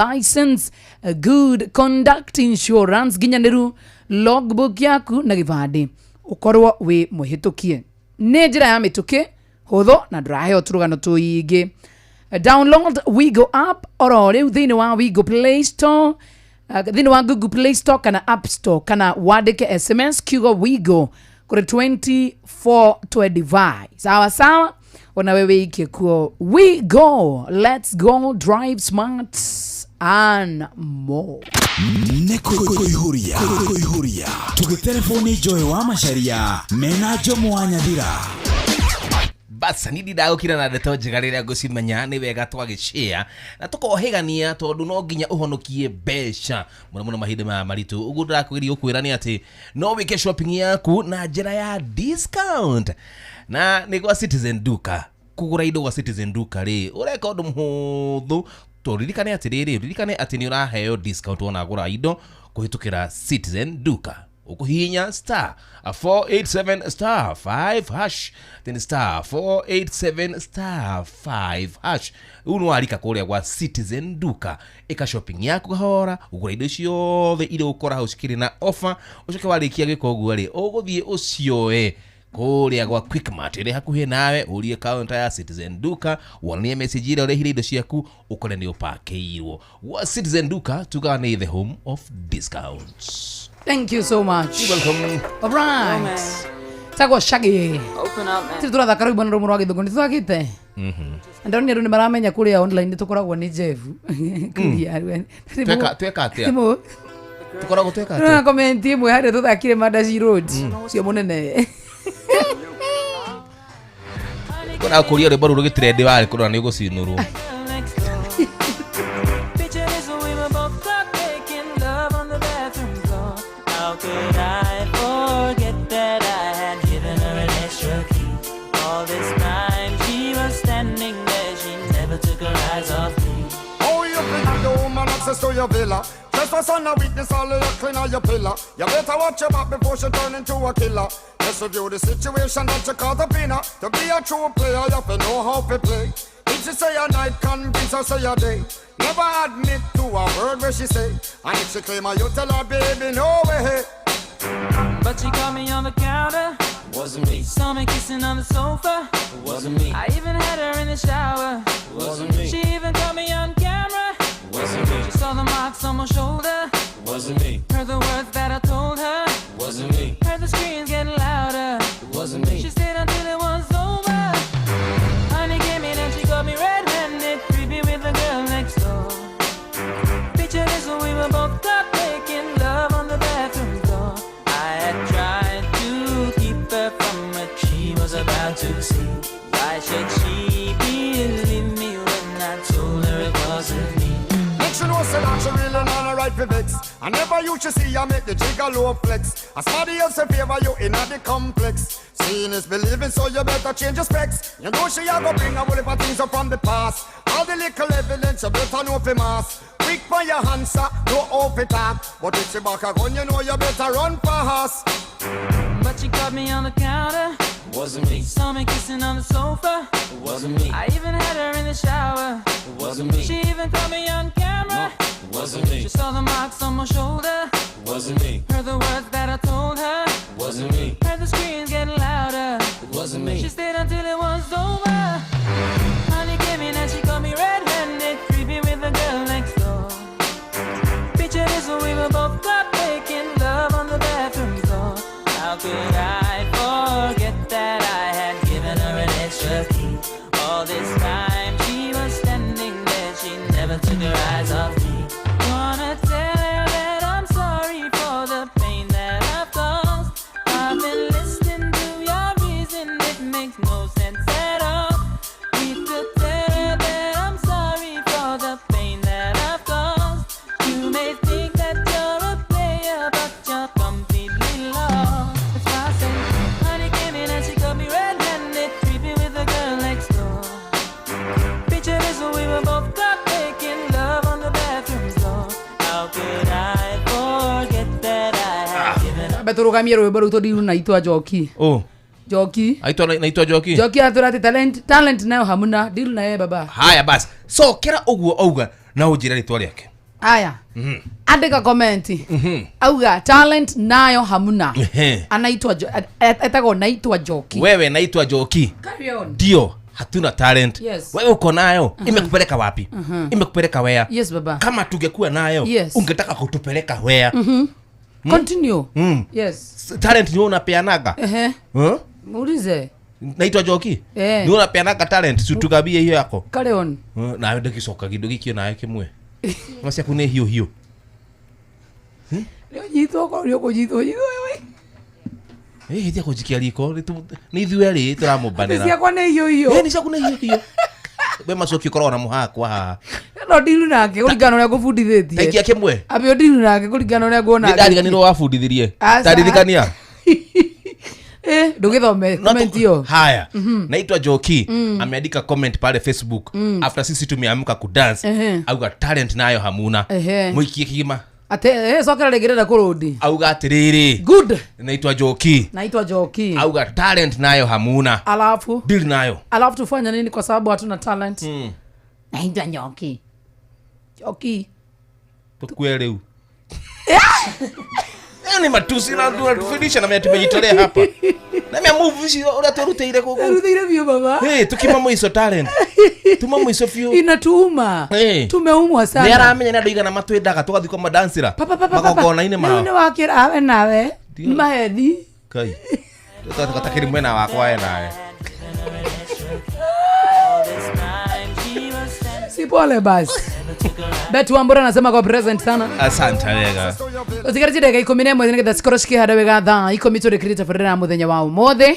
license, good conduct insurance nginyanĩru, logbook yaku na gĩbandĩ ũkorwo wĩ mũhĩtũkie. Nĩ njĩra ya mĩtũkĩ hũthũ na ndũraheo tũrũgano tũingĩ. Download WeGo app oro rĩu thĩinĩ wa WeGo Play Store, thĩinĩ wa Google Play Store kana App Store, kana wandĩke SMS kiugo WeGo kũrĩ 2425. Sawa sawa, ona wewe wĩikie kuo. We go, let's go, drive smart and more. Nĩ kũihũria kũihũria tũgĩtereboni Joy wa Macharia mena Jomo wa Nyathira. Bas ni ndindagũkira na ndeto njega rĩrĩa ngũcimenya nĩ wega twagĩshare na tũkohĩgania tondũ no nginya ũhonokie mbeca mũno mũno mahinda maya maritũ. Ũguo ndĩrakũgeria gũkwĩra nĩ atĩ no wĩke shopping yaku na njĩra ya discount na nĩ gwa Citizen Duka. Kũgũra indo gwa Citizen Duka rĩ ũreka ũndũ mũhũthũ, tũririkane atĩrĩrĩ, ririkane atĩ nĩ ũraheo discount wona gũra indo kũhĩtũkĩra Citizen Duka. Ukuhinya star 487 star 5 hash, then star 487 star 5 hash. Uno warika kũrĩa gwa Citizen Duka, ĩka shopping yaku kahora, ũgũra indo ciothe iria ũkora hau cikĩrĩ na offer, ũcoke warĩkia gwĩka ũguo rĩ ũgũthiĩ ũcioe Kũrĩa gwa Quickmart ĩrĩ hakuhĩ nawe, ũrie counter ya Citizen Duka, wonanie message ĩrĩa ũrehire indo ciaku, ũkore nĩ ũpakĩirwo. Gwa Citizen Duka tugaga nĩ the home of discounts. Thank you so much. You're welcome. All right. Tagwo Shaggy. Open up, man. Tiri tũrathaka rwĩmbo na rũmwe rwa gĩthũngũ nĩ tũthakĩte. Ndonire andũ nĩ maramenya kũrĩa online nĩ tũkoragwo nĩ Jeff. Kũria. Tweka atĩa? Tũkoragwo tweka Ndona atĩa? comment ĩmwe harĩa tũthakire Mandazi Road. Ũcio mũnene. Kũra kũria rwĩmbo rũu rũgĩtrend warĩ kũrora nĩ ũgũcinũrwo. Picture this when we were both caught making love on the bathroom floor. How could I forget that I had given her an extra key? All this time she was standing there, she never took her eyes off me. Oh, you think the woman access to your villa? Trespass on a weakness, all of your clean on your pillar. You better watch your back before she turn into a killer. Just review the situation that you caught up in her. To be a true player, you have to know how to play. If she say a night, convince her say a day. Never admit to a word where she say. And if she claim her, you tell her, baby, no way. But she caught me on the counter. Wasn't me. Saw me kissing on the sofa. Wasn't me. I even had her in the shower. Wasn't me. She even caught me on camera. Wasn't me. She saw the marks on my shoulder. Wasn't me. Heard the words that I told her. Wasn't me. Heard the screams getting louder. Wasn't me. She stayed until it was over. Honey came in and she got me red-handed, creepy with the girl next door. Picture this when we were both caught making love on the bathroom floor. I had tried to keep her from what she was about to see. Why should she believe me when I told her it wasn't me? Make she know say that she really not a right for vex. I never you should see her make the jigger low flex. As somebody else in favor you in the complex. Seeing is believing, so you better change your specs. You know she a go bring a whole heap of things up from the past. All the little evidence you better know for mass. Quick for your answer, no off it talk. But if she back a gun, you know you better run fast. But she caught me on the counter. Wasn't me. Saw me kissing on the sofa. Wasn't me. I even had her in the shower. Wasn't me. She even caught me on camera. Wasn't me. She saw the marks on my shoulder. Wasn't me. Heard the words that I told her. Wasn't me. Heard the screams getting louder. Wasn't me. She stayed until it was over. Honey came in and she caught me red-handed, creepy with the girl next door. Picture this when we were both caught making love on the bathroom floor. How could I forget that I had given her an extra key? All this time she was standing there, she never took her eyes off me. Wanna tell her that I'm sorry for the pain that I've caused. I've been listening to your reason, it makes no sense at all. Need to tell her that I'm sorry for the pain that I've caused. You may think that you're a player, but you're completely lost. That's why I say, honey came in and she got me red-handed, creepy with the girl next door. Picture this when we were both caught making love on the bathroom floor. How could I forget that I had given Ambe tũrũgamie rwĩmbo rũu tũndiru na itwa Njoki. Oh. Njoki. Aitwa naitwa Njoki. Njoki atwĩra atĩ talent talent nayo hamuna deal naye baba. Haya basi. Cokera ũguo auga na ũnjĩre rĩtwa rĩake. Aya. Andĩka comment. Auga talent nayo hamuna. Ehe. Anaitwa etagwo naitwa Njoki. Wewe naitwa Njoki. Carry on. Ndio, hatuna talent. Yes. Wewe uko nayo, imekupeleka wapi? Imekupeleka wea. Yes baba. Kama tungekuwa nayo, Yes. ungetaka kutupeleka wea. Continue. Yes. Talent ni wewe unapeanaga. Ehe. Huh? Muulize. Naitwa Njoki. Eh. Ni wewe unapeanaga talent, si tugabie hiyo yako. Carry on. Nawe ndũgĩcoka kĩndũ gĩkĩ nawe kĩmwe. Ma ciaku nĩ hiũ hiũ. Nĩ ũnyitwo okorwo nĩ ũkũnyitwo nyitwo wewe. Ĩ hĩtia kũnjikia riko nĩ ithuĩ erĩ tũramũmbanĩra. Ciakwa nĩ hiũ hiũ. Ĩ nĩ ciaku nĩ hiũ hiũ. We macoki ũkoragwo na mũhakwa haha. No ndiru nake kũringana na ũrĩa ngũbundithĩtie. Taikia kĩmwe. Ambe ũndiru nake kũringana na ũrĩa nguona. Nĩ ndariganirwo wabundithirie. Aca. Taririkania. Eh, ndũgĩthome comment hiyo. Haya. Naitwa Njoki ameandika comment pale Facebook after sisi tumeamka kudance. Ehe. Auga talent nayo hamuna. Ehe. Mũikie kĩgima. Ate eh cokera rĩngĩ ndĩrenda kũrũndi. Auga atĩrĩrĩ. Good. Naitwa Njoki. Naitwa Njoki. Auga talent nayo hamuna. Alafu Deal nayo. alafu tufanya nini kwa sababu hatuna talent? Naitwa Njoki. Njoki. Tukue rĩu. Hiyo ni matusi na tunatufundisha na mimi tumejitolea hapa. Na mimi move ici uria twerutĩire gũkũ. Rutĩire biũ baba. Hey, tukima mũico talent. Tuma mũico biũ. Inatuuma. Hey. Tumeumwa sana. Nĩ aramenya nĩ andũ aigana matwendaga tũgathiĩ kwa madancĩra Papa, papa, papa. magongona-inĩ Rĩu mao. nĩ wakĩra awe nawe. Mahethi. Kai. Tũtakĩrĩ mwena wakwa we nawe. Si pole basi. Betty Wambura anasema kwa present sana. Asante wega. Utigarĩtie ndagĩka 11 nĩgetha cikorwo cikĩhanda wega thaa 10 tũrĩkĩrie tabarĩra ya mũthenya wa ũmũthĩ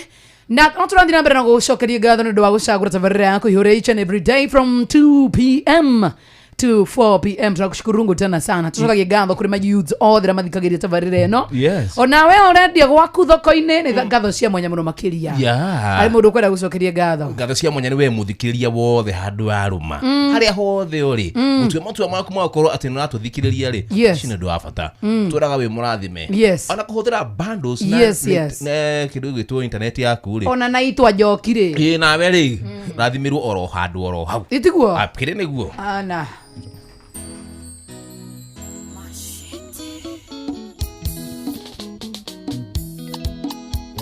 na no tũrathiĩ na mbere na gũgũcokeria ngatho nĩ ũndũ wa gũcagũra tabarĩra yaku ihũre each and every day from 2 pm to 4 pm tũrakushukuru tena sana tũcokagie ngatho kũrĩ mayouths othe arĩa mathikagĩrĩria tabarĩra ĩno Yes. onawe ũrendia gwaku thoko-inĩ nĩ ngatho cia mwanya mũno makĩria Yeah. harĩ mũndũ ũkwenda gũcokeria ngatho Ngatho cia mwanya nĩ we mũthikĩrĩria wothe handũ warũma. Harĩa hothe ũrĩ. Gũtua matua maku magakorwo atĩ nĩ ũratũthikĩrĩria rĩ. Yes. Ũcio nĩ ũndũ wa bata. Twĩraga wĩ mũrathime. Yes. Ona kũhũthĩra bundles na Yes, yes. na kĩndũ gĩgwĩtwo internet yaku rĩ. ona na itwa njoki rĩ Ĩ nawe rĩ rathimĩrwo oro handũ oro hau. Ĩtiguo? Akĩrĩ nĩguo. Ana.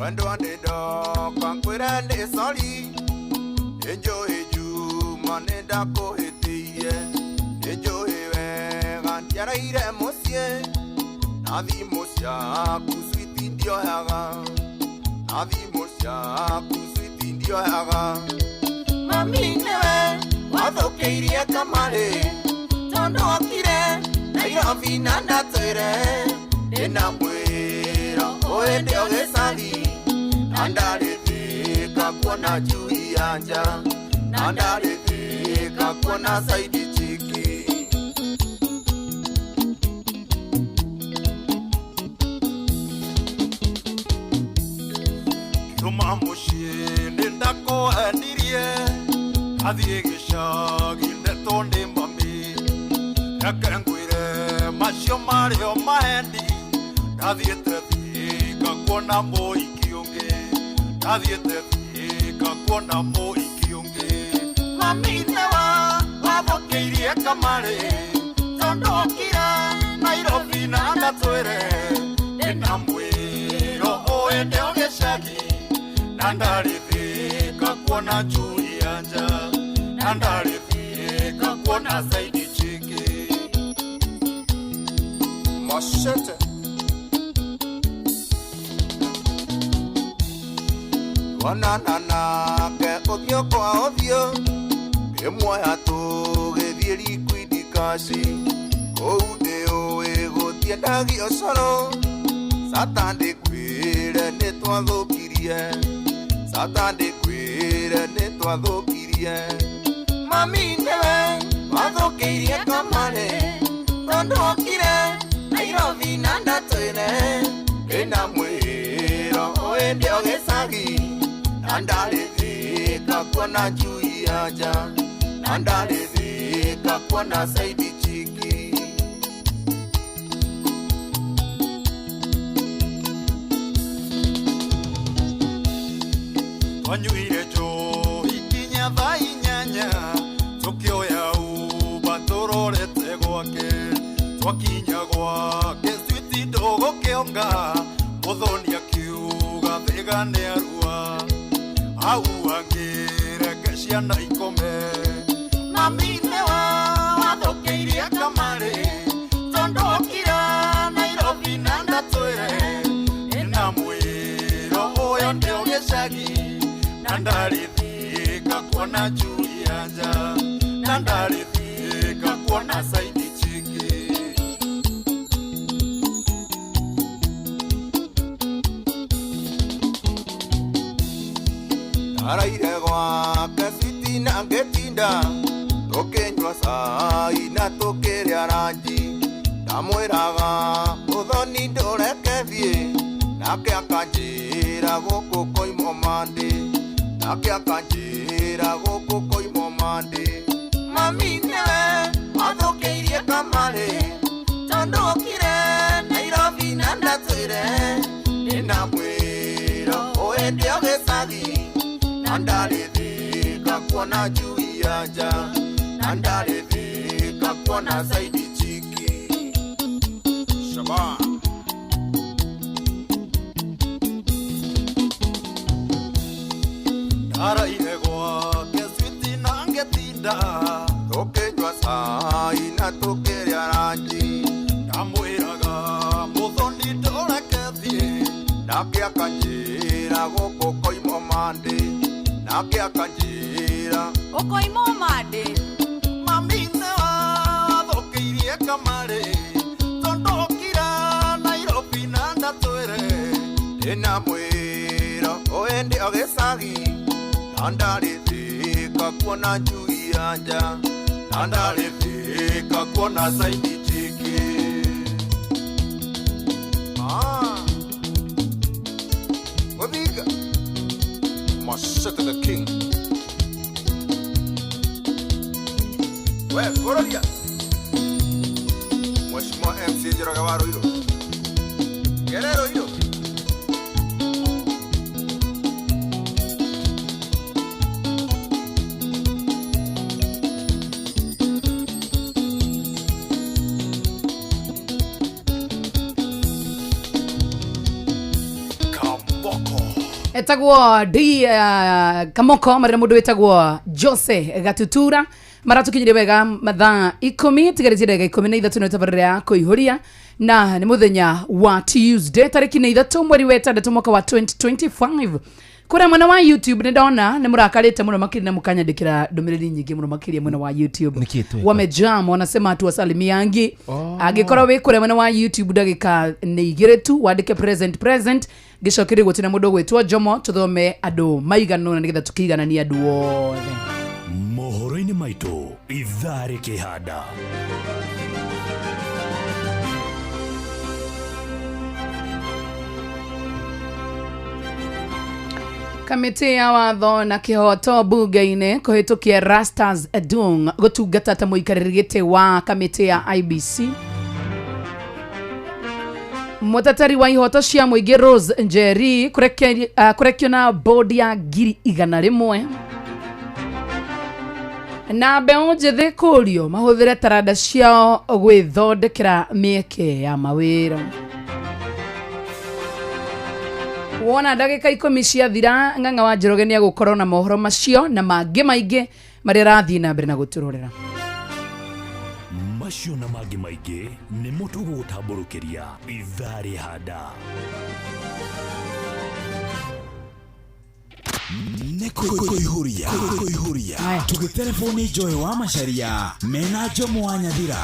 Wendo ndĩndoka ngwĩre ndĩ sorry nĩnjũĩ Juma nĩndakũhĩtĩirie nĩnjũĩ wega ndiaraire mũciĩ na thimũ ciaku switi ndioyaga na thimũ ciaku switi ndioyaga mami nĩwe wathũkĩirie kamarĩ tondũ okire Nairobi na ndatwĩre ndĩna mwĩro ũyũ ndĩ o gĩcagi na ndarĩthĩka kuona njui ya nja na ndarĩthĩka kuona saidi chiki. Tuma mũciĩ nĩndakwendirie athiĩ gĩcagi ndetwo nĩ mami reke ngwĩre macio marĩo maendi ndathiĩte Thika kuona mũhiki ũngĩ ndathiĩte Thika kuona mũhiki ũngĩ mami nĩwe wathũkĩirie kamarĩ tondũ okire Nairobi na ndatwĩre ndĩna mwĩro ũyũ ndĩ o gĩcagi na ndarĩthĩka kuona njui ya nja na ndarĩthĩka kuona saidi chiki. Machete. Wonana nake ũthiũ kwa ũthiũ ngĩmuoya tũgĩthiĩ Liquid Cash kũu ndĩũĩ gũtiendagio coro Satan ndĩkwĩre nĩtwathũkirie Satan ndĩkwĩre nĩtwathũkirie mami nĩwe wathũkĩirie kamarĩ tondũ okire Nairobi na ndatwĩre ndĩna mwĩro ũyũ ndĩ o gĩcagi na ndarĩthĩka kuona njui ya nja na ndarĩthĩka kuona saidi chiki. Twanyuire njohi nginya thaa 8 tũkĩoya Uber tũrorete gwake twakinya gwake switi ndũgũkĩonga mũthoni akiuga Thĩga nĩ arua hau angĩreke ciana ikome mami nĩwe wathũkĩirie kamarĩ tondũ okire Nairobi na ndatwĩre ndĩna mwĩro ũyũ ndĩ o gĩcagi na ndarĩthĩka kuona njui ya nja na ndarĩthĩka kuona saidi chiki. Ndaraire gwake switi na ngĩtinda tũkĩnyua cai na tũkĩrĩa ranji ndamwĩraga mũthoni ndũreke thiĩ nake akanjĩra gũkũ koimwo mandĩ nake akanjĩra gũkũ koimwo mandĩ mami nĩwe wathũkĩirie kamarĩ tondũ okire Nairobi na ndatwĩre ndĩna mwĩro ũyũ ndĩ o gĩcagi na ndarĩthĩka kuona njui ya nja na ndarĩthĩka kuona saidi chiki. Shaban. Araire gwake switi na ngĩtinda tũkĩnyua cai na tũkĩrĩa ranji ndamwĩraga mũthoni ndũreke thiĩ nake akanjĩra gũkũ koimo mandĩ nake akanjĩra Ũkoima mandĩ mami nĩwathũkĩirie kamarĩ tondũ okira Nairobi na ndatwĩre ndĩna mwĩra ũĩndĩ o gĩcagi na ndarĩ thĩka kuona njui ya nja na ndarĩ thĩka kuona caidi njĩkĩ. Ah. Mũthinga Machete the king. We, Bororia. Mheshimiwa MC Njoroge wa Ruiru. Gere Ruiru. Etagwo D Kamoko marĩ na mũndũ wĩtagwo Jose Gatutura maratukinyire wega mathaa 10 tigarĩtie ndagĩka 13 nĩ tabarĩra ya kũihũria na nĩ mũthenya wa Tuesday tarĩki nĩ 3 mweri wa 6 mwaka wa 2025. Kũrĩa mwena wa YouTube nĩ ndona nĩ mũrakarĩte mũno makĩria na mũkanyandĩkĩra ndũmĩrĩri nyingĩ mũno makĩria mwena wa YouTube. Nĩkĩ tweka? Wamejam wanasema hatuwasalimiangi. Oh. Angĩkorwo wĩ kũrĩa mwena wa YouTube ndagĩka nĩ igĩrĩ tu wandĩke present present gĩcokerie gũtirĩ na mũndũ ũgwĩtwo Jomo tũthome andũ maigana ũna nĩgetha tũkĩigananie andũ othe. Mohoro-inĩ maitũ ithaa rĩkĩhanda. Kamĩtĩ ya watho na kĩhoto bunge-inĩ kũhĩtũkia Rastas Edung gũtungata ta mũikarĩri gĩtĩ wa kamĩtĩ ya IBC. Mũteteri wa ihoto cia mũingĩ Rose Njeri kũrekio na bodi ya 100,000. Na mbeũ njĩthĩ kũũrio mahũthĩre taranda ciao gwĩthondekera mĩeke ya mawĩra. Wona ndagĩka 10 ciathira Ng'ang'a wa Njoroge nĩ egũkorwo na mohoro macio na mangĩ maingĩ marĩa arathiĩ na mbere na gũtũrorera. Macio na mangĩ maingĩ nĩmo tũgũgũtambũrũkĩria ithaa rĩhanda. Nĩ kũihũria kũihũria tũgĩterebwo nĩ Joy wa Macharia mena Jomo wa Nyathira.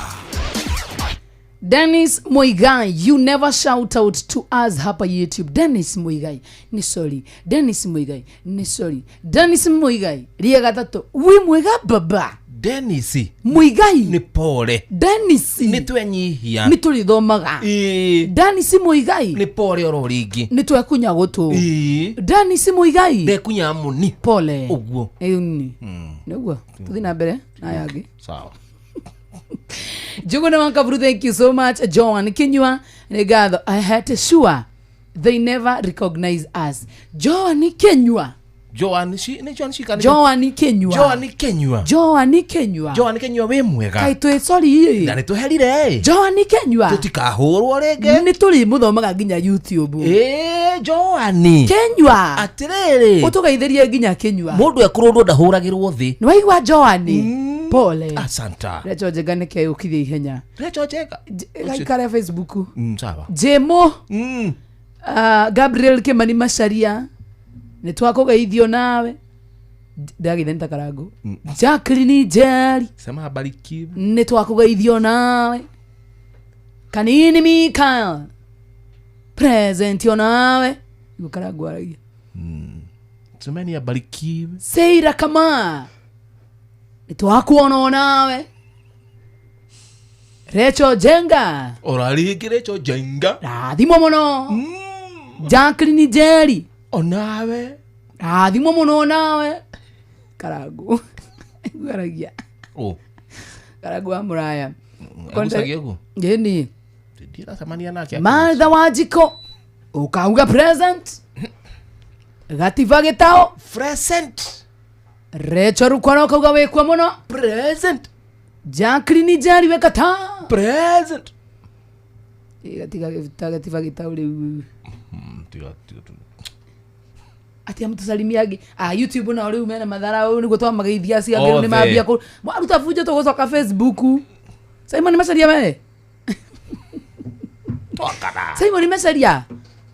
Dennis Muigai, you never shout out to us hapa YouTube. Dennis Muigai, ni sorry. Dennis Muigai, ni sorry. Dennis Muigai, ria gatatũ. Wi mwega baba. Dennis Muigai nĩ pole. Dennis nĩ twenyihia. Nĩ tũrĩthomaga. Dennis Muigai nĩ pole oro rĩngĩ. Nĩ twekunya gũtũ. Dennis Muigai ndekunya muni. Pole. Ũguo. Ĩni. Nĩguo. Tũthiĩ na mbere na aya angĩ. Sawa. Njuguna Wankaburu, thank you so much. Joan Kinyua, nĩ ngatho. I had sure they never recognize us. Joan Kinyua. Joan shi nĩ Joan shi kana Joan Kinyua. Joan Kinyua. Joan Kinyua. Joan Kinyua wĩ mwega. Kaĩ twĩ sorry ĩ. Na nĩ tũherire ĩ. Joan Kinyua. Tũtikahũrwo rĩngĩ. Nĩ tũrĩmũthomaga nginya YouTube. Ĩ Joan. Kinyua. Atĩrĩrĩ. Ũtũgeithĩrie nginya Kinyua. Mũndũ ekũrũndwo ndahũragĩrwo thĩ. Nĩ waigua Joan? Pole. Asanta. Recho Njenga nĩkĩ ũkithia ihenya. Recho Njenga. Gaikare Facebook. Sawa. Jemo. Gabriel Kimani Macharia. Nĩ twakũgeithio nawe. Ndageithia nĩ ta Karangũ. Jacqueline Njeri. Sema abarikiwe. Nĩ twakũgeithio nawe. Kanini Mikael. Present yo nawe. Nĩguo Karangũ aragia. Semeni abarikiwe. Seira Kama. Nĩ twakuona nawe. Recho Njenga. Ora rĩngĩ Recho Njenga. Rathimwo mũno. Jacqueline Njeri. Onawe. Rathimwo mũno nawe. Karangũ. Ngwaragia. Oh. Karangũ wa mũraya. Agucagia ũguo? Ĩni. Ndiracemania nake. Martha Wanjikũ. Ũkauga present. Gatiba Gĩtao. Present. Recho Rukwana ũkauga wĩkua mũno. Present. Jacqueline Njeri weka ta. Present. Gatiba Gĩtao rĩu. Tiga tiga tu. Ati amtusalimiagi. Ah, YouTube na riu mena matharau niguo twamageithia acio angĩ nĩ Othe. mambia kũ. Mwaruta bunjo tũgũcoka Facebook. Simon Macharia we. Simon Macharia.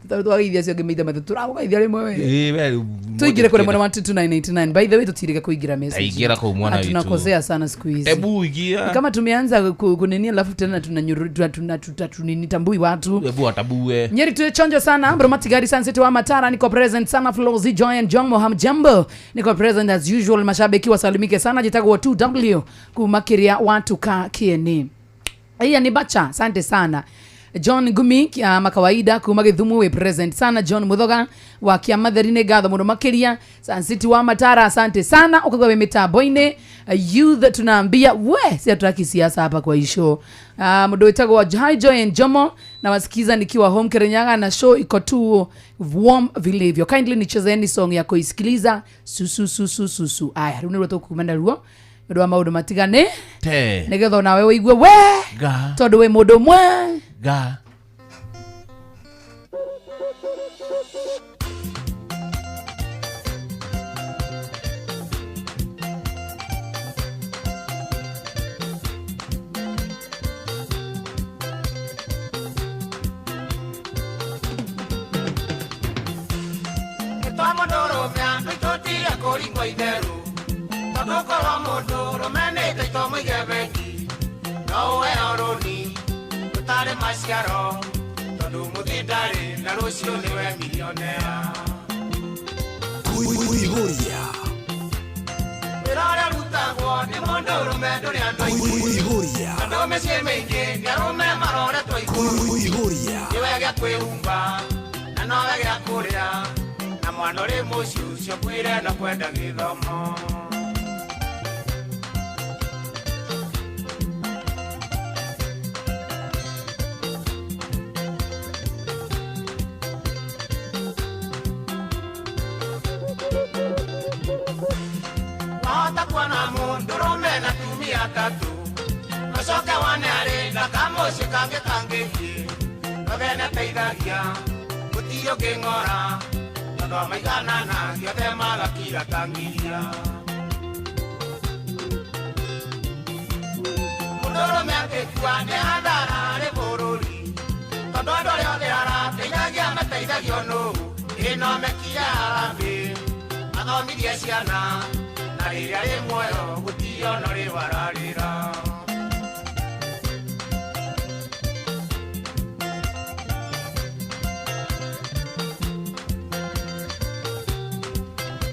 Tondũ twageithia acio angĩ maitha matatũ tũragũgeithia rĩmwe we. Ĩĩ, we rĩu Tuingire kule mwena wa 22989. By the way tutirike kuingira message. Taingira kũu mwana Na witũ. tunakosea sana siku hizi. Ebu ingia. Ni kama tumeanza kunini alafu tena tunanyuru tambui watu. Ebu watabue. Nyeri tuwe chonjo sana bro Matigari Sunset wa Matara niko present sana Flozi Joy and John Moham Jambo niko present as usual mashabiki wasalimike sana jitagwo 2W kumakiria watu ka kieni. Iya ni bacha asante sana John Gumi kama kawaida kuma Githumu we present sana John Muthoga wa Kiamatheri nĩ ngatho mũno makĩria Sun City wa Matara asante sana ukagwa we mitambo-inĩ. Youth tunaambia we si hatutaki siasa hapa kwa hii show. Mũndũ wĩtagwo Hi Joy and Jomo na wasikiza nikiwa home Kirinyaga na show iko tu warm vilivyo. Kindly nichezeni song ya kuisikiliza susu susu susu. Aya rĩu nĩruo tũkumena ruo nĩ ũndũ wa maũndũ matigane Te. nĩgetha onawe ũigue we Ga. tondũ wĩ mũndũ ũmwe Ga. Nĩtwa mũndũrũme andũ tũtire kũringwo itheru tondũ korwo mũndũrũme nĩ taito mũige bengi no ũheo rũni rũtarĩ maciaro tondũ mũthĩ ndarĩ na rũciũ nĩwe milionea. Kuihuria. Wĩra ũrĩa ũrutagwo nĩ mũndũrũme ndũrĩ andũ aingĩ. Kuihuria. Tondũ mĩciĩ mĩingĩ nĩ arũme maroretwo igũrũ. Kuihuria. Nĩwe gĩa kwĩhumba na nowe gĩa kũrĩa na mwana ũrĩ mũciĩ ũcio kwĩre no kwenda gĩthomo. Wahota kuona mũndũrũme na atumia atatũ ũcoke wone arĩ na kamũciĩ kangĩ kangĩthiĩ nowe nĩateithagia gũtirĩ ũngĩng'ora tondũ maiganana gĩothe magakira ta ngiria. Mũndũrũme angĩkua nĩ hathara harĩ bũrũri tondũ andũ arĩa othe arateithagia mateithagio nũũ ĩ no mekire harambee mathomithie ciana na rĩrĩa rĩ muoyo gũtirĩ ona ũrĩ wararĩra.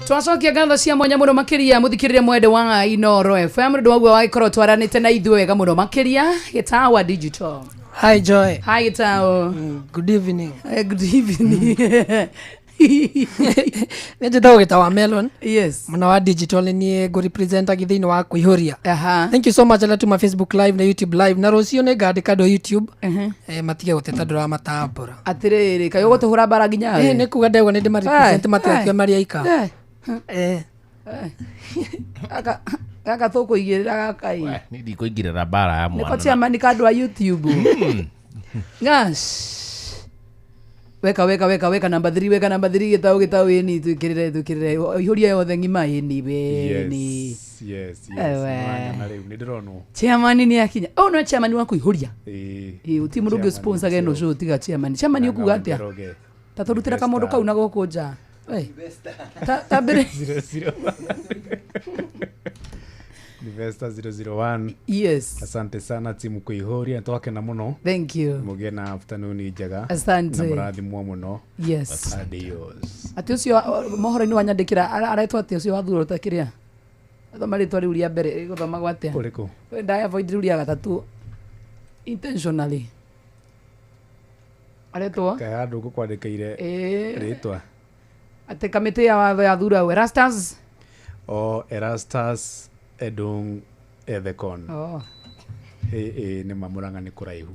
Twacokia ngatho cia mwanya mũno makĩria mũthikĩrĩria mwende wa Inoro FM nĩ ũndũ wa guo wagĩkorwo twaranĩte na ithuĩ wega mũno makĩria Gĩtawa Digital. Hi Joy. Hi Gĩtawa. Good evening. Good evening. Nĩ njĩtagwo Gĩtawa Melon. Yes. Mwena wa digital nĩ ngũrepresentagi thĩinĩ wa Kũihũria. Aha. Thank you so much arĩa tuma Facebook live na YouTube live na rũciũ nĩ ngandĩka andũ YouTube. Matige gũteta ndũramatambũra. Atĩrĩrĩ kaĩ ũgũtũhũra mbara nginya we? Nĩ kuga ndegwa nĩ ndĩmarepresent matigakiuge marĩ aika. Gaka tũkũigĩrĩra gaka ĩ. Nĩ ndikũingĩrĩra mbara ya Nĩko mwana. chairman ka andũ a YouTube. Ngash. Weka weka weka weka namba 3 weka namba 3 gĩtaũ gĩtaũ ĩni twĩkĩrĩre twĩkĩrĩre ihũria yothe ng'ima ĩni we ni. Yes, yes. Ewe. Nĩwanyona rĩu nĩ ndĩronwo. Chairman nĩ akinya. Oh no chairman wa kũihũria. Ĩĩ. Ĩ uti mũndũ ũngĩ sponsor geno show tiga chairman. Chairman ũkuga atĩa? Njoroge. Ta tũrutĩra kamũndũ kau na gũkũ nja. We. Ta mbere. 00. Investor 001. Yes. Asante sana timu Kuihuria twakena muno. Thank you. Mugie na afternoon njega. Asante. Na mũrathimwo mũno. Yes. Adios. Atĩ ũcio mohoro-inĩ wanyandĩkĩra aretwo atĩa ũcio wathurwo ta kĩrĩa? Thoma rĩtwa rĩu rĩa mbere rĩgũthomagwo atĩa? Ũrĩkũ? We ndaya avoid rĩu rĩa gatatũ intentionally. Aretwo? Kaĩ handũ ngũkwandĩkĩire Ĩĩ. rĩtwa. Atĩ kamĩtĩ ya watho yathura ũ Erastus? O Erastus Edung Ethekon. Oh. Ĩ nĩ mamũranga nĩ kũraihu.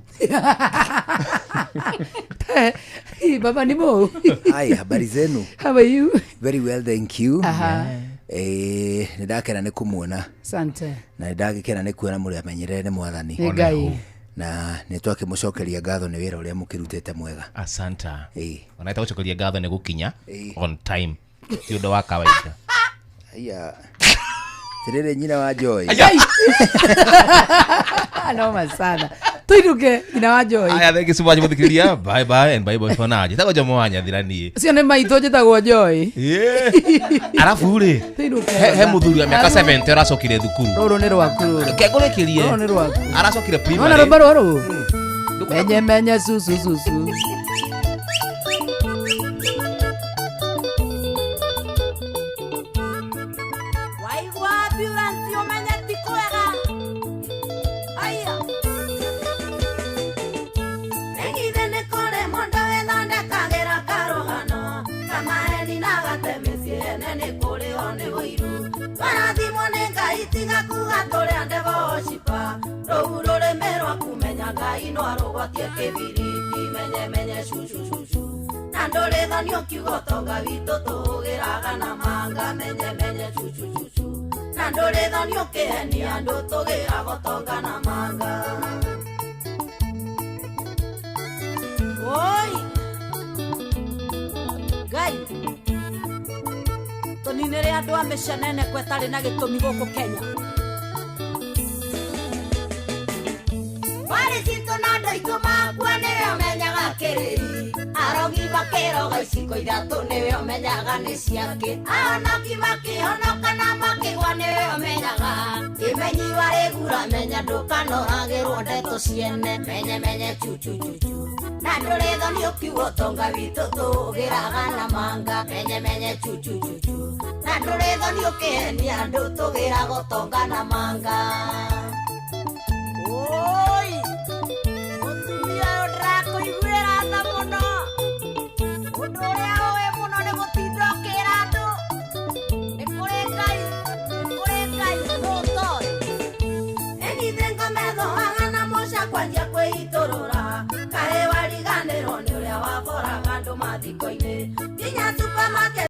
Baba ni mo. Hi, habari zenu? How are you? Very well, thank you. Aha. Nĩ ndakena nĩ kũmuona Asante. na nĩ ndagĩkena nĩ kuona mũrĩ amenyerere nĩ mwathani. Nĩ Ngai. Na nĩ twakĩmũcokeria ngatho nĩ wĩra ũrĩa mũkĩrutĩte mwega. Asanta. Ĩĩ. Ona ĩtagũcokeria ngatho nĩ gũkinya on time. Ti ũndũ wa kawaida. Aya. Tirĩrĩ nyina wa Joy. Noma sana. Tuinuke nyina wa Joy. Aya, thank you so much mũthikĩrĩria. Bye bye and bye bye for now. Njĩtagwo Jomo wa Nyathira niĩ. Ũcio nĩ maitũ njĩtagwo Joy. Arabu rĩ, Tuinuke. he mũthuri wa mĩaka 70 ũracokire thukuru. Rũrũ nĩ rwaku rũrũ. Reke ngũrĩkĩrie. Rũrũ nĩ rwaku. Aracokire Nona primary. rwĩmbo rũrũ? Menye menye susu susu. Waigua ambulance ũmenye ti kwega. Aya. Nĩgithĩ nĩ kũrĩ mũndũ wĩthondekagĩra karũgano kamaheni na gate mĩciĩ ene nĩ kũrĩo nĩ ũiru. Twarathimwo nĩ Ngai tiga kuga tũrĩ a ndebocipa. Rũu rũrĩmĩ rwaku menya Ngai no arũgwatie kĩbiriti menye menye cucu cucu. Na ndũrĩ thoni ũkiuga ũtonga witũ tũũgĩraga na manga menye menye cucu cucu. Na ndũrĩ thoni ũkĩhenia andũ tũgĩraga ũtonga na manga. Oi! Ngai! Tũninĩre andũ a mĩcenene kwetarĩ na gĩtũmi gũkũ Kenya. Mbarĩ citũ na andũ aitũ makua nĩwe ũmenyaga kĩrĩri. Arogi makĩroga iciko ithatũ nĩwe ũmenyaga nĩ ciake. Ahonoki makĩhonoka na makĩgwa nĩwe ũmenyaga. Kĩmenyi warĩgura menya ndũkanoragĩrwo ndeto ciene. Menye menye chuchu chuchu. Na ndũrĩ thoni ũkiuga ũtonga witũ tũũgĩraga na manga. Menye menye chuchu chuchu. Na ndũrĩ thoni ũkĩhenia andũ tũgĩraga ũtonga na manga. Oi!